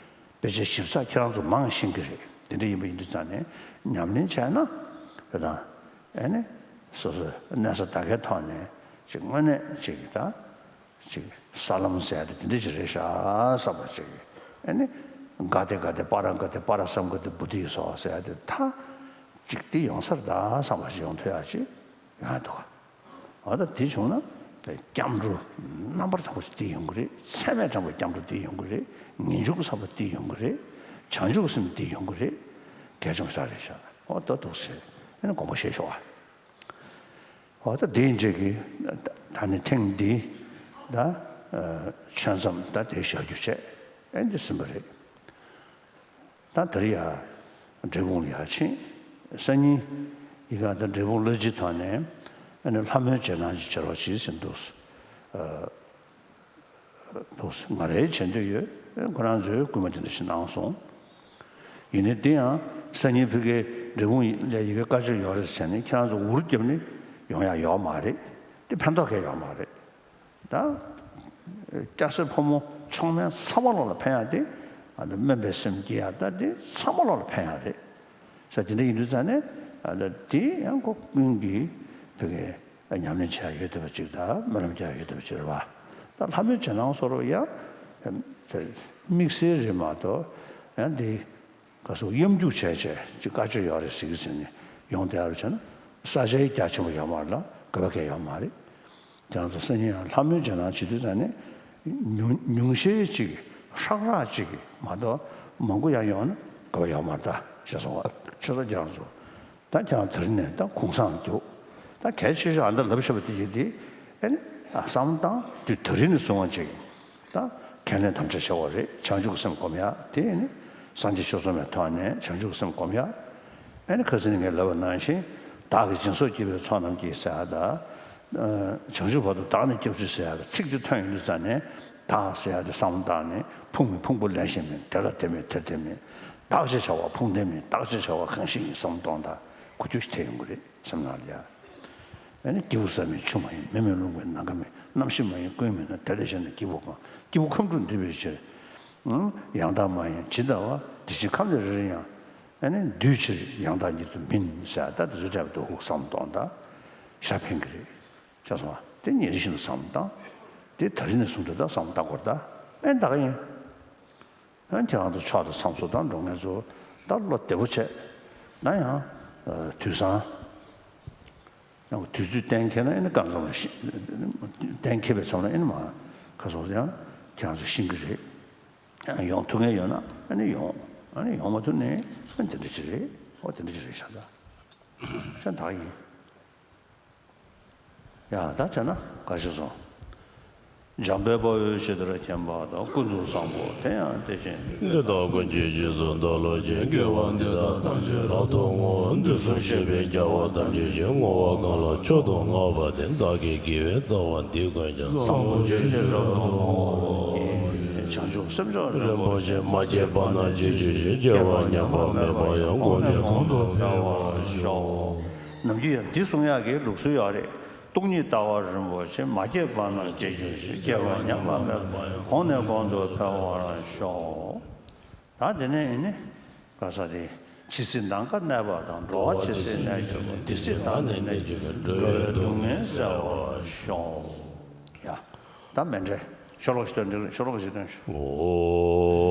དཔེ་ཆ་ཞིབ་ཚགས་ཁྱེད་རང་ཚོ་མང་ཤེས་ཀྱི་རེད། དེ་འདྲ་ཡིན་པ་ཡིན་དུས་ཙང་ནས་ཉམས་ལེན་བྱས་ན་རེད་དང་། ཨེ་ནི་སོ་སོའི་གནས་ས་ད་གའི་ཐོག་ནས་ཅིག་དངོས་གནས་ཅིག་ད་ཅིག་ས་ལམ་ཟེར་ཡ་དེ་དེ་འདྲ་ཅིག་རེད་ཤག་བསམ་པ་ཅིག་ཨེ་ནི་ག་ཏེ་ག་ཏེ་པ་ར་ག་ཏེ་པ་ར་སཾ་ག་ཏེ་བོ་དྷི་སྭཱ་ཧཱ་ཟེར་ཡ་དེ་ད་ཅིག་དེ་ཡོང་ས་རེད་ད་བསམ་པ་ཅིག་ཡོང་ཐུབ་ཡ་ཅིག་ཡོང་ཡ་འདུག་ག་འོ་ད་དེ་བྱུང་ན་སྐྱབས་འགྲོ་རྣམ་པར་དག་པ་ཞིག་དེ་ཡོང་གི་རེད། ཚད་མས་དྲངས་པའི་སྐྱབས་འགྲོ་དེ་ཡོང་གི་རེད། ངེས་འབྱུང་གི་བསམ་པ་དེ་ཡོང་གི་རེད། བྱང་ཆུབ་ཀྱི་སེམས་དེ་ཡོང་གི་རེད། གལ་ཆེན་པོ་ཞིག་རེད་ཤག་འོ་ད་འདུག་ཟེར་ཨ་ནི་དགོངས་པ་བཞེས་ཤོག་ཨ། འོ་ད་དེའི་རྗེས་ཀྱི་ད་ནི་ཐེངས་འདི་ད་ཆོས་མཚམས་ད་དེ་བཞག་རྒྱུ་བྱས་ཨ་ནི་འདི་ཟིན་པ་རེད། ད་དེ་རིང་ཡ་འབྲས་སྤུངས་ལ་ཡར་ཕྱིན། སང་ཉིན་ཡི་ག་ད་འབྲས་སྤུངས་གླ་སྤྱི་ཐོག་ནས་ཨ་ནི་ལྷ་མོའི་རྗེས་གནང་ཅིག་བྱེད་རོགས་གྱིས་ཟེར་འདུག་འདུག་ང་རའི་བྱེད་འདོད་ཡོད། ཁོ་རང་ཚོས་སྐུལ་མ་དེ་འདྲ་ཞིག་གནང་སོང་། ཡིན་ནའི་དེ་ཡང་སང་ཉིན་ཕ་གིར་འབྲས་སྤུངས་ལ་ཡི་ག་བཀའ་ཆོས་ཡོད་རེད་ཟེར་ནས་ཁྱེད་རང་ཚོ་འུར་བརྒྱབ་ནས་ཡོང་ཡ་ཡོད་མ་རེད། དེ་ཕན་ཐོགས་གང་ཡང་ཡོད་མ་རེད། ད་སྐྱ་སེར་ཕོ་མོ་མཆོག་དམན་ཚང་མ་ལོག་ལ་ཕན་ཡ་དེ། ཨ་ད་སྨོན་པའི་སེམས་སྐྱེ་ཡ་ད་དེ་ཚང་མ་ལོག་ལ་ཕན་ཡ་རེད། ས་དེ་འདྲ་ཡིན་དུས་ཙང་ནས་ཨ་ད་དེ་ཡང་ཁོ་ཀུན་གྱིས་ཕ་གིར་ཉམས་ལེན་བྱེད་ཡ་ཡོད་བསྡད་པ་ཅིག་ད་སྨོན་ལམ་རྒྱག་ཡ་ཡོད་བསྡད་པ་ཅིག་རེད་བ། ད་ལྷ་མོའི་རྗེས་གནང་སོགས་ཡང་དམིགས་བསལ་རེད་མ་གཏོགས་ཡང་དེ། ག་སོགས་གཡམ་རྒྱུག་བྱས་བྱས་ཅིག་བཀའ་ཆོས་ཡོད་རེད་ཟེར་གི་ཟེར་ནས་ཡོང་བསྡད་ཡ་རེད་བྱས་ན་ས་ཆ་ཡི་རྒྱ་ཆེན་པོ་ཡོད་མ་རེད་ལ་དགོས་པ་གང་ཡང་ཡོད་མ་རེད། དེ་ང་ཚོ་སང་ཉིན་ཡང་ལྷ་མོའི་རྗེས་གནང་བྱེད་དུས་ཙང་ནས་ཉུང་ཉུང་ཤས་ཅིག་ཧྲག་ཧྲག་ཅིག་མ་གཏོགས་མང་པོ་ཡང་ཡོང་ན་དགོས་པ་ཡོད་མ་རེད་ད་ཞེས་གསུངས་པ་ཆོས་ཚོགས་ཀྱང་ཚོ། ད་ཀྱང་དེ་རིང་ནས་ད་གུང་སེང་རྒྱུགས། ད་གལ་ཆེ་ཤོས་ཨ་མདའ་ལབ་བཞག་པ་དེ་ཡིན་ཏེ། ཨེ་ནི་ཨ་བསམ་བློ་བཏང་དུས་དེ་རིང་ནས་བཟུང་བ་ཅིག་ད་ཁས་ལེན་དམ་བཅའ་བྱ་བ་རེད། བྱང་ཆུབ་ཀྱི་སེམས་སྒོམ་ཡ་དེ་ནི་སངས་རྒྱས་ཆོས་ཚོགས་མའི་ཐོག་ནས་བྱང་ཆུབ་ཀྱི་སེམས་སྒོམ་ཡ། ཨེ་ནི་ཁ་སང་ནས་ངས་ལབ་པ་ནང་བཞིན་བདག་གིས་སྦྱིན་སོགས་བགྱིས་པའི་ཚོགས་རྣམས་ཀྱིས་ཟེར་ཡ་ད། བྱང་ཆུབ་བར་དུ་བདག་ནི་སྐྱབས་མཆི་ཟེར་ཡ་གི་ཚིག་དེ་ཐོན་ཡོང་དུས་ཙང་ནས་བདག་ཟེར་ཡ་དེ་བསམ་བློ་བཏང་ནས་ཕུང་མིན་ཕུང་པོ་ལེན་ཤེས་མིན་དེ་ལ་དེ་མེད་དེར་དེ་མེད། བདག་ཅེས་བྱ་བ་ཕུང་ལྡན་མིན། བདག་ཅེས་བྱ་བ་གང་ཞིག་ཡིན་བསམ་བློ་གཏོང་དང་གོ་རྒྱུ་ཞིག་ཐེབས་ཡོང་གི་རེད། སེམས་ནང་ལ་ཡ། ཨེ་ནི་སྐྱེས་བུ་བསམ་མིན་ཆུ་མ་ཡིན། མེ་མིན་རླུང་མིན་ནམ་མཁའ་མིན། རྣམ་ཤེས་མ་ཡིན་ཀུན་མིན་ན། དེ་ལས་གཞན་ན་སྐྱེས་བུ་གང་། སྐྱེས་བུ་ཁམས་དྲུག་འདུས་པའི་ཕྱིར། ཡང་དག་མ་ཡིན་ཇི་ལྟ་བ། དེ་བཞིན་ཁམས་ནི་རེ་རེ་ཡང་། ཨེ་ནི་འདུས་ཕྱིར་ཡང་དག་ཉིད་དུ་མིན་ཟེར་ད་དེ་ཚོ་འདྲ་བ་དུ་ཧུག་བསམ་གཏོང་དང་། ཞྭ་འཕེན་གི་རེད། ཤ་ཚ་བ་དེ་ཉིན་རེ་བཞིན་དུ་བསམ་བློ་བཏང་། དེ་ད་རིང་ནས་བཟུང་སྟེ་ད་བསམ་བློ་བཏང་དགོས་རེད་ད། ཨེ་ད་ག་ཡིན། ཨ་ཁྱེད་རང་ཚོ་ཕྱག་དང་མཚམས་སུ་དང་འགྲོ་མཁན་ཚོ་ད་བློ་བདེ་པོ་བྱས། ན་ཡང་དུས་སང་ཡང་དུས་ཚོད་གཏན་འཁེལ་ན་ཨེ་ནི་གང་འཚམ་ལ་ཤི་གཏན་འཁེལ་བའི་མཚམས་ལ་ཨེ་ནི་མ་ཁ་སོགས་ཡང་ཁྱེད་རང་ཚོ་ཤི་གི་རེད། ཡང་ཡོང་ཐུབ་མཁན་ཡོད་ན་ཨེ་ནི་ཡོང་། ཨེ་ནི་ཡོང་མ་ཐུབ་ནའི་ཨེ་འདི་འདྲ་ཅིག་རེད། ཨོ་དེ་འདྲ་ཅིག་རེད་ཤག་ད། ཤ་ད་ག་ཡིན། ཡ་ད་བྱས་ན་དགའ་ཤོས་སོང་། འཇམ་དཔལ་དཔའ་བོས་ཇི་ལྟར་མཁྱེན་པ་དང་། ཀུན་ཏུ་བཟང་པོ་དེ་ཡང་དེ་བཞིན་ཏེ། འདི་དག་ཀུན་གྱི་རྗེས་སུ་བདག་སློབ་ཅིང་། དགེ་བ་འདི་དག་ཐམས་ཅད་རབ་ཏུ་བསྔོ། འདི་ཚུ་བྱས་པས་རྒྱལ་བ་ཐམས་ཅད་ཀྱིས། བསྔོ་བ་གང་ལ་མཆོག་ཏུ་བསྔགས་པ་དེས། བདག་གི་དགེ་བའི་རྩ་བ་འདི་ཀུན་ཀྱང་། བཟང་པོ་སྤྱོད་ཕྱིར་རབ་ཏུ་བསྔོ་བ་ཡི། བྱང་ཆུབ་སེམས་མཆོག་རིན་པོ་ཆེ། མ་སྐྱེས་པ་རྣམས་སྐྱེ་གྱུར་ཅིག་སྐྱེས་པ་ཉམས་པ་མེད་པ་ཡང་། གོང་ནས་གོང་དུ་འཕེལ་བར་ཤོག་ནམ་རྒྱུན་ཡང་འདི་གསུང་ཡག་གི་ལུགས་སྲོལ་ཡོད་རེད། སྟོང་ཉིད་ལྟ་བ་རིན་པོ་ཆེ། མ་སྐྱེས་པ་རྣམས་སྐྱེ་གྱུར་ཅིག་སྐྱེས་པ་ཉམས་པ་མེད་པ་ཡང་། གོང་ནས་གོང་དུ་འཕེལ་བར་ཤོག་ད་དེ་ནས་ཨེ་ནི་ག་ས་དེ། ཇི་སྲིད་ནམ་མཁའ་གནས་པ་དང་། འགྲོ་བ་ཇི་སྲིད་གནས་གྱུར་པ། དེ་སྲིད་བདག་ནི་གནས་གྱུར་ཅིག་འགྲོ་བའི་སྡུག་བསྔལ་སེལ་བར་ཤོག་ཡ། ད་མཎྜལ་ཤོ་ལོ་ཀ་ཞིག་འདོན། ཤོ་ལོ་ཀ་ཞིག་འདོན་ཤོག་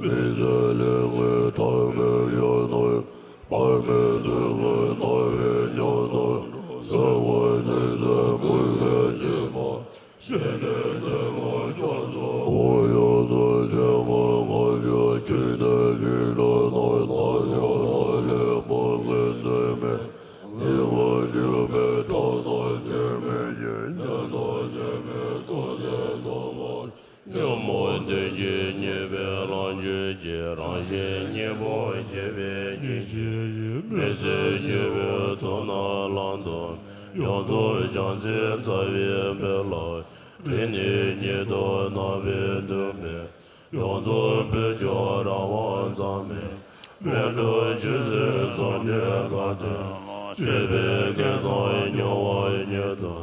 མི་ཟད་ལས་ངན་ཕྲ་མོའི་ཡུལ་ནོར། བར་མེད་དུས་ཀྱི་རྣམ་པའི་ཉམས་དང་། གསལ་བ་ནི་ཟད་མུན་པའི་སྐྱེས་པ། ཤེས་ནས་བདེ་བ་རྒྱ་མཚོ། འོ་ཡང་དུ་ཆེན་པོ་ལྔ་བརྒྱ་ཁྱོན་ནས་ཡུལ་གྲུ་ནང་ལྟ་ཞིང་ལག་ལེན་མ་ངན་འཛེམ་མེད། ཉེས་པར་གྱུར་པའི་ཁྲག་དང་བཅས་པའི་གཉེན་ཉེ་དང་བཅས་པའི་ལྟོ་ཟས་དང་པོ། ཉོན་མོངས་ལྡན་གྱི་ཉེས་པའི་ལོངས་སྤྱོད་ཀྱི་རང་བཞིན་གཉིས་པོ་བསྐྱེད་པའི་ཉིན་གྱི་ཡིད་མི་བསྲུན་སྐྱེ་བོའི་ཚོགས་རྣམས་བླང་དོར། ཡོངས་རྫོགས་བྱང་སེམས་རྩ་བའི་དཔལ་ལ། རིང་ནས་ཉིད་དུ་སྣང་བས་འདུན་པའི། ཡོངས་རྫོགས་དཔལ་འབྱོར་རང་དབང་ཚང་མས། མི་འགྲོ་ཆོས་སྲིད་སངས་རྒྱས་དགའ་སྟོན། སྤྱོད་པའི་སྐལ་བཟང་མྱུར་བ་མྱུར་དུ།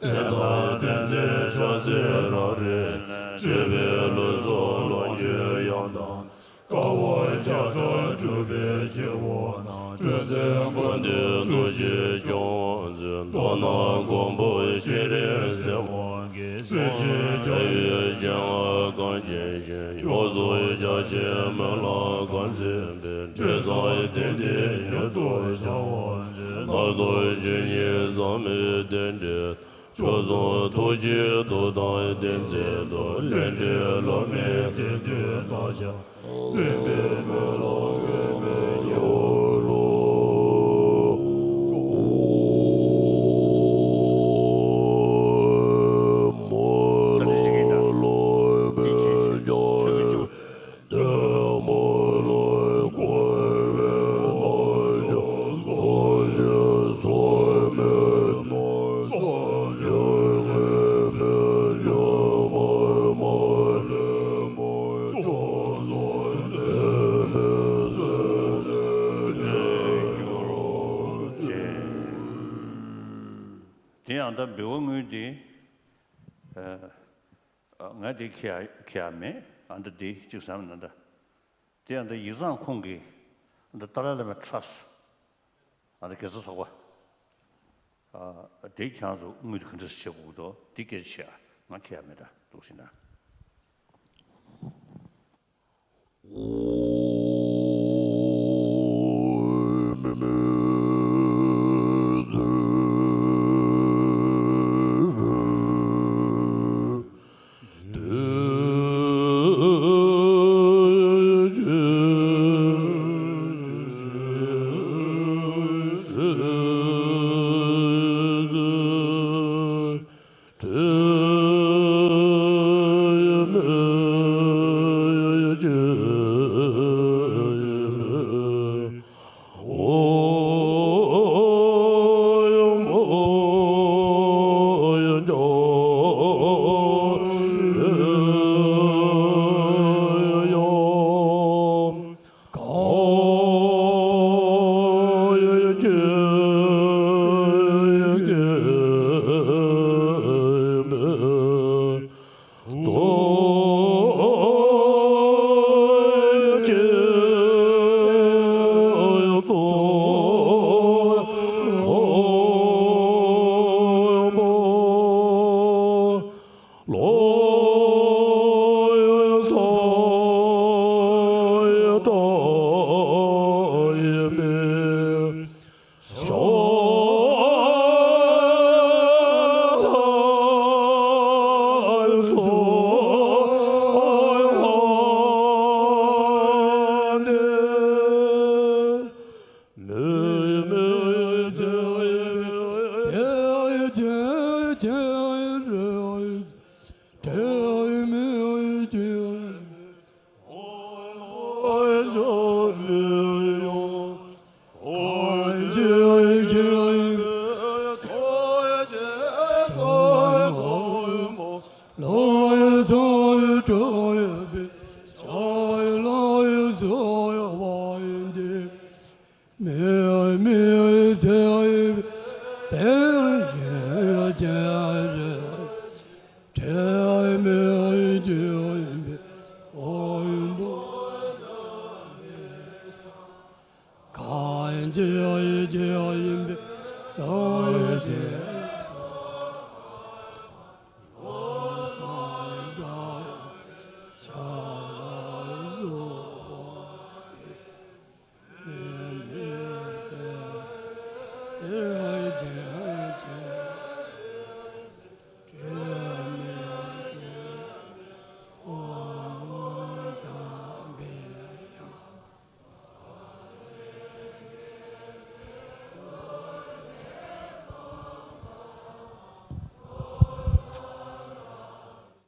བསྟན་དང་བསྟན་འཛིན་ཕྱག་འཚལ་རང་རིག །སྤྱོད་པའི་ལུས་སྲོག་ལོངས་སྤྱོད་གཡང་དང་། དཀའ་བ་བརྒྱ་ཕྲག་སྒྲུབ་པའི་སྐྱེ་བོ་རྣམས། སྤྲུལ་མཛད་ཀུན་འདུས་རྡོ་རྗེ་འཆང་དབང་མཛད། མདོར་ན་མགོན་པོ་སྤྱན་རས་གཟིགས་དབང་གིས། སྲིད་ཞིའི་རྒྱལ་བའི་སྤྱན་སྔར་གངས་ཅན་ཞིང་། ཡོངས་རྫོགས་རྒྱ་ཆེན་མི་ལ་གང་འཛིན་པའི། འབྲས་བཟང་དེ་འདི་མྱུར་དུ་ཤར་བར་མཛོད། ལྷ་དང་ཆོས་ཉིད་ཟག་མེད་རྟེན་འབྲེལ། སྐྱོབ་གསུམ་ཐུགས་རྗེའི་མཐུ་དང་ལྡན་ཚད་དུ། ལས་འབྲས་བསླུ་མེད་བདེ་འདོད་རྣམས་ཀྱང་། བློན་པོའི་མོད་ལ་འོས་མིན་ཡོད་ལོ། མོ་ལོ་ལོ་པའི་རྒྱ། དེ་ཡང་ད་འབུལ་བ་དངུལ་འདི། ཨ། ང་དེ་ཁྱེར་ཡ་ཁྱེར་ཡ་མེད། ཨ་ད་དེ་གཅིག་བསམ་ན་ད། དེ་ཡང་ད་ཡིག་ཚང་ཁོང་གིས་ཨ་ད་ཏཱ་ལའི་བླ་མའི་ཁྲ་ས་ཨ་ད་དགེ་རྩ་ཚོགས་པ། ཨ་དེ་ཁྱེད་རང་ཚོ་དངུལ་དེ་ག་འདྲ་སེ་བྱེད་དགོས་འདུག་དེ་སྐད་ཆ་བཤད་ཨ། ང་ཁྱེར་ཡ་མེད་ད་འདུག་ཟེར་ན། ཅན།